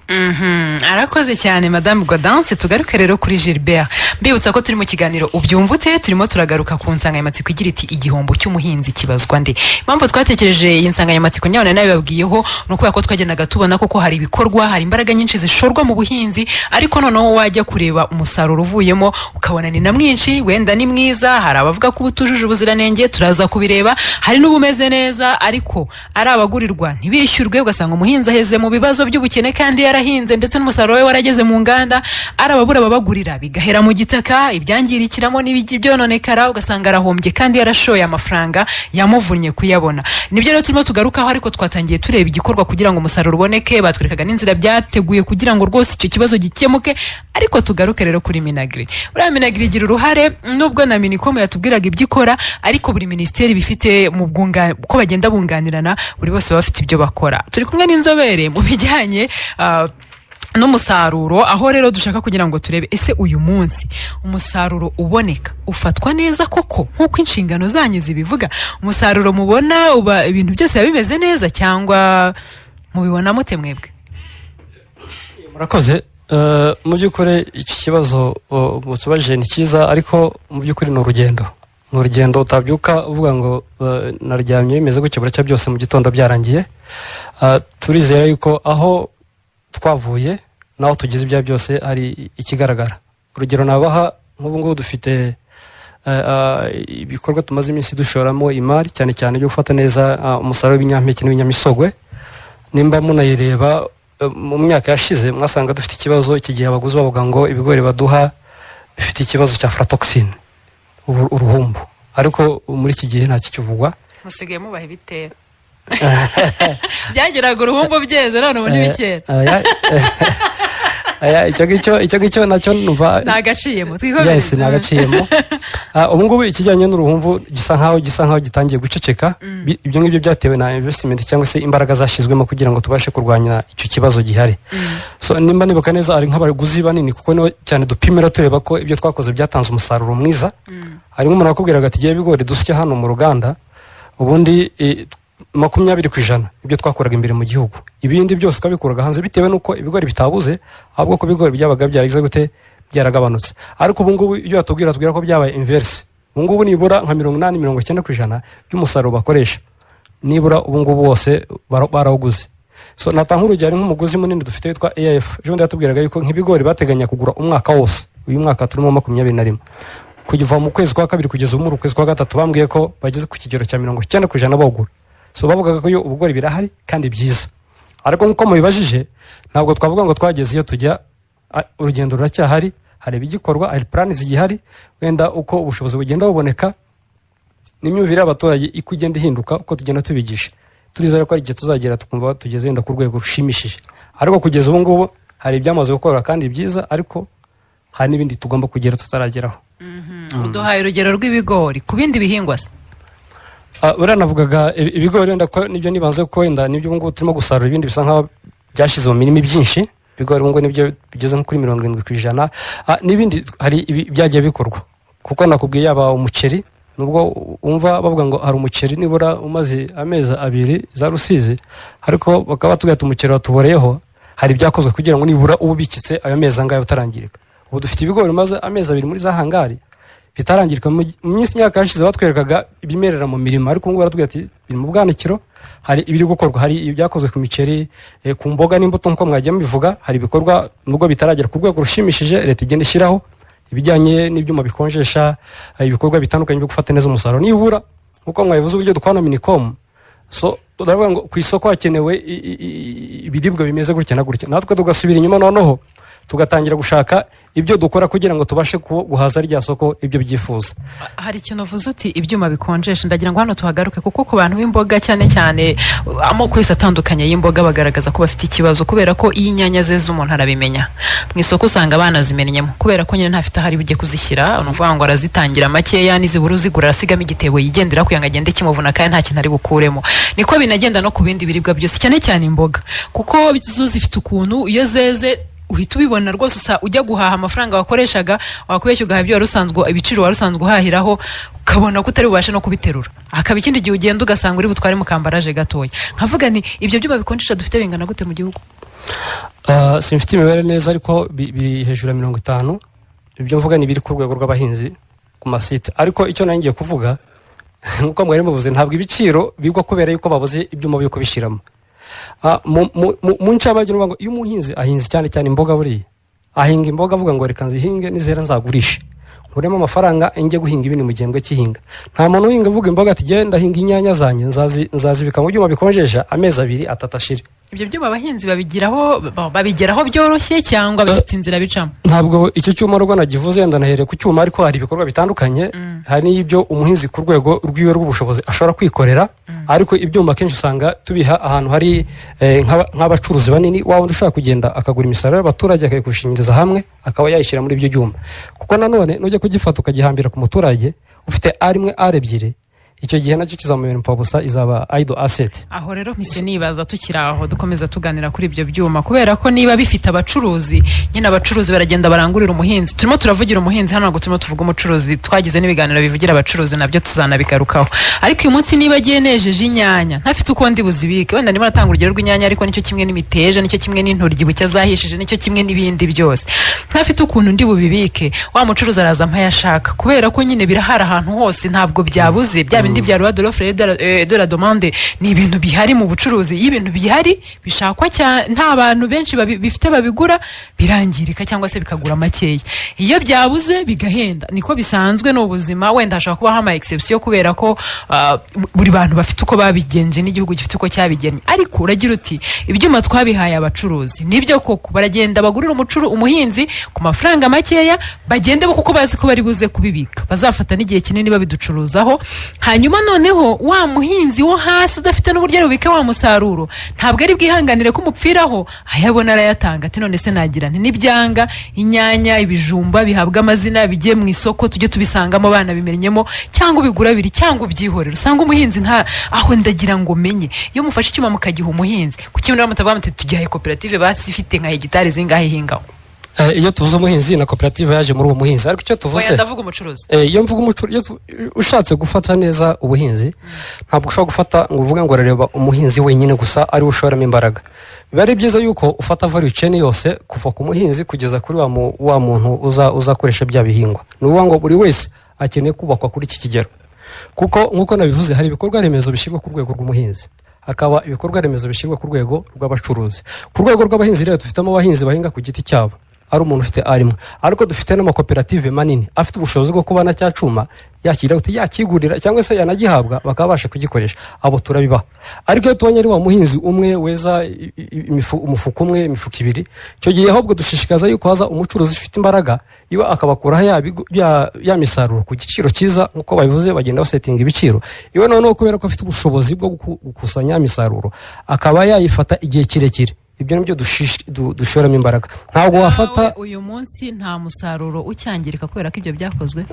Arakoze cyane Madame Gaudence. Tugaruke rero kuri Gilbert. Mbibutsa ko turi mu kiganiro Ubyumva Ute, turimo turagaruka ku nsanganyamatsiko igira iti: "Igihombo cy'umuhinzi kibazwa nde?" Impamvu twatekereje iyi nsanganyamatsiko, nyabona nabibabwiyeho, ni ukubera ko twagendaga tubona koko hari ibikorwa, hari imbaraga nyinshi zishorwa mu buhinzi, ariko noneho wajya kureba umusaruro uvuyemo ukabona ni na mwinshi, wenda ni mwiza. Hari abavuga ko ubutujuje ubuziranenge, turaza kubireba. Hari n'ubumeze neza, ariko ari abagurirwa ntibishyurwe, ugasanga umuhinzi aheze mu bibazo by'ubukene kandi yarahinze ndetse n'umusaruro we warageze mu nganda. Ari ababura ababagurira, bigahera mu gitaka, ibyangirikiramo n'ibyononekara, ugasanga arahombye kandi yarashoye amafaranga yamuvunnye kuyabona. Nibyo rero turimo tugarukaho, ariko twatangiye tureba igikorwa kugira ngo umusaruro uboneke. Batwerekaga n'inzira byateguye kugira ngo rwose icyo kibazo gikemuke. Ariko tugaruke rero kuri MINAGRI. Buriya MINAGRI igira uruhare, nubwo na MINICOM yatubwiraga ibyo ikora, ariko buri minisiteri bifite mu bwunga uko bagenda bunganirana, buri bose baba bafite ibyo bakora. Turi kumwe n'inzobere mu bijyanye n'umusaruro, aho rero dushaka kugira ngo turebe: ese uyu munsi umusaruro uboneka ufatwa neza koko nk'uko inshingano zanyu zibivuga? Umusaruro mubona uba ibintu byose biba bimeze neza, cyangwa mubibona mute mwebwe? Murakoze. Mu by'ukuri iki kibazo mutubajije ni cyiza, ariko mu by'ukuri ni urugendo, ni urugendo utabyuka uvuga ngo naryamye bimeze gutya, buracya byose mu gitondo byarangiye. Turizera yuko aho twavuye n'aho tugeze ibya byose hari ikigaragara. Urugero nabaha, nk'ubu ngubu dufite ibikorwa tumaze iminsi dushoramo imari, cyane cyane byo gufata neza umusaruro w'ibinyampeke n'ibinyamisogwe. Nimba munayireba, mu myaka yashize mwasanga dufite ikibazo iki gihe abaguzi bavuga ngo ibigori baduha bifite ikibazo cya aflatoxine, uruhumbu, ariko muri iki gihe nta kikivugwa. Musigaye mubaha ibitera byageraga uruhumbu byeze, none ubu ntibikera. Aya, icyo ngicyo nacyo numva ntagaciyemo. Yes, ntagaciyemo. Ubu ngubu ikijyanye n'uruhumbu gisa nkaho gitangiye guceceka. Ibyo ngibyo byatewe na investment cyangwa se imbaraga zashyizwemo kugira ngo tubashe kurwanya icyo kibazo gihari. So nimba nibuka neza, hari nk'abaguzi banini, kuko niho cyane dupimira tureba ko ibyo twakoze byatanze umusaruro mwiza. Hari nk'umuntu wakubwiraga ati: "Igihe ibigori dusya hano mu ruganda Ubundi 20% ibyo twakoraga imbere mu gihugu, ibindi byose twabikuraga hanze, bitewe n'uko ibigori bitabuze, ahubwo ko ibigori byabaga byaragize gute? Byaragabanutse. Ariko ubu ngubu ibyo batubwira, tubwira ko byabaye inverse. Ubu ngubu nibura nka 80, 90% by'umusaruro bakoresha, nibura ubu ngubu wose barawuguze. So natanga nk'urugero, nk'umuguzi munini dufite witwa AIF, ejo bundi yatubwiraga yuko nk'ibigori bateganya kugura umwaka wose, uyu mwaka turimo 21, kuva mu kwezi kwa kabiri kugeza ubu muri ukwezi kwa gatatu, bambwiye ko bageze ku kigero cya 90% bawugura. So bavugaga ko iyo ubugori birahari kandi byiza. Ariko nk'uko mubibajije, ntabwo twavuga ngo twageze iyo tujya, urugendo ruracyahari. Hari ibigikorwa, hari plan zigihari. Wenda uko ubushobozi bugenda buboneka n'imyumvire y'abaturage iko igenda ihinduka, uko tugenda tubigisha, turizera ko hari igihe tuzagera tukumva tugeze wenda ku rwego rushimishije. Ariko kugeza ubu ngubu hari ibyamaze gukorwa kandi byiza, ariko hari n'ibindi tugomba kugera tutarageraho. Uduhaye urugero rw'ibigori. Ku bindi bihingwa se? Buriya navugaga ibigori wenda ko nibyo nibanze, ko wenda nibyo ubu ngubu turimo gusarura, ibindi bisa nkaho byashyize mu mirima byinshi. Ibigori ubu ngubu nibyo bigeze nko kuri 70%. N'ibindi hari byagiye bikorwa, kuko nakubwiye yaba umuceri, nubwo wumva bavuga ngo hari umuceri nibura umaze amezi 2 za Rusizi, ariko bakaba batubwira ati umuceri watuboreyeho. Hari ibyakozwe kugira ngo nibura ube ubikitse ayo mezi angahe utarangirika. Ubu dufite ibigori bimaze amezi 2 muri za hangari bitarangirika. Mu minsi myaka yashize batwerekaga ibimerera mu mirima, ariko ubu ngubu baratubwira ati biri mu bwanikiro. Hari ibiri gukorwa, hari ibyakozwe ku miceri, ku mboga n'imbuto nk'uko mwagiye mubivuga. Hari ibikorwa nubwo bitaragera ku rwego rushimishije, leta igenda ishyiraho ibijyanye n'ibyuma bikonjesha, ibikorwa bitandukanye byo gufata neza umusaruro. Nibura nk'uko mwabivuze, uburyo dukorana na MINICOM, so turavuga ngo ku isoko hakenewe ibiribwa bimeze gutya na gutya, natwe tugasubira inyuma noneho tugatangira gushaka ibyo dukora kugira ngo tubashe guhaza rya soko ibyo byifuza. Hari ikintu uvuze uti ibyuma bikonjesha. Ndagira ngo hano tuhagaruke, kuko ku bantu b'imboga, cyane cyane amoko yose atandukanye y'imboga, bagaragaza ko bafite ikibazo, kubera ko iyo inyanya zeze umuntu arabimenya mu isoko, usanga banazimennyemo, kubera ko nyine ntafite aho ari bujye kuzishyira. Ni ukuvuga ngo arazitangira makeya, nizibura uzigura arasigamo igitebo yigendera kugira ngo agende kimuvuna, kandi nta kintu ari bukuremo. Niko binagenda no ku bindi biribwa byose, cyane cyane imboga, kuko zo zifite ukuntu iyo zeze uhita ubibona rwose. Usa ujya guhaha, amafaranga wakoreshaga wakubeshya ugahaha ibyo wari usanzwe, ibiciro wari usanzwe uhahiraho, ukabona ko utari bubashe no kubiterura. Hakaba ikindi gihe ugenda ugasanga uri butware mu kambaraje gatoya. Nkavuga nti ibyo byuma bikonjesha dufite bingana gute mu gihugu? Simfite imibare neza, ariko biri hejuru ya 50. Ibyo mvuga ni ibiri ku rwego rw'abahinzi ku masite. Ariko icyo nari ngiye kuvuga, nk'uko mwari muvuze, ntabwo ibiciro bigwa kubera yuko babuze ibyuma byo kubishyiramo. Mu ncamake ni ukuvuga ngo iyo umuhinzi ahinze cyane cyane imboga, buriya ahinga imboga avuga ngo reka nzihinge, nizera nzagurishe nkuremo amafaranga njye guhinga ibindi mu gihembwe cy'ihinga. Nta muntu uhinga avuga imboga ati genda ndahinga inyanya zanjye, nzazibika mu byuma bikonjesha amezi 2, 3 ashire. Ibyo byuma abahinzi babigeraho byoroshye cyangwa bifite inzira bicamo? Ntabwo icyo cyuma rwo nagivuze, wenda nahereye ku cyuma, ariko hari ibikorwa bitandukanye. Hari n'ibyo umuhinzi ku rwego rwiwe rw'ubushobozi ashobora kwikorera, ariko ibyuma akenshi usanga tubiha ahantu hari nk'abacuruzi banini, wa wundi ushobora kugenda akagura imisaruro y'abaturage, akayikushingiriza hamwe, akaba yayishyira muri ibyo byuma. Kuko nanone nujya kugifata ukagihambira ku muturage ufite ari imwe, ari ebyiri, icyo gihe nacyo kizamubera impfabusa, izaba idle asset. Aho rero mpise nibaza, tukiri aho dukomeza tuganira kuri ibyo byuma, kubera ko niba bifite abacuruzi nyine, abacuruzi baragenda barangurira umuhinzi. Turimo turavugira umuhinzi hano, ntabwo turimo tuvuga umucuruzi. Twagize n'ibiganiro bivugira abacuruzi, nabyo tuzanabigarukaho. Ariko uyu munsi niba agiye nejeje inyanya, ntafite uko ndi buzibike, wenda ndimo natanga urugero rw'inyanya, ariko nicyo kimwe n'imiteja, nicyo kimwe n'intoryi bucya zahishije, nicyo kimwe n'ibindi byose, ntafite ukuntu ndi bubibike, wa mucuruzi araza ampaye ashaka, kubera ko nyine birahari ahantu hose, ntabwo byabuze. Bya bindi bya loi de l'offre et de la demande ni ibintu bihari mu bucuruzi. Iyo ibintu bihari bishakwa cyane, nta bantu benshi bifite babigura, birangirika cyangwa se bikagura makeya. Iyo byabuze bigahenda. Niko bisanzwe, ni ubuzima. Wenda hashobora kubaho ama exception, kubera ko buri bantu bafite uko babigenje n'igihugu gifite uko cyabigennye. Ariko uragira uti ibyuma twabihaye abacuruzi. Nibyo koko, baragenda bagurira umuhinzi ku mafaranga makeya, bagende bo kuko bazi ko bari buze kubibika, bazafata n'igihe kinini babiducuruzaho. Hanyuma noneho wa muhinzi wo hasi udafite n'uburyo ari bubike wa musaruro, ntabwo ari bwihanganire ko umupfiraho, ayabona arayatanga, ati none se nagira nti nibyanga inyanya, ibijumba bihabwa amazina, bijye mu isoko, tujye tubisangamo banabimennyemo, cyangwa ubigura abiri, cyangwa ubyihorere, usanga umuhinzi nta aho. Ndagira ngo menye, iyo mufashe icyuma mukagiha umuhinzi, kuki niba mutavuga muti tugihaye koperative basi ifite nka hegitari zingahe ihingaho? Iyo tuvuze umuhinzi na koperative yaje muri uwo muhinzi, ariko icyo tuvuze Oya, ndavuga umucuruzi. Iyo mvuga ushatse gufata neza ubuhinzi, ntabwo ushobora gufata ngo uvuge ngo urareba umuhinzi wenyine gusa ari we ushoramo imbaraga. Biba ari byiza yuko ufata value chain yose, kuva ku muhinzi kugeza kuri wa muntu uzakoresha bya bihingwa. Ni ukuvuga ngo buri wese akeneye kubakwa kuri iki kigero, kuko nk'uko nabivuze, hari ibikorwa remezo bishyirwa ku rwego rw'umuhinzi, hakaba ibikorwa remezo bishyirwa ku rwego rw'abacuruzi. Ku rwego rw'abahinzi rero, dufitemo abahinzi bahinga ku giti cyabo, ari umuntu ufite arimwe, ariko dufite n'amakoperative manini afite ubushobozi bwo kuba na cya cyuma yakira uti yakigurira cyangwa se yanagihabwa bakaba babasha kugikoresha. Abo turabibaha. Ariko iyo tubonye ari wa muhinzi umwe weza umufuka umwe, imifuka ibiri, icyo gihe ahubwo dushishikaza yuko haza umucuruzi ufite imbaraga, iwe akabakuraho ya misaruro ku giciro cyiza. Nk'uko babivuze, bagenda basetinga ibiciro. Iwe noneho, kubera ko afite ubushobozi bwo gukusanya ya misaruro, akaba yayifata igihe kirekire. Ibyo nibyo dushoramo imbaraga. Ntabwo wafata Nawe uyu munsi nta musaruro ucyangirika kubera ko ibyo byakozwe,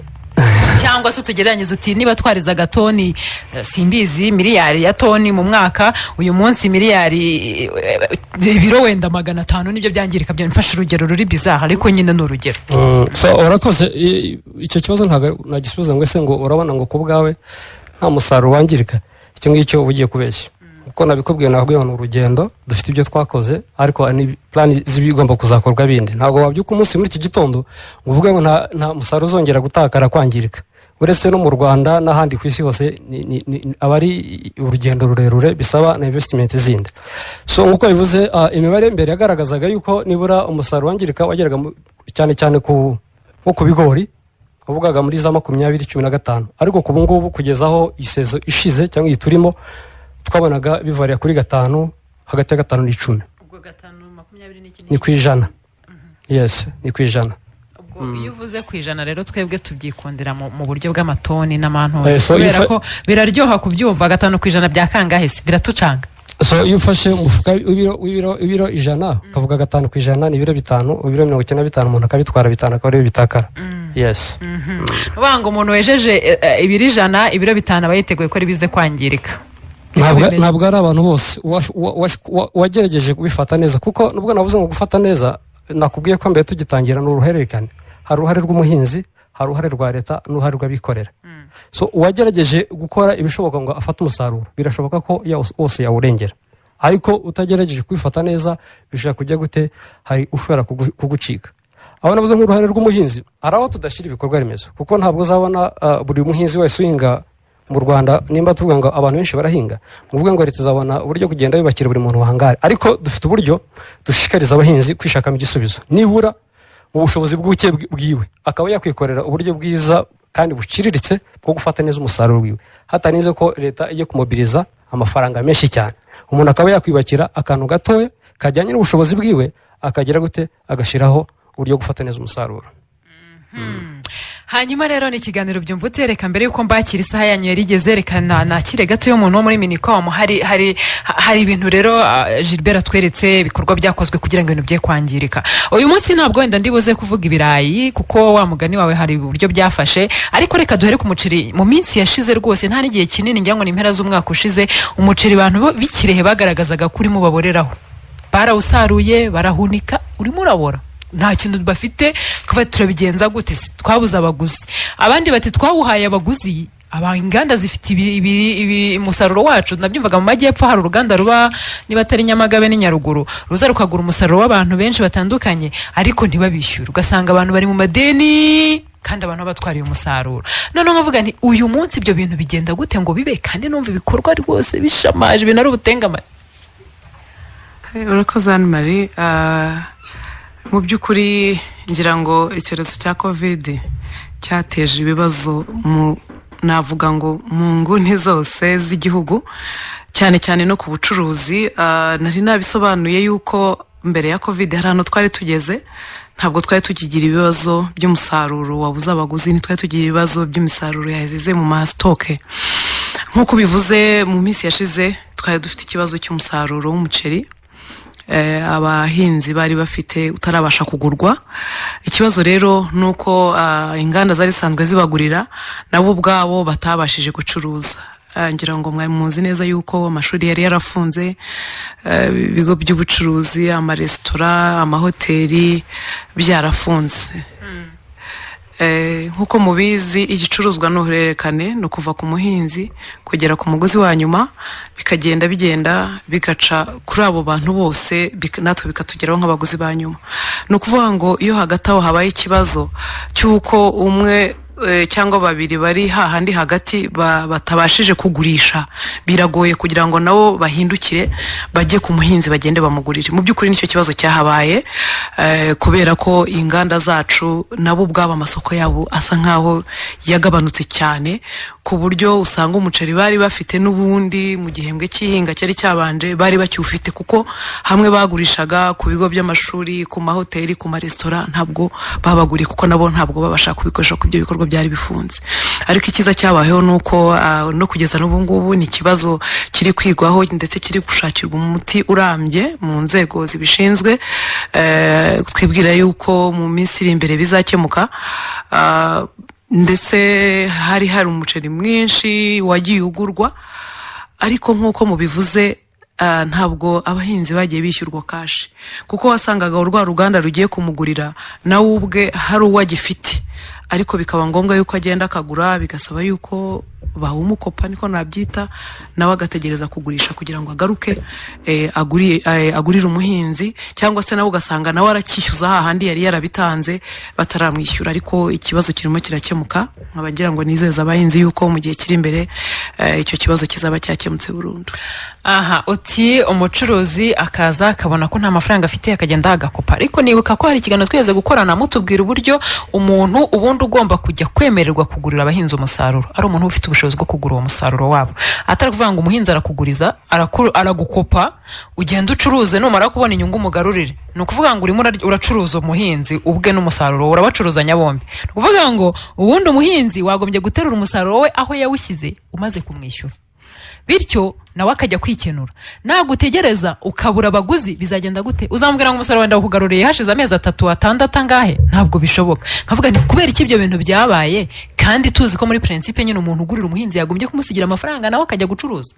cyangwa se utugereranyirize uti niba twarizaga toni, simbizi, miliyari ya toni mu mwaka, uyu munsi miliyari, ibiro wenda 500 nibyo byangirika. Byo mfashe urugero ruri bizaha, ariko nyine ni urugero. So urakoze. Icyo kibazo ntabwo nagisubiza ngo ese ngo urabona ngo ku bwawe nta musaruro wangirika. Icyo ngicyo uba ugiye kubeshya. Kuko nabikubwiye, nabwiye ngo ni urugendo, dufite ibyo twakoze, ariko hari ni plan z'ibigomba kuzakorwa bindi. Ntabwo wabyuka umunsi muri iki gitondo ngo uvuge ngo nta musaruro uzongera gutakara, kwangirika. Uretse no mu Rwanda, n'ahandi ku isi hose aba ari urugendo rurerure, bisaba na investment zindi. So nk'uko bivuze, imibare mbere yagaragazaga yuko nibura umusaruro wangirika wageraga cyane cyane nko ku bigori, wavugaga muri za 2015, ariko ku ngubu kugeza aho i saison ishize cyangwa iyi turimo, twabonaga bivariya kuri 5, hagati ya 5 n'10. Ubwo 5, 20 n'iki? Ni ku ijana, yes, ni ku ijana. Ubwo iyo uvuze ku ijana rero, twebwe tubyikundira mu buryo bw'amatoni n'amantuzi, So iyo kubera ko biraryoha kubyumva. 5% bya kangahe se? Biratucanga. So iyo ufashe umufuka w'ibiro 100, ukavuga 5%, ni ibiro 5, ibiro 95, umuntu akabitwara 5 akaba ariyo bitakara, yes. Uvuga ngo umuntu wejeje ibiro 100, ibiro 5 aba yiteguye ko ari bize kwangirika. Ntabwo Bimeze. Ntabwo ari abantu bose. Uwagerageje kubifata neza, kuko nubwo navuze ngo gufata neza, nakubwiye ko mbere tugitangira ni uruhererekane: hari uruhare rw'umuhinzi, hari uruhare rwa leta n'uruhare rw'abikorera. So uwagerageje gukora ibishoboka ngo afate umusaruro, birashoboka ko wose yawurengera, ariko utagerageje kubifata neza bishobora kujya gute, hari ushobora kugucika. Aho navuze nk'uruhare rw'umuhinzi, hari aho tudashyira ibikorwa remezo, kuko ntabwo uzabona buri muhinzi wese uhinga mu Rwanda. Nimba tuvuga ngo abantu benshi barahinga, muvuge ngo leta izabona uburyo kugenda yubakira buri muntu wahangare, ariko dufite uburyo dushishikariza abahinzi kwishakamo igisubizo, nibura mu bushobozi bw'ubuke bwiwe akaba yakwikorera uburyo bwiza kandi buciriritse bwo gufata neza umusaruro wiwe, hatarinze ko leta ijye kumobiriza amafaranga menshi cyane. Umuntu akaba yakwiyubakira akantu gatoya kajyanye n'ubushobozi bwiwe, akagira gute, agashyiraho uburyo bwo gufata neza umusaruro. Hanyuma rero ni ikiganiro Byumva Ute. Reka mbere yuko mbakira, isaha yanyu yari igeze, reka nakire gato y'umuntu wo muri MINICOM. Hari ibintu rero, Gilbert atweretse ibikorwa byakozwe kugira ngo ibintu bye kwangirika. Uyu munsi ntabwo wenda ndibuze kuvuga ibirayi, kuko wa mugani wawe hari uburyo byafashe, ariko reka duhere ku muceri. Mu minsi yashize rwose, nta n'igihe kinini, ngira ngo ni impera z'umwaka ushize, umuceri abantu b'ikirehe bagaragazaga ko urimo baboreraho. Barawusaruye, barahunika, urimo urabora, nta kintu bafite. Kuba turabigenza gute se? Twabuze abaguzi. Abandi bati twawuhaye abaguzi, aba inganda zifite umusaruro wacu. Nabyumvaga mu majyepfo, hari uruganda ruba, niba atari Nyamagabe ni Nyaruguru, ruza rukagura umusaruro w'abantu benshi batandukanye, ariko ntibabishyure, ugasanga abantu bari mu madeni kandi abantu batwariye umusaruro. Noneho nkavuga nti uyu munsi ibyo bintu bigenda gute ngo bibe, kandi numva ibikorwa rwose bishamaje, ibintu ari ubutengamare? Urakoze, Anne Marie. Mu by'ukuri ngira ngo icyorezo cya COVID cyateje ibibazo mu, navuga ngo mu nguni zose z'igihugu, cyane cyane no ku bucuruzi. Nari nabisobanuye yuko mbere ya COVID hari ahantu twari tugeze, ntabwo twari tukigira ibibazo by'umusaruro wabuze abaguzi, ntitwari tugira ibibazo by'imisaruro yaheze mu ma stock. Nk'uko bivuze, mu minsi yashize twari dufite ikibazo cy'umusaruro w'umuceri abahinzi bari bafite utarabasha kugurwa. Ikibazo rero ni uko inganda zari zisanzwe zibagurira nabo ubwabo batabashije gucuruza. Ngira ngo mwari muzi neza yuko amashuri yari yarafunze, ibigo by'ubucuruzi, amaresitora, amahoteli byarafunze. Nk'uko mubizi, igicuruzwa ni uruhererekane, ni ukuva ku muhinzi kugera ku muguzi wa nyuma, bikagenda bigenda bigaca kuri abo bantu bose, natwe bikatugeraho nk'abaguzi ba nyuma. Ni ukuvuga ngo iyo hagati aho habaye ikibazo cy'uko umwe cyangwa babiri bari hahandi hagati batabashije kugurisha, biragoye kugira ngo nabo bahindukire bajye ku muhinzi, bagende bamugurire. Mu by'ukuri nicyo kibazo cyahabaye, kubera ko inganda zacu nabo ubwabo amasoko yabo asa nkaho yagabanutse cyane, ku buryo usanga umuceri bari bafite n'ubundi mu gihembwe cy'ihinga cyari cyabanje bari bakiwufite, kuko hamwe bagurishaga ku bigo by'amashuri, ku mahoteli, ku maresitora, ntabwo babaguriye kuko nabo ntabwo babasha kubikoresha ku ibyo bikorwa byari bifunze. Ariko icyiza cyabayeho ni uko no kugeza n'ubu ngubu ni ikibazo kiri kwigwaho, ndetse kiri gushakirwa umuti urambye mu nzego zibishinzwe. Twibwira yuko mu minsi iri imbere bizakemuka. Ndetse hari umuceri mwinshi wagiye ugurwa, ariko nk'uko mubivuze, ntabwo abahinzi bagiye bishyurwa cash, kuko wasangaga urwa ruganda rugiye kumugurira nawe ubwe hari uwo agifite, ariko bikaba ngombwa yuko agenda akagura, bigasaba yuko bawumukopa, niko nabyita, nawe agategereza kugurisha kugira ngo agaruke agurire umuhinzi, cyangwa se nawe ugasanga nawe aracyishyuza hahandi yari yarabitanze bataramwishyura. Ariko ikibazo kirimo kirakemuka, nkaba ngira ngo nizeza abahinzi yuko mu gihe kiri imbere icyo kibazo kizaba cyakemutse burundu. Aha uti umucuruzi akaza akabona ko nta mafaranga afite, akagenda agakopa. Ariko nibuka ko hari ikiganiro twigeze gukorana, mutubwira uburyo umuntu ubundi ugomba kujya kwemererwa kugurira abahinzi umusaruro ari umuntu ufite ubushobozi bwo kugura uwo musaruro wabo, atari kuvuga ngo umuhinzi arakuguriza, aragukopa, ugenda ucuruze, numara kubona inyungu umugarurire. Ni ukuvuga ngo urimo uracuruza umuhinzi ubwe n'umusaruro, urabacuruzanya bombi. Ni ukuvuga ngo ubundi umuhinzi wagombye guterura umusaruro we aho yawushyize umaze kumwishyura, bityo nawe akajya kwikenura. Nagutegereza ukabura abaguzi, bizagenda gute? Uzamubwira ngo umusaruro wenda wakugaruriye hashize amezi 3, 6, angahe? Ntabwo bishoboka. Nkavuga nti kubera iki ibyo bintu byabaye, kandi tuzi ko muri principe nyine umuntu ugurira umuhinzi yagombye kumusigira amafaranga nawe akajya gucuruza?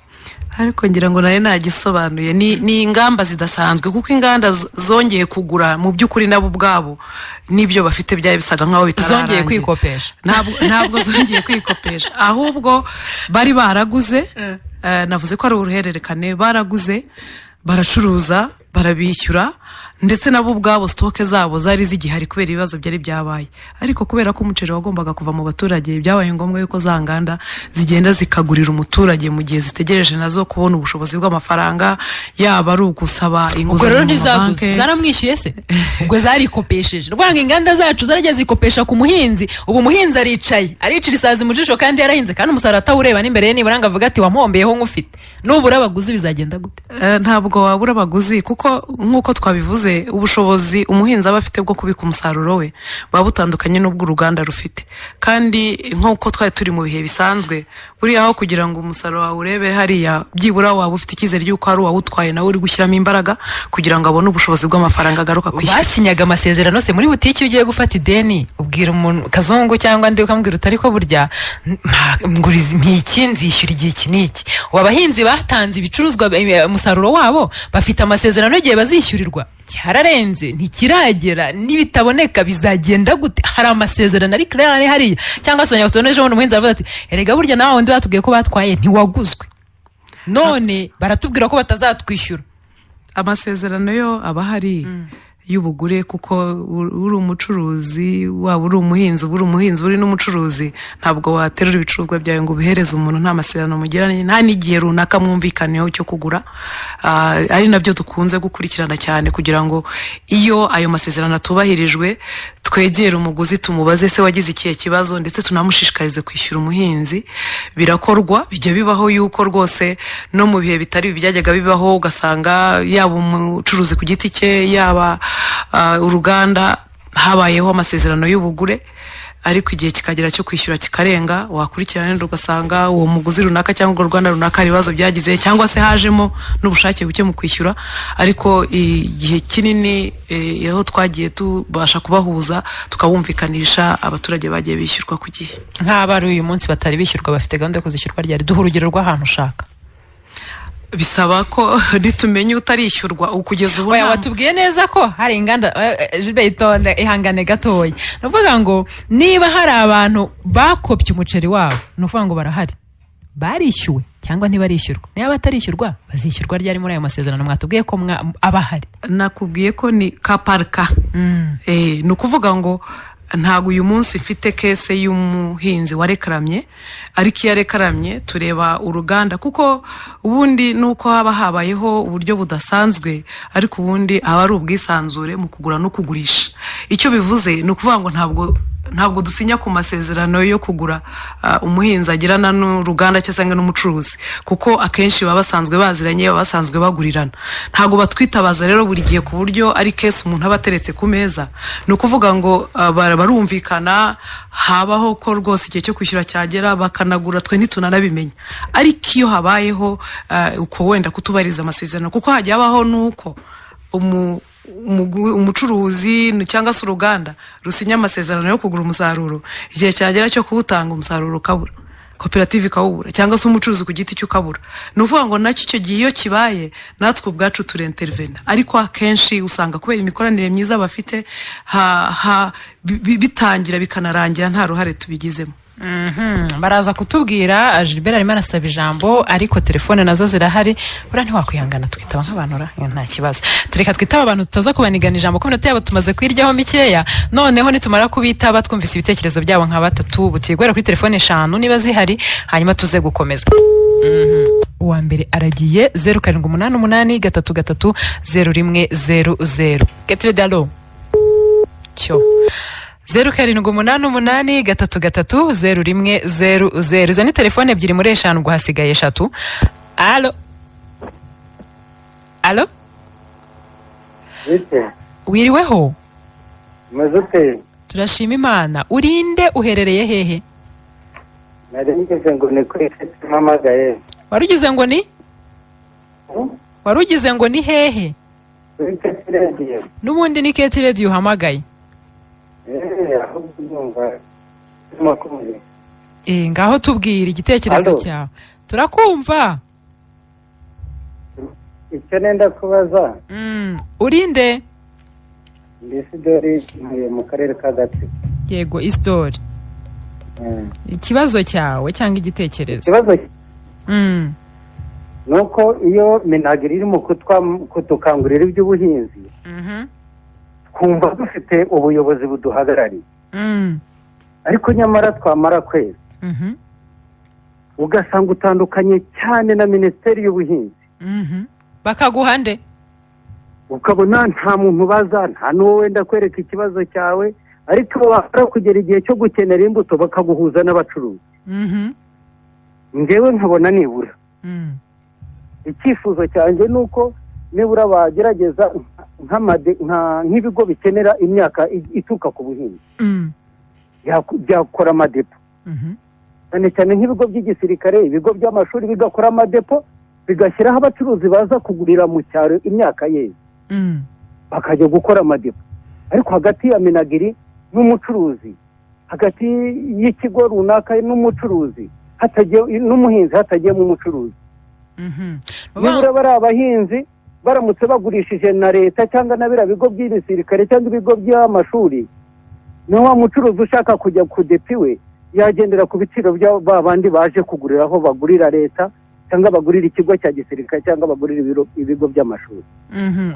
Ariko ngira ngo nayo nagisobanuye, ni ingamba zidasanzwe, kuko inganda zongeye kugura, mu by'ukuri nabo ubwabo n'ibyo bafite byari bisaga nk'aho bitararangira. Zongeye kwikopesha. Ntabwo zongeye kwikopesha, ahubwo bari baraguze. Navuze ko ari uruhererekane, baraguze, baracuruza, barabishyura, ndetse nabo ubwabo stock zabo zari zigihari kubera ibibazo byari byabaye. Ariko kubera ko umuceri wagombaga kuva mu baturage, byabaye ngombwa yuko za nganda zigenda zikagurira umuturage mu gihe zitegereje nazo kubona ubushobozi bw'amafaranga, yaba ari ugusaba Ubwo inguzanyo rero mu ntizaguze, mabanki. zaramwishyuye se? Ubwo zarikopesheje. Rwanga inganda zacu zarajya zikopesha ku muhinzi. Ubu umuhinzi aricaye aricira isazi mu jisho kandi yarahinze, kandi umusaruro atawureba n'imbere ye, nibura ngo avuge ati wampombyeho nk'ufite. Nubura abaguzi bizagenda gute? Ntabwo wabura abaguzi, kuko nk'uko twabivuze, ubushobozi umuhinzi aba afite bwo kubika umusaruro we buba butandukanye n'ubw'uruganda rufite. Kandi nk'uko twari turi mu bihe bisanzwe, buriya aho kugira ngo umusaruro wawe urebe hariya, byibura waba ufite icyizere y'uko hari uwawutwaye nawe uri gushyiramo imbaraga kugira ngo abone ubushobozi bw'amafaranga agaruka kwishyura. Basinyaga amasezerano se? Muri butiki iyo ugiye gufata ideni, ubwira umuntu kazungu cyangwa ndi, ukamubwira uti ariko burya nguriza mpiki, nzishyura igihe iki n'iki. Ubu abahinzi batanze ibicuruzwa, umusaruro wabo, bafite amasezerano y'igihe bazishyurirwa. Cyararenze, ntikiragera. Nibitaboneka bizagenda gute? Hari amasezerano ari clair hariya? Cyangwa se tubone ejo bundi umuhinzi aravuga ati erega burya nawe wundi batubwiye ko batwaye ntiwaguzwe, none baratubwira ko batazatwishyura. Amasezerano yo aba ahari y'ubugure, kuko uri umucuruzi, waba uri umuhinzi, uba uri umuhinzi uri n'umucuruzi. Ntabwo waterura ibicuruzwa byawe ngo ubihereze umuntu nta masezerano mugiranye, nta n'igihe runaka mwumvikaneho cyo kugura. Ari nabyo dukunze gukurikirana cyane, kugira ngo iyo ayo masezerano atubahirijwe twegere umuguzi tumubaze se wagize ikihe kibazo, ndetse tunamushishikarize kwishyura umuhinzi. Birakorwa, bijya bibaho yuko rwose no mu bihe bitari ibi byajyaga bibaho, ugasanga yaba umucuruzi ku giti cye, yaba uruganda, habayeho amasezerano y'ubugure. Ariko igihe kikagera cyo kwishyura kikarenga, wakurikirana neza ugasanga uwo muguzi runaka cyangwa urwo ruganda runaka hari ibibazo byagize, cyangwa se hajemo n'ubushake buke mu kwishyura. Ariko igihe kinini aho twagiye tubasha kubahuza, tukabumvikanisha, abaturage bagiye bishyurwa ku gihe. Nk'abari uyu munsi batari bishyurwa, bafite gahunda yo kuzishyurwa ryari? Duha urugero rw'ahantu ushaka. Bisaba ko nitumenya utarishyurwa ubu, kugeza ubu Oya, watubwiye neza ko hari inganda. Gilbert, itonde, ihangane gatoya. Ni ukuvuga ngo niba hari abantu bakopye umuceri wabo, ni ukuvuga ngo barahari, barishyuwe cyangwa ntibarishyurwa? Niba batarishyurwa, bazishyurwa ryari muri ayo masezerano mwatubwiye ko aba ahari? Nakubwiye ko ni cas par cas. Ni ukuvuga ngo ntabwo uyu munsi mfite case y'umuhinzi warekaramye, ariko iyo arekaramye tureba uruganda, kuko ubundi nuko haba habayeho uburyo budasanzwe, ariko ubundi aba ari ubwisanzure mu kugura no kugurisha. Icyo bivuze ni ukuvuga ngo ntabwo dusinya ku masezerano yo kugura umuhinzi agirana n'uruganda cyangwa n'umucuruzi, kuko akenshi baba basanzwe baziranye, baba basanzwe bagurirana. Ntabwo batwitabaza rero buri gihe ku buryo ari case umuntu aba ateretse ku meza. Ni ukuvuga ngo barumvikana, habaho ko rwose igihe cyo kwishyura cyagera bakanagura, twe ntitunanabimenya. Ariko iyo habayeho uko wenda kutubariza amasezerano, kuko hajya habaho n'uko umucuruzi cyangwa se uruganda rusinya amasezerano yo kugura umusaruro, igihe cyagera cyo kuwutanga umusaruro ukabura, koperative ikawubura, cyangwa se umucuruzi ku giti cye ukabura. Ni ukuvuga ngo nacyo icyo gihe iyo kibaye, natwe ubwacu turintervena. Ariko akenshi usanga kubera imikoranire myiza bafite, bitangira bikanarangira nta ruhare tubigizemo. Baraza kutubwira. Gilbert arimo arasaba ijambo, ariko telefone nazo zirahari. Buriya ntiwakwihangana twitaba nk'abantu ra? Nta kibazo, tureka twitaba abantu, tutaza kubanigana ijambo ko iminota yabo tumaze kuyiryaho mikeya. Noneho nitumara kubitaba, twumvise ibitekerezo byabo nka batatu, buti guhera kuri telefone eshanu niba zihari, hanyuma tuze gukomeza. Uwa mbere aragiye, 0788330100. Ketire dalo cyo 0788330100. Izo ni telefone ebyiri muri eshanu, ubwo hasigaye eshatu. Alo, alo. Bite? Wiriweho? Umeze ute? Turashima Imana. Urinde, uherereye hehe? Nari ngeze ngo ni kuri mpamagaye. Wari ugize ngo ni wari ugize ngo ni hehe? Kuri Keti Radiyo. N'ubundi ni Keti Radiyo uhamagaye. Eee, ahubwo ndumva urimo kumva. Ngaho tubwira igitekerezo Alo. cyawe, turakumva. Icyo nenda kubaza, Urinde? Ndi Isidori, ntuye mu karere ka Gatsibo. Yego, Isidori. Ikibazo cyawe cyangwa igitekerezo? Ikibazo ni uko iyo MINAGRI irimo kutukangurira iby'ubuhinzi, twumva dufite ubuyobozi buduhagarariye, ariko nyamara twamara kwezi ugasanga utandukanye cyane na Minisiteri y'Ubuhinzi. Bakaguha nde? Ukabona nta muntu ubaza, nta n'uwo wenda kwereka ikibazo cyawe, ariko wamara kugera igihe cyo gukenera imbuto bakaguhuza n'abacuruzi. Ngewe nkabona nibura icyifuzo cyanjye ni uko nibura bagerageza nk'ibigo bikenera imyaka ituruka ku buhinzi byakora amadepo, cyane cyane nk'ibigo by'igisirikare, ibigo by'amashuri, bigakora amadepo, bigashyiraho abacuruzi baza kugurira mu cyaro imyaka yeze, bakajya gukora amadepo. Ariko hagati ya MINAGRI n'umucuruzi, hagati y'ikigo runaka n'umucuruzi, hatagiye n'umuhinzi, hatagiyemo umucuruzi, nibura bari abahinzi baramutse bagurishije na leta cyangwa na biriya bigo by'igisirikare cyangwa ibigo by'amashuri, na wa mucuruzi ushaka kujya ku depo iwe yagendera ku biciro bya ba bandi baje kugurira aho bagurira leta, cyangwa bagurira ikigo cya gisirikare, cyangwa bagurira ibigo by'amashuri.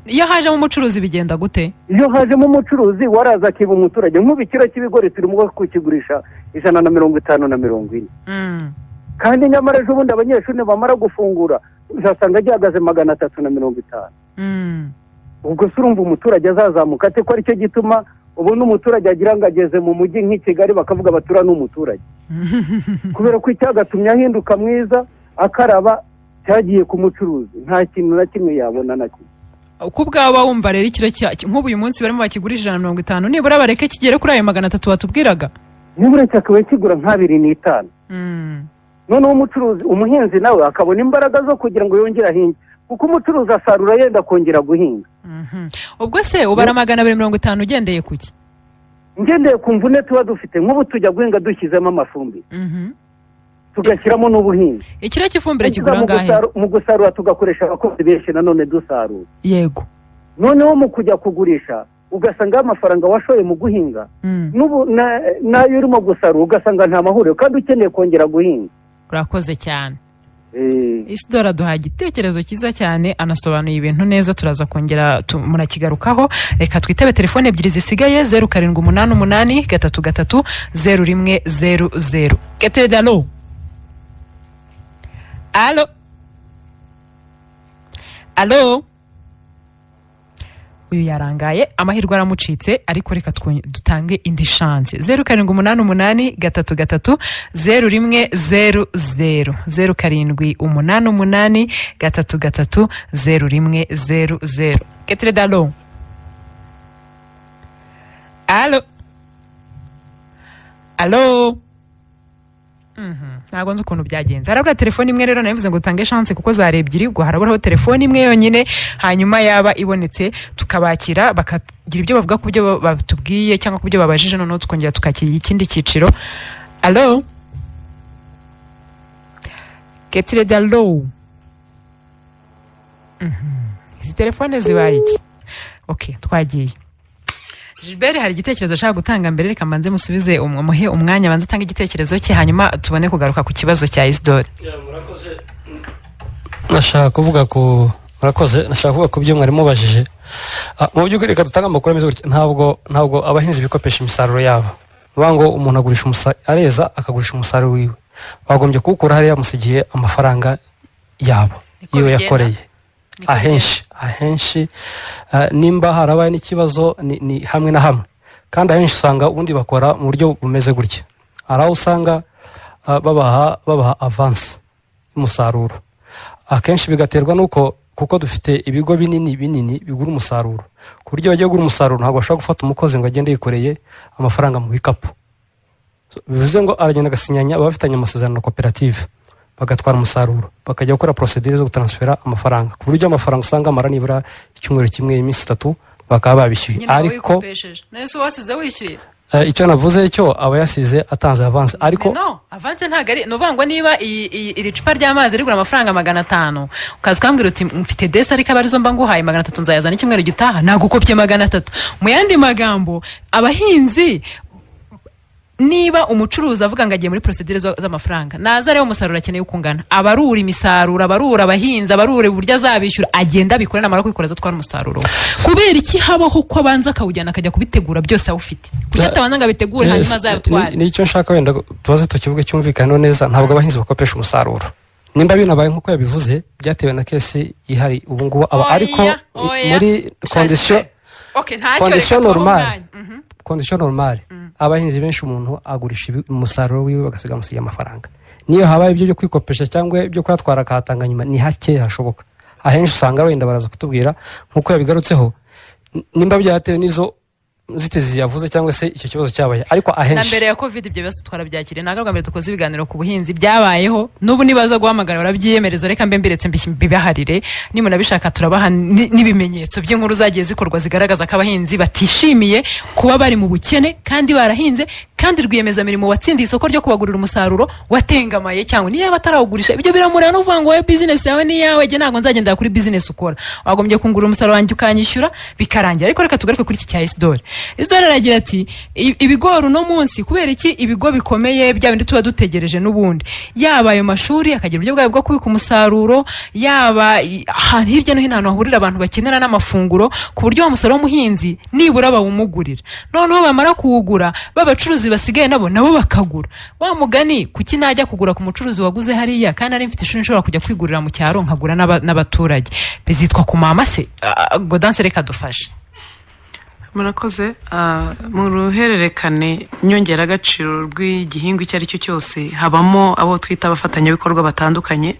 Iyo hajemo umucuruzi bigenda gute? Iyo hajemo umucuruzi, waraza akiba umuturage. Nk'ubu ikiro cy'ibigori turimo kukigurisha 150 na 40, kandi nyamara ejo bundi abanyeshuri nibamara gufungura uzasanga gihagaze 350. Ubwo se urumva umuturage azazamuka ate, ko aricyo gituma ubona umuturage agira ngo ageze mu mujyi nk'i Kigali bakavuga batura n'umuturage, kubera ko icyagatumye ahinduka mwiza akaraba cyagiye ku mucuruzi, nta kintu na kimwe yabona na kimwe. Uko ubwawe wumva rero, ikiro cya nk'ubu uyu munsi barimo bakigurisha 150, nibura bareke kigere kuri ayo 300 watubwiraga. Nibura cyakabaye kigura nk'abiri n'itanu. Noneho umucuruzi, umuhinzi nawe akabona imbaraga zo kugira ngo yongere ahinge, kuko umucuruzi asarura yenda kongera guhinga. Ubwo se ubara 250 ugendeye ku ki? Ngendeye ku mvune tuba dufite. Nk'ubu tujya guhinga dushyizemo amafumbire, tugashyiramo n'ubuhinzi. Ikiro cy'ifumbire kigura Mu angahe? Mu gusarura tugakoresha abakozi benshi nanone dusarura. Noneho mu kujya kugurisha ugasanga amafaranga washoye mu guhinga n'ubu n'ayo urimo gusarura ugasanga nta mahuriro, kandi ukeneye kongera guhinga. Urakoze cyane. Isidora aduhaye igitekerezo cyiza cyane, anasobanuye ibintu neza. Turaza kongera murakigarukaho. Reka twitabe telefone ebyiri zisigaye: 0788330100. Keterede, alo, alo, alo! Uyu yarangaye, amahirwe aramucitse, ariko reka dutange indi chance: 0788330100, 0788330100. Keterede, alo, alo, alo! Ntabwo nzi ukuntu byagenze, harabura telefone imwe. Rero nabivuze ngo utange chance kuko zari ebyiri, ubwo haraburaho telefone imwe yonyine. Hanyuma yaba ibonetse tukabakira, bakagira ibyo bavuga ku byo batubwiye cyangwa ku byo babajije, noneho tukongera tukakira ikindi cyiciro. Alo, Ketirede, alo! Izi telefone zibaye iki? Ok, twagiye. Gilbert hari igitekerezo ashaka gutanga mbere. Reka mbanze musubize, umuhe umwanya abanze atange igitekerezo cye, hanyuma tubone kugaruka ku kibazo cya Isidore. Nashaka kuvuga ku, murakoze, nashaka kuvuga ku byo mwari mubajije. Mu by'ukuri reka dutange amakuru ameze gutya: ntabwo abahinzi bikopesha imisaruro yabo. Bivuga ngo umuntu agurisha areza akagurisha umusaruro wiwe, bagombye kuwukura hariya yamusigiye amafaranga yabo Niko yiwe bigenda? yakoreye. Niko. Ahenshi, nimba harabaye n'ikibazo ni hamwe na hamwe, kandi ahenshi usanga ubundi bakora mu buryo bumeze gutya: hari aho usanga babaha avansi y'umusaruro. Akenshi bigaterwa n'uko kuko dufite ibigo binini binini bigura umusaruro, ku buryo bagiye kugura umusaruro ntabwo bashobora gufata umukozi ngo agende yikoreye amafaranga mu bikapu. So, bivuze ngo aragenda agasinyanya, baba bafitanye amasezerano na koperative, bagatwara umusaruro, bakajya gukora procédure zo gutaransfera amafaranga, ku buryo amafaranga usanga amara nibura icyumweru kimwe, iminsi 3, bakaba babishyuye. Nyine Ariko wikopesheje nese wasize wishyuye. Icyo navuze cyo, aba yasize atanze avance, ariko No, avance ntabwo ari, ni ukuvuga ngo niba iri cupa ry'amazi rigura amafaranga 500, ukaza ukambwira uti mfite desi, ariko aba arizo mba nguhaye 300, nzayazana icyumweru gitaha, nagukopye 300. Mu yandi magambo, abahinzi, niba umucuruzi avuga ngo agiye muri procédure z'amafaranga, naza arebe umusaruro akeneye uko ungana, abarura imisaruro, abarura abahinzi, abarura uburyo azabishyura, agenda abikore, namara kubikora azatwara umusaruro we. Kubera iki habaho ko abanza akawujyana akajya kubitegura byose awufite? Kuki atabanza ngo abitegure hanyuma azayatware? Nicyo nshaka wenda tubaze tukivuge cyumvikane neza. Ntabwo abahinzi bakopesha umusaruro. Nimba binabaye nk'uko yabivuze, byatewe na case ihari ubu ngubu aba, ariko Oya, oya. muri condition Okay, ntacyo, condition reka tubahe normale. umwanya. Condition normale, abahinzi benshi umuntu agurisha umusaruro wiwe bagasiga amusigiye amafaranga. Niyo habaye ibyo byo kwikopesha cyangwa ibyo kuyatwara akahatanga nyuma, ni hake hashoboka. Ahenshi usanga wenda baraza kutubwira nk'uko yabigarutseho, nimba byatewe n'izo nzitizi yavuze cyangwa se icyo kibazo cyabaye, ariko Na ahenshi mbere ya COVID ibyo bibazo twarabyakiriye. Ntabwo bwa mbere dukoze ibiganiro ku buhinzi, byabayeho. N'ubu nibaza guhamagara barabyiyemereza. Reka mbe mbiretse mbibaharire. Nimunabishaka turabaha n'ibimenyetso by'inkuru zagiye zikorwa zigaragaza ko abahinzi batishimiye kuba bari mu bukene kandi barahinze, kandi rwiyemezamirimo watsindiye isoko ryo kubagurira umusaruro watengamaye, cyangwa niyo yaba atarawugurisha, ibyo biramureba. No kuvuga ngo wowe bizinesi yawe ni iyawe, jye ntabwo nzagendera kuri bizinesi ukora, wagombye kungurira umusaruro wanjye ukanyishyura bikarangira. Ariko reka tugaruke kuri iki cya Isidore. Isidore aragira ati "Ibigori uno munsi, kubera iki ibigo bikomeye bya bindi tuba dutegereje n'ubundi, yaba ayo mashuri akagira uburyo bwayo bwo kubika umusaruro, yaba ahantu hirya no hino ahantu hahurira abantu bakenera n'amafunguro, ku buryo wa musaruro w'umuhinzi nibura bawumugurira, noneho bamara kuwugura ba bacuruzi basigaye nabo bakagura wa mugani? Kuki najya kugura ku mucuruzi waguze hariya kandi nari mfite ishuri nshobora kujya kwigurira mu cyaro nkagura n'abaturage?" Bizitwa kumama se? Godanse, reka dufashe. Murakoze. Mu ruhererekane nyongeragaciro rw'igihingwa icyo ari cyo cyose, habamo abo twita abafatanyabikorwa batandukanye.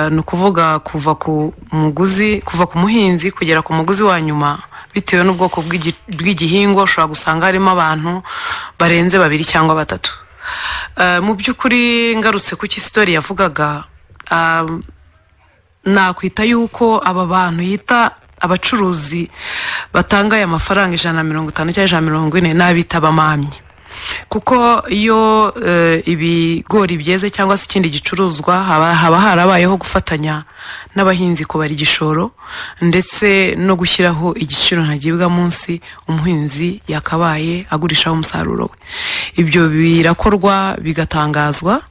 Ni ukuvuga kuva ku muguzi, kuva ku muhinzi kugera ku muguzi wa nyuma, bitewe n'ubwoko bw'igihingwa, ushobora gusanga harimo abantu barenze babiri cyangwa batatu. Mu by'ukuri, ngarutse ku cyo Isitori yavugaga, nakwita yuko aba bantu yita abacuruzi batanga aya mafaranga 150 cyangwa 140, n'abita abamamyi, kuko iyo ibigori byeze cyangwa se ikindi gicuruzwa, haba harabayeho gufatanya n'abahinzi kubara igishoro ndetse no gushyiraho igiciro ntagibwa munsi umuhinzi yakabaye agurishaho umusaruro we. Ibyo birakorwa, bigatangazwa,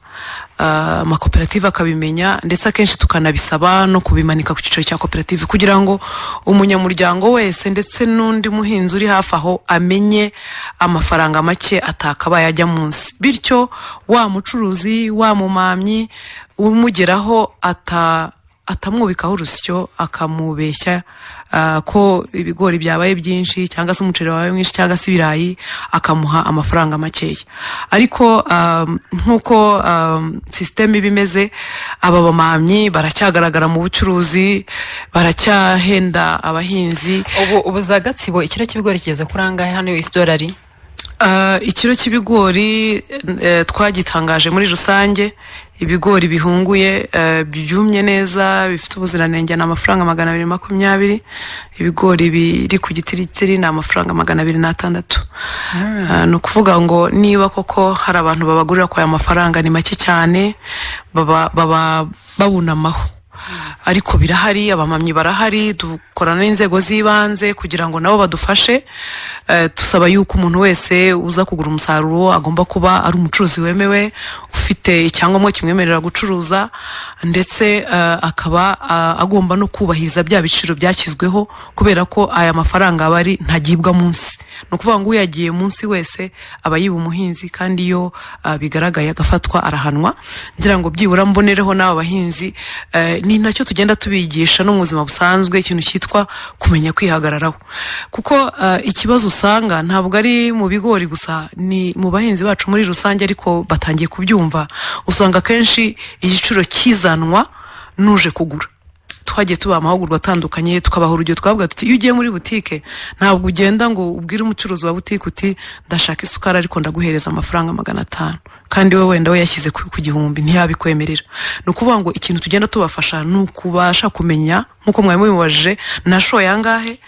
amakoperative akabimenya, ndetse akenshi tukanabisaba no kubimanika ku cyicaro cya koperative kugira ngo umunyamuryango wese ndetse n'undi muhinzi uri hafi aho amenye amafaranga make atakabaye ajya munsi, bityo wa mucuruzi, wa mumamyi umugeraho atamwubikaho urusyo, akamubeshya ko ibigori byabaye byinshi cyangwa se umuceri wabaye mwinshi cyangwa se ibirayi, akamuha amafaranga makeya. Ariko nk'uko sisiteme iba imeze, aba bamamyi baracyagaragara mu bucuruzi, baracyahenda abahinzi. Ubu za Gatsibo ikiro cy'ibigori kigeze kuri angahe hano isidorari? Ikiro cy'ibigori twagitangaje muri rusange, ibigori bihunguye, byumye neza, bifite ubuziranenge, ni amafaranga 220. Ibigori biri ku gitiritiri ni amafaranga 206. Ni ukuvuga ngo niba koko hari abantu babagurira ku aya mafaranga, ni make cyane, baba babunamaho. Ariko birahari, abamamyi barahari, dukorana n'inzego z'ibanze kugira ngo nabo badufashe. Tusaba yuko umuntu wese uza kugura umusaruro agomba kuba ari umucuruzi wemewe, ufite icyangombwa kimwemerera gucuruza, ndetse akaba agomba no kubahiriza bya biciro byashyizweho, kubera ko aya mafaranga aba ari ntagibwa munsi. Ni ukuvuga ngo uyagiye munsi wese aba yiba umuhinzi, kandi iyo bigaragaye agafatwa arahanwa. Ngira ngo byibura mbonereho n'aba bahinzi, ni nacyo tugenda tubigisha no mu buzima busanzwe, ikintu cyitwa kumenya kwihagararaho, kuko ikibazo usanga ntabwo ari mu bigori gusa, ni mu bahinzi bacu muri rusange, ariko batangiye kubyumva. Usanga akenshi igiciro kizanwa n'uje kugura. Twagiye tubaha amahugurwa atandukanye, tukabaha urugero, twavuga tuti: "Iyo ugiye muri butike, ntabwo ugenda ngo ubwire umucuruzi wa butike uti 'Ndashaka isukari, ariko ndaguhereza amafaranga 500,' kandi we wenda we yashyize ku 1000, ntiyabikwemerera." Ni ukuvuga ngo ikintu tugenda tubafasha ni ukubasha kumenya, nk'uko mwari mubibajije, nashoye angahe,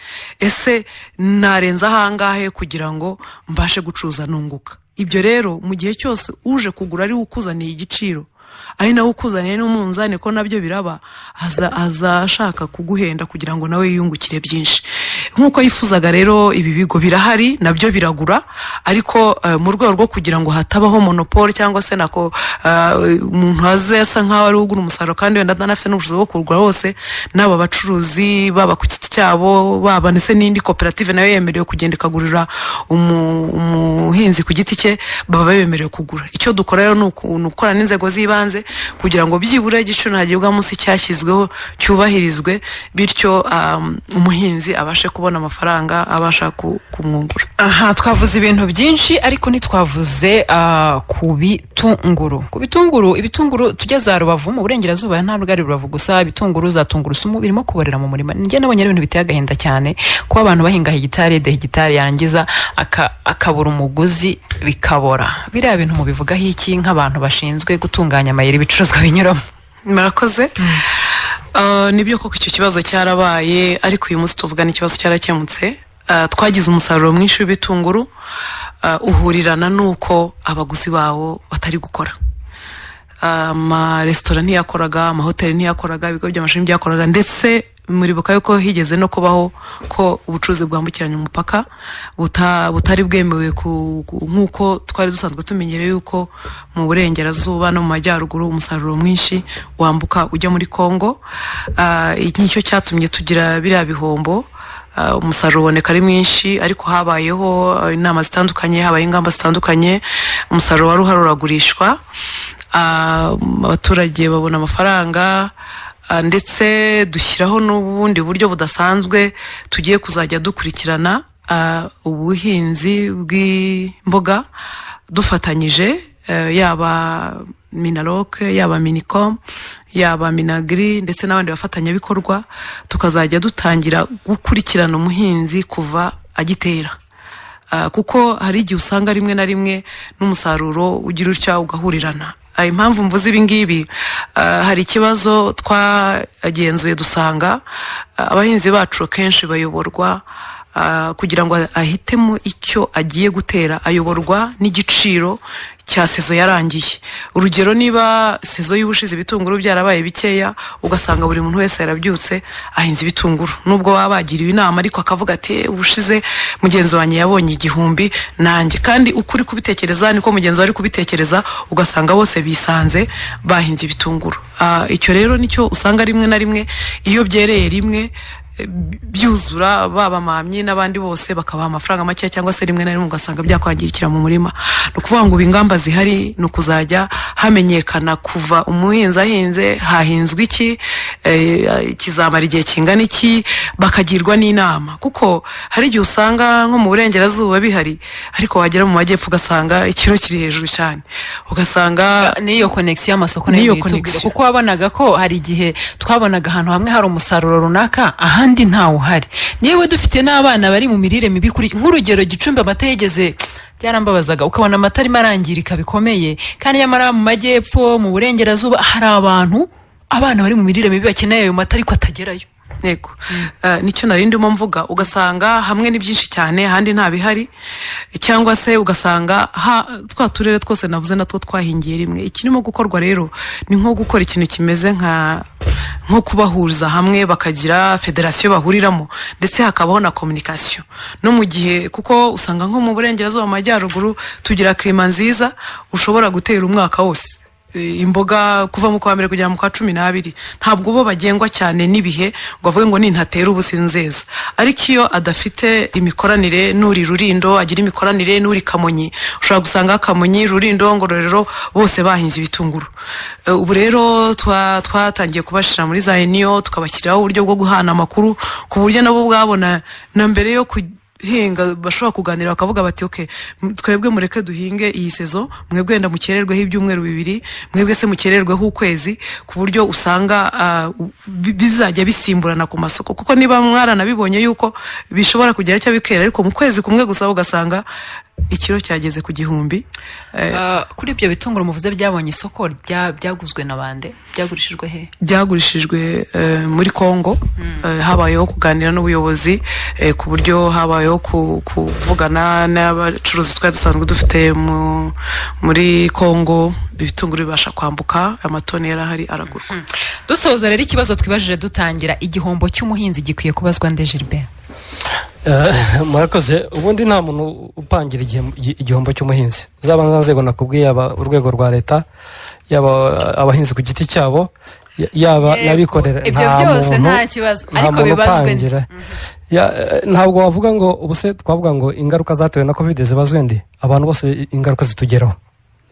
ese narenza ahangahe kugira ngo mbashe gucuruza nunguka? Ibyo rero, mu gihe cyose uje kugura ari we ukuzaniye igiciro, ari nawe ukuzaniye n'umunzani, ko nabyo biraba, aza ashaka kuguhenda kugira ngo nawe yiyungukire byinshi nk'uko yifuzaga. Rero ibi bigo birahari, nabyo biragura, ariko mu rwego rwo kugira ngo hatabaho monopole cyangwa se nako umuntu aze asa nkaho ari we ugura umusaruro kandi wenda atanafite n'ubushobozi bwo kuwugura wose, n'aba bacuruzi, baba ku giti cyabo, baba ndetse n'indi koperative nayo yemerewe kugenda ikagurira umuhinzi ku giti cye, baba bemerewe kugura. Icyo dukora rero ni ugukorana n'inzego z'ibanze kugira ngo byibura igiciro ntagibwa munsi cyashyizweho cyubahirizwe, bityo umuhinzi abashe kubona amafaranga abasha kumwungura. Aha twavuze ibintu byinshi, ariko ntitwavuze ku bitunguru. Ku bitunguru, ibitunguru tujya za Rubavu mu burengerazuba, ntabwo ari Rubavu gusa, ibitunguru za tungurusumu birimo kuborera mu murima. Njye nabonye ari ibintu biteye agahinda cyane kuba abantu bahinga hegitari de hegitari, yarangiza akabura umuguzi, bikabora. Biriya bintu mubivugaho iki nk'abantu bashinzwe gutunganya amayeri ibicuruzwa binyuramo? Murakoze. Nibyo koko icyo kibazo cyarabaye, ariko uyu munsi tuvugana ikibazo cyarakemutse. Twagize umusaruro mwinshi w'ibitunguru, uhurirana n'uko abaguzi bawo batari gukora. Amaresitora ntiyakoraga, amahoteli ntiyakoraga, ibigo by'amashuri ntibyakoraga, ndetse muribuka yuko higeze no kubaho ko ubucuruzi bwambukiranya umupaka butari bwemewe, nk'uko twari dusanzwe tumenyereye yuko mu burengerazuba no mu majyaruguru umusaruro mwinshi wambuka ujya muri Kongo. Iki nicyo cyatumye tugira biriya bihombo. Umusaruro uboneka ari mwinshi, ariko habayeho inama zitandukanye, habaye ingamba zitandukanye, umusaruro wari uhari uragurishwa, abaturage babona amafaranga, ndetse dushyiraho n'ubundi buryo budasanzwe tugiye kuzajya dukurikirana. Ubuhinzi bw'imboga dufatanyije, yaba MINALOC, yaba MINICOM, yaba MINAGRI ndetse n'abandi bafatanyabikorwa, tukazajya dutangira gukurikirana umuhinzi kuva agitera. Kuko hari igihe usanga rimwe na rimwe n'umusaruro ugira utya ugahurirana. Impamvu mvuze ibi ngibi, hari ikibazo twagenzuye dusanga abahinzi bacu akenshi bayoborwa, kugira ngo ahitemo icyo agiye gutera, ayoborwa n'igiciro cya saison yarangiye. Urugero, niba saison y'ubushize ibitunguru byarabaye bikeya, ugasanga buri muntu wese yarabyutse ahinze ibitunguru, nubwo baba bagiriwe inama, ariko akavuga ati: "Ubushize mugenzi wanjye yabonye 1000, nanjye." Kandi uko uri kubitekereza niko mugenzi wawe ari kubitekereza, ugasanga bose bisanze bahinze ibitunguru. Icyo rero nicyo usanga rimwe na rimwe iyo byereye rimwe, byuzura baba mamyi n'abandi bose bakabaha amafaranga make, cyangwa se rimwe na rimwe ugasanga byakwangirikira mu murima. Ni ukuvuga ngo ubu ingamba zihari ni ukuzajya hamenyekana kuva umuhinzi ahinze, hahinzwe iki, kizamara igihe kingana iki, bakagirwa n'inama, kuko hari igihe usanga nko mu burengerazuba bihari, ariko wagera mu majyepfo ugasanga ikiro kiri hejuru cyane, ugasanga N'iyo connexion y'amasoko nayo N'iyo mwitubwire, connexion. kuko wabonaga ko hari igihe twabonaga ahantu hamwe hari umusaruro runaka, ahandi ntawe uhari. Yewe, dufite n'abana bari mu mirire mibi. Kuri nk'urugero Gicumbi, amata yegeze, byarambabazaga, ukabona amata arimo arangirika bikomeye, kandi nyamara mu majyepfo, mu burengerazuba, hari abantu, abana bari mu mirire mibi bakeneye ayo mata ariko atagerayo. Yego. Nicyo nari ndimo mvuga, ugasanga hamwe ni byinshi cyane, ahandi nta bihari, cyangwa se ugasanga twa turere twose navuze natwo twahingiye rimwe. Ikirimo gukorwa rero ni nko gukora ikintu kimeze nko kubahuriza hamwe, bakagira federasiyo bahuriramo, ndetse hakabaho na communication no mu gihe, kuko usanga nko mu burengerazuba, mu majyaruguru, tugira climat nziza, ushobora gutera umwaka wose imboga kuva mu kwa mbere kugera mu kwa 12. Ntabwo bo bagengwa cyane n'ibihe ngo avuge ngo nintatera ubu sinzeza. Ariko iyo adafite imikoranire n'uri Rurindo, agira imikoranire n'uri Kamonyi, ushobora gusanga Kamonyi, Rurindo, Ngororero bose bahinze ibitunguru. Ubu rero twatangiye kubashyira muri za union, tukabashyiriraho uburyo bwo guhana amakuru, ku buryo nabo ubwabona na mbere yo guhinga bashobora kuganira bakavuga bati: "Ok, twebwe mureke duhinge iyi saison, mwebwe wenda mukererweho ibyumweru 2, mwebwe se mukererweho ukwezi," ku buryo usanga bizajya bisimburana ku masoko. Kuko niba mwaranabibonye yuko bishobora kugera cyangwa bikera, ariko mu kwezi kumwe gusa ugasanga ikiro cyageze ku 1000. Kuri ibyo bitunguru muvuze byabonye isoko, byaguzwe na bande? Byagurishijwe he? Byagurishijwe muri Congo. Habayeho kuganira n'ubuyobozi, ku buryo habayeho kuvugana n'abacuruzi twari dusanzwe dufite muri Congo, ibitunguru bibasha kwambuka, amatoni yari ahari aragurwa. Dusoza rero, ikibazo twibajije dutangira: igihombo cy'umuhinzi gikwiye kubazwa nde, Gilbert? Murakoze. Ubundi nta muntu upangira igihombo cy'umuhinzi, zaba za nzego nakubwiye, yaba urwego rwa leta, yaba abahinzi ku giti cyabo, yaba Yego, n'abikorera. Ibyo Nta byose muntu, nta kibazo, nta ariko muntu bibazwe nde? upangira. Ntabwo wavuga ngo ubuse twavuga ngo ingaruka zatewe na COVID zibazwe ndi. Abantu bose ingaruka zitugeraho,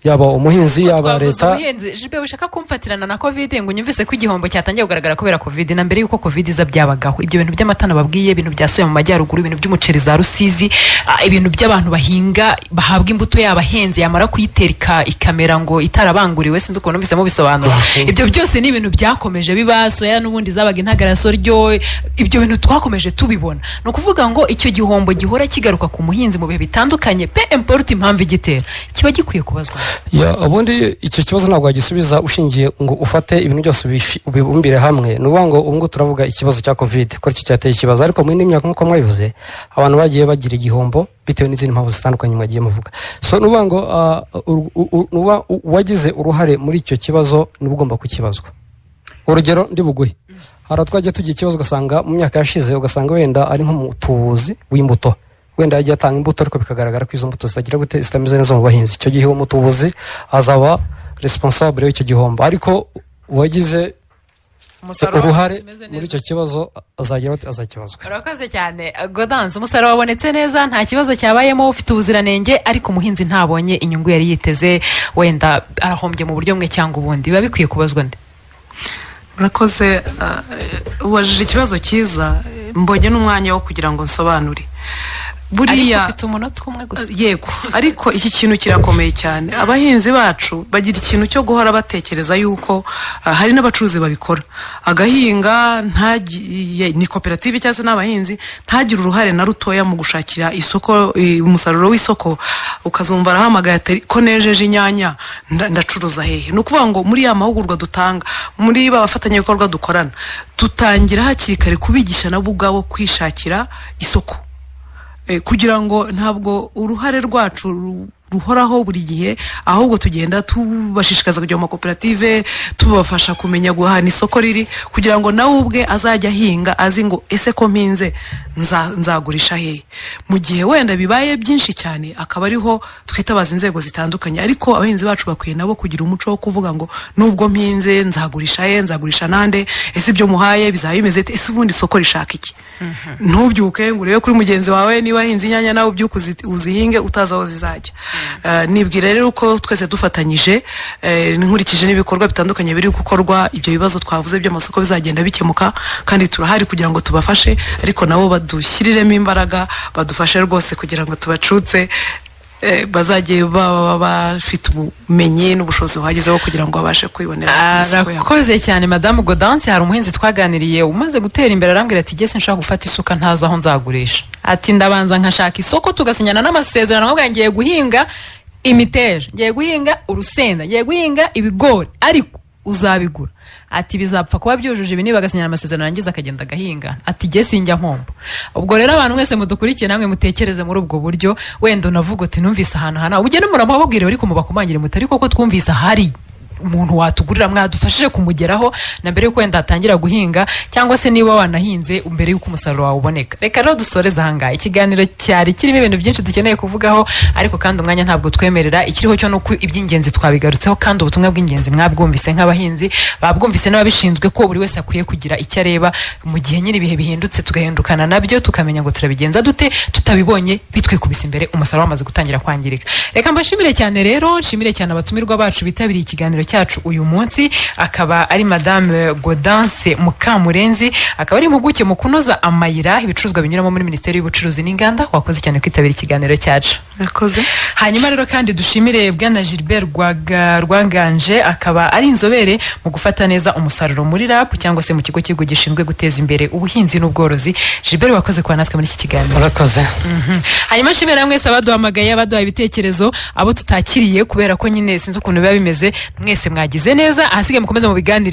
yaba umuhinzi, yaba Twavuze leta. ubuhinzi. Jibe, ushaka kumfatirana na COVID ngo unyumvise ko igihombo cyatangiye kugaragara kubera COVID. Na mbere y'uko COVID iza byabagaho. Ibyo bintu by'amata nababwiye, ibintu bya soya mu majyaruguru, ibintu by'umuceri za Rusizi, ibintu by'abantu bahinga bahabwa imbuto yabo ahenze, yamara kuyitera ikamera ngo itarabanguriwe, sinzi ukuntu numvise mubisobanura. Ibyo byose ni ibintu byakomeje biba. Soya n'ubundi zabaga intagarasoryo. Ibyo bintu twakomeje tubibona. Ni ukuvuga ngo icyo gihombo gihora kigaruka ku muhinzi mu bihe bitandukanye, peu importe impamvu igitera, kiba gikwiye kubazwa. Ya, ubundi icyo kibazo ntabwo wagisubiza ushingiye ngo ufate ibintu byose ubibumbire hamwe. Ni ukuvuga ngo ubu ngubu turavuga ikibazo cya COVID ko aricyo cyateye ikibazo, ariko mu yindi myaka, nk'uko mwabivuze, abantu bagiye bagira igihombo bitewe n'izindi mpamvu zitandukanye mwagiye muvuga. So ni ukuvuga ngo ni ukuvuga uwagize uruhare muri icyo kibazo niwe ugomba kukibazwa. Urugero ndi buguhe, hari aho twajya tugira ikibazo, ugasanga mu myaka yashize, ugasanga wenda ari nk'umutubuzi w'imbuto, wenda yagiye atanga imbuto, ariko bikagaragara ko izo mbuto zitagira gute, zitameze neza mu bahinzi. Icyo gihe uwo mutubuzi azaba responsable w'icyo gihombo, ariko uwagize Umusaruro uruhare umeze neza. muri icyo kibazo azagira ate? Azakibazwa. Urakoze cyane, Godanse. Umusaruro wabonetse neza, nta kibazo cyabayemo, ufite ubuziranenge, ariko umuhinzi ntabonye inyungu yari yiteze, wenda arahombye mu buryo bumwe cyangwa ubundi, biba bikwiye kubazwa nde? Murakoze. Ubajije ikibazo cyiza, mbonye n'umwanya wo kugira ngo nsobanure. Buriya Ariko ufite umunota umwe gusa. Yego, ariko iki kintu kirakomeye cyane. Abahinzi bacu bagira ikintu cyo guhora batekereza yuko hari n'abacuruzi babikora, agahinga ni koperative cyangwa se n'abahinzi, ntagire uruhare na rutoya mu gushakira isoko, umusaruro w'isoko. Ukazumva arahamagaye ati: "Ko nejeje inyanya, ndacuruza hehe?" Ni ukuvuga ngo muri ya mahugurwa dutanga, muri ba bafatanyabikorwa dukorana, dutangira hakiri kare kubigisha nabo ubwabo kwishakira isoko, kugira ngo ntabwo uruhare rwacu ruhoraho buri gihe, ahubwo tugenda tubashishikaza kujya mu makoperative, tubafasha kumenya guhana isoko riri, kugira ngo nawe ubwe azajya ahinga azi ngo: "Ese ko mpinze, nzagurisha hehe?" Mu gihe wenda bibaye byinshi cyane, akaba ariho twitabaza inzego zitandukanye. Ariko abahinzi bacu bakwiye nabo kugira umuco wo kuvuga ngo: "Nubwo mpinze, nzagurisha he? Nzagurisha nande? Ese ibyo muhaye bizaba bimeze bite? Ese ubundi isoko rishaka iki?" Ntubyuke ngo urebe kuri mugenzi wawe, niba ahinze inyanya nawe ubyuke uzihinge utazi aho zizajya. Nibwira rero ko twese dufatanyije, nkurikije n'ibikorwa bitandukanye biri gukorwa, ibyo bibazo twavuze by'amasoko bizagenda bikemuka. Kandi turahari kugira ngo tubafashe, ariko nabo badushyiriremo imbaraga, badufashe rwose kugira ngo tubacutse, bazajye baba bafite ubumenyi n'ubushobozi buhagije bwo kugira ngo babashe kwibonera isoko yabo. Arakoze cyane Madamu Gaudence. Hari umuhinzi twaganiriye umaze gutera imbere, arambwira ati: "Jye sinshobora gufata isuka ntazi aho nzagurisha." Ati: "Ndabanza nkashaka isoko, tugasinyana n'amasezerano, nkavuga ngiye guhinga imiteja, ngiye guhinga urusenda, ngiye guhinga ibigori, ariko uzabigura." Ati: "Bizapfa kuba byujuje ibi." Niba agasinyana amasezerano, yangiza akagenda agahinga. Ati: "Jye sinjya mpomba." Ubwo rero abantu mwese mudukurikiye, namwe mutekereze muri ubwo buryo. Wenda unavuga uti: "Numvise ahantu hana." Ugende muramubabwire, ariko mubakomangire muti: "Ariko ko twumvise ahari umuntu watugurira, mwadufashije kumugeraho na mbere yuko wenda atangira guhinga, cyangwa se niba wanahinze mbere yuko umusaruro wawe uboneka." Reka rero dusoreze ahangaha. Ikiganiro cyari kirimo ibintu byinshi dukeneye kuvugaho, ariko kandi umwanya ntabwo twemerera. Ikiriho cyo nuko iby'ingenzi twabigarutseho, kandi ubutumwa bw'ingenzi mwabwumvise nk'abahinzi, babwumvise n'ababishinzwe, ko buri wese akwiye kugira icyo areba mu gihe nyine ibihe bihindutse, tugahindukana nabyo, tukamenya ngo turabigenza dute tutabibonye bitwikubise imbere, umusaruro wamaze gutangira kwangirika. Reka mbashimire cyane rero, nshimire cyane abatumirwa bacu bitabiriye ikiganiro cyacu uyu munsi, akaba ari Madame Gaudence Mukamurenzi, akaba ari impuguke mu kunoza amayira ibicuruzwa binyuramo muri Minisiteri y'Ubucuruzi n'Inganda. Wakoze cyane kwitabira ikiganiro cyacu. Murakoze. Hanyuma rero kandi dushimire Bwana Gilbert Rwanganje, akaba ari inzobere mu gufata neza umusaruro muri RAB, cyangwa se mu kigo cy'igihugu gishinzwe guteza imbere ubuhinzi n'ubworozi. Gilbert, wakoze kuba natwe muri iki kiganiro. Murakoze. Hanyuma nshimira mwese abaduhamagaye, abaduhaye ibitekerezo, abo tutakiriye kubera ko nyine sinzi ukuntu biba bimeze. Mwese mwagize neza. Ahasigaye mukomeze mu biganireho.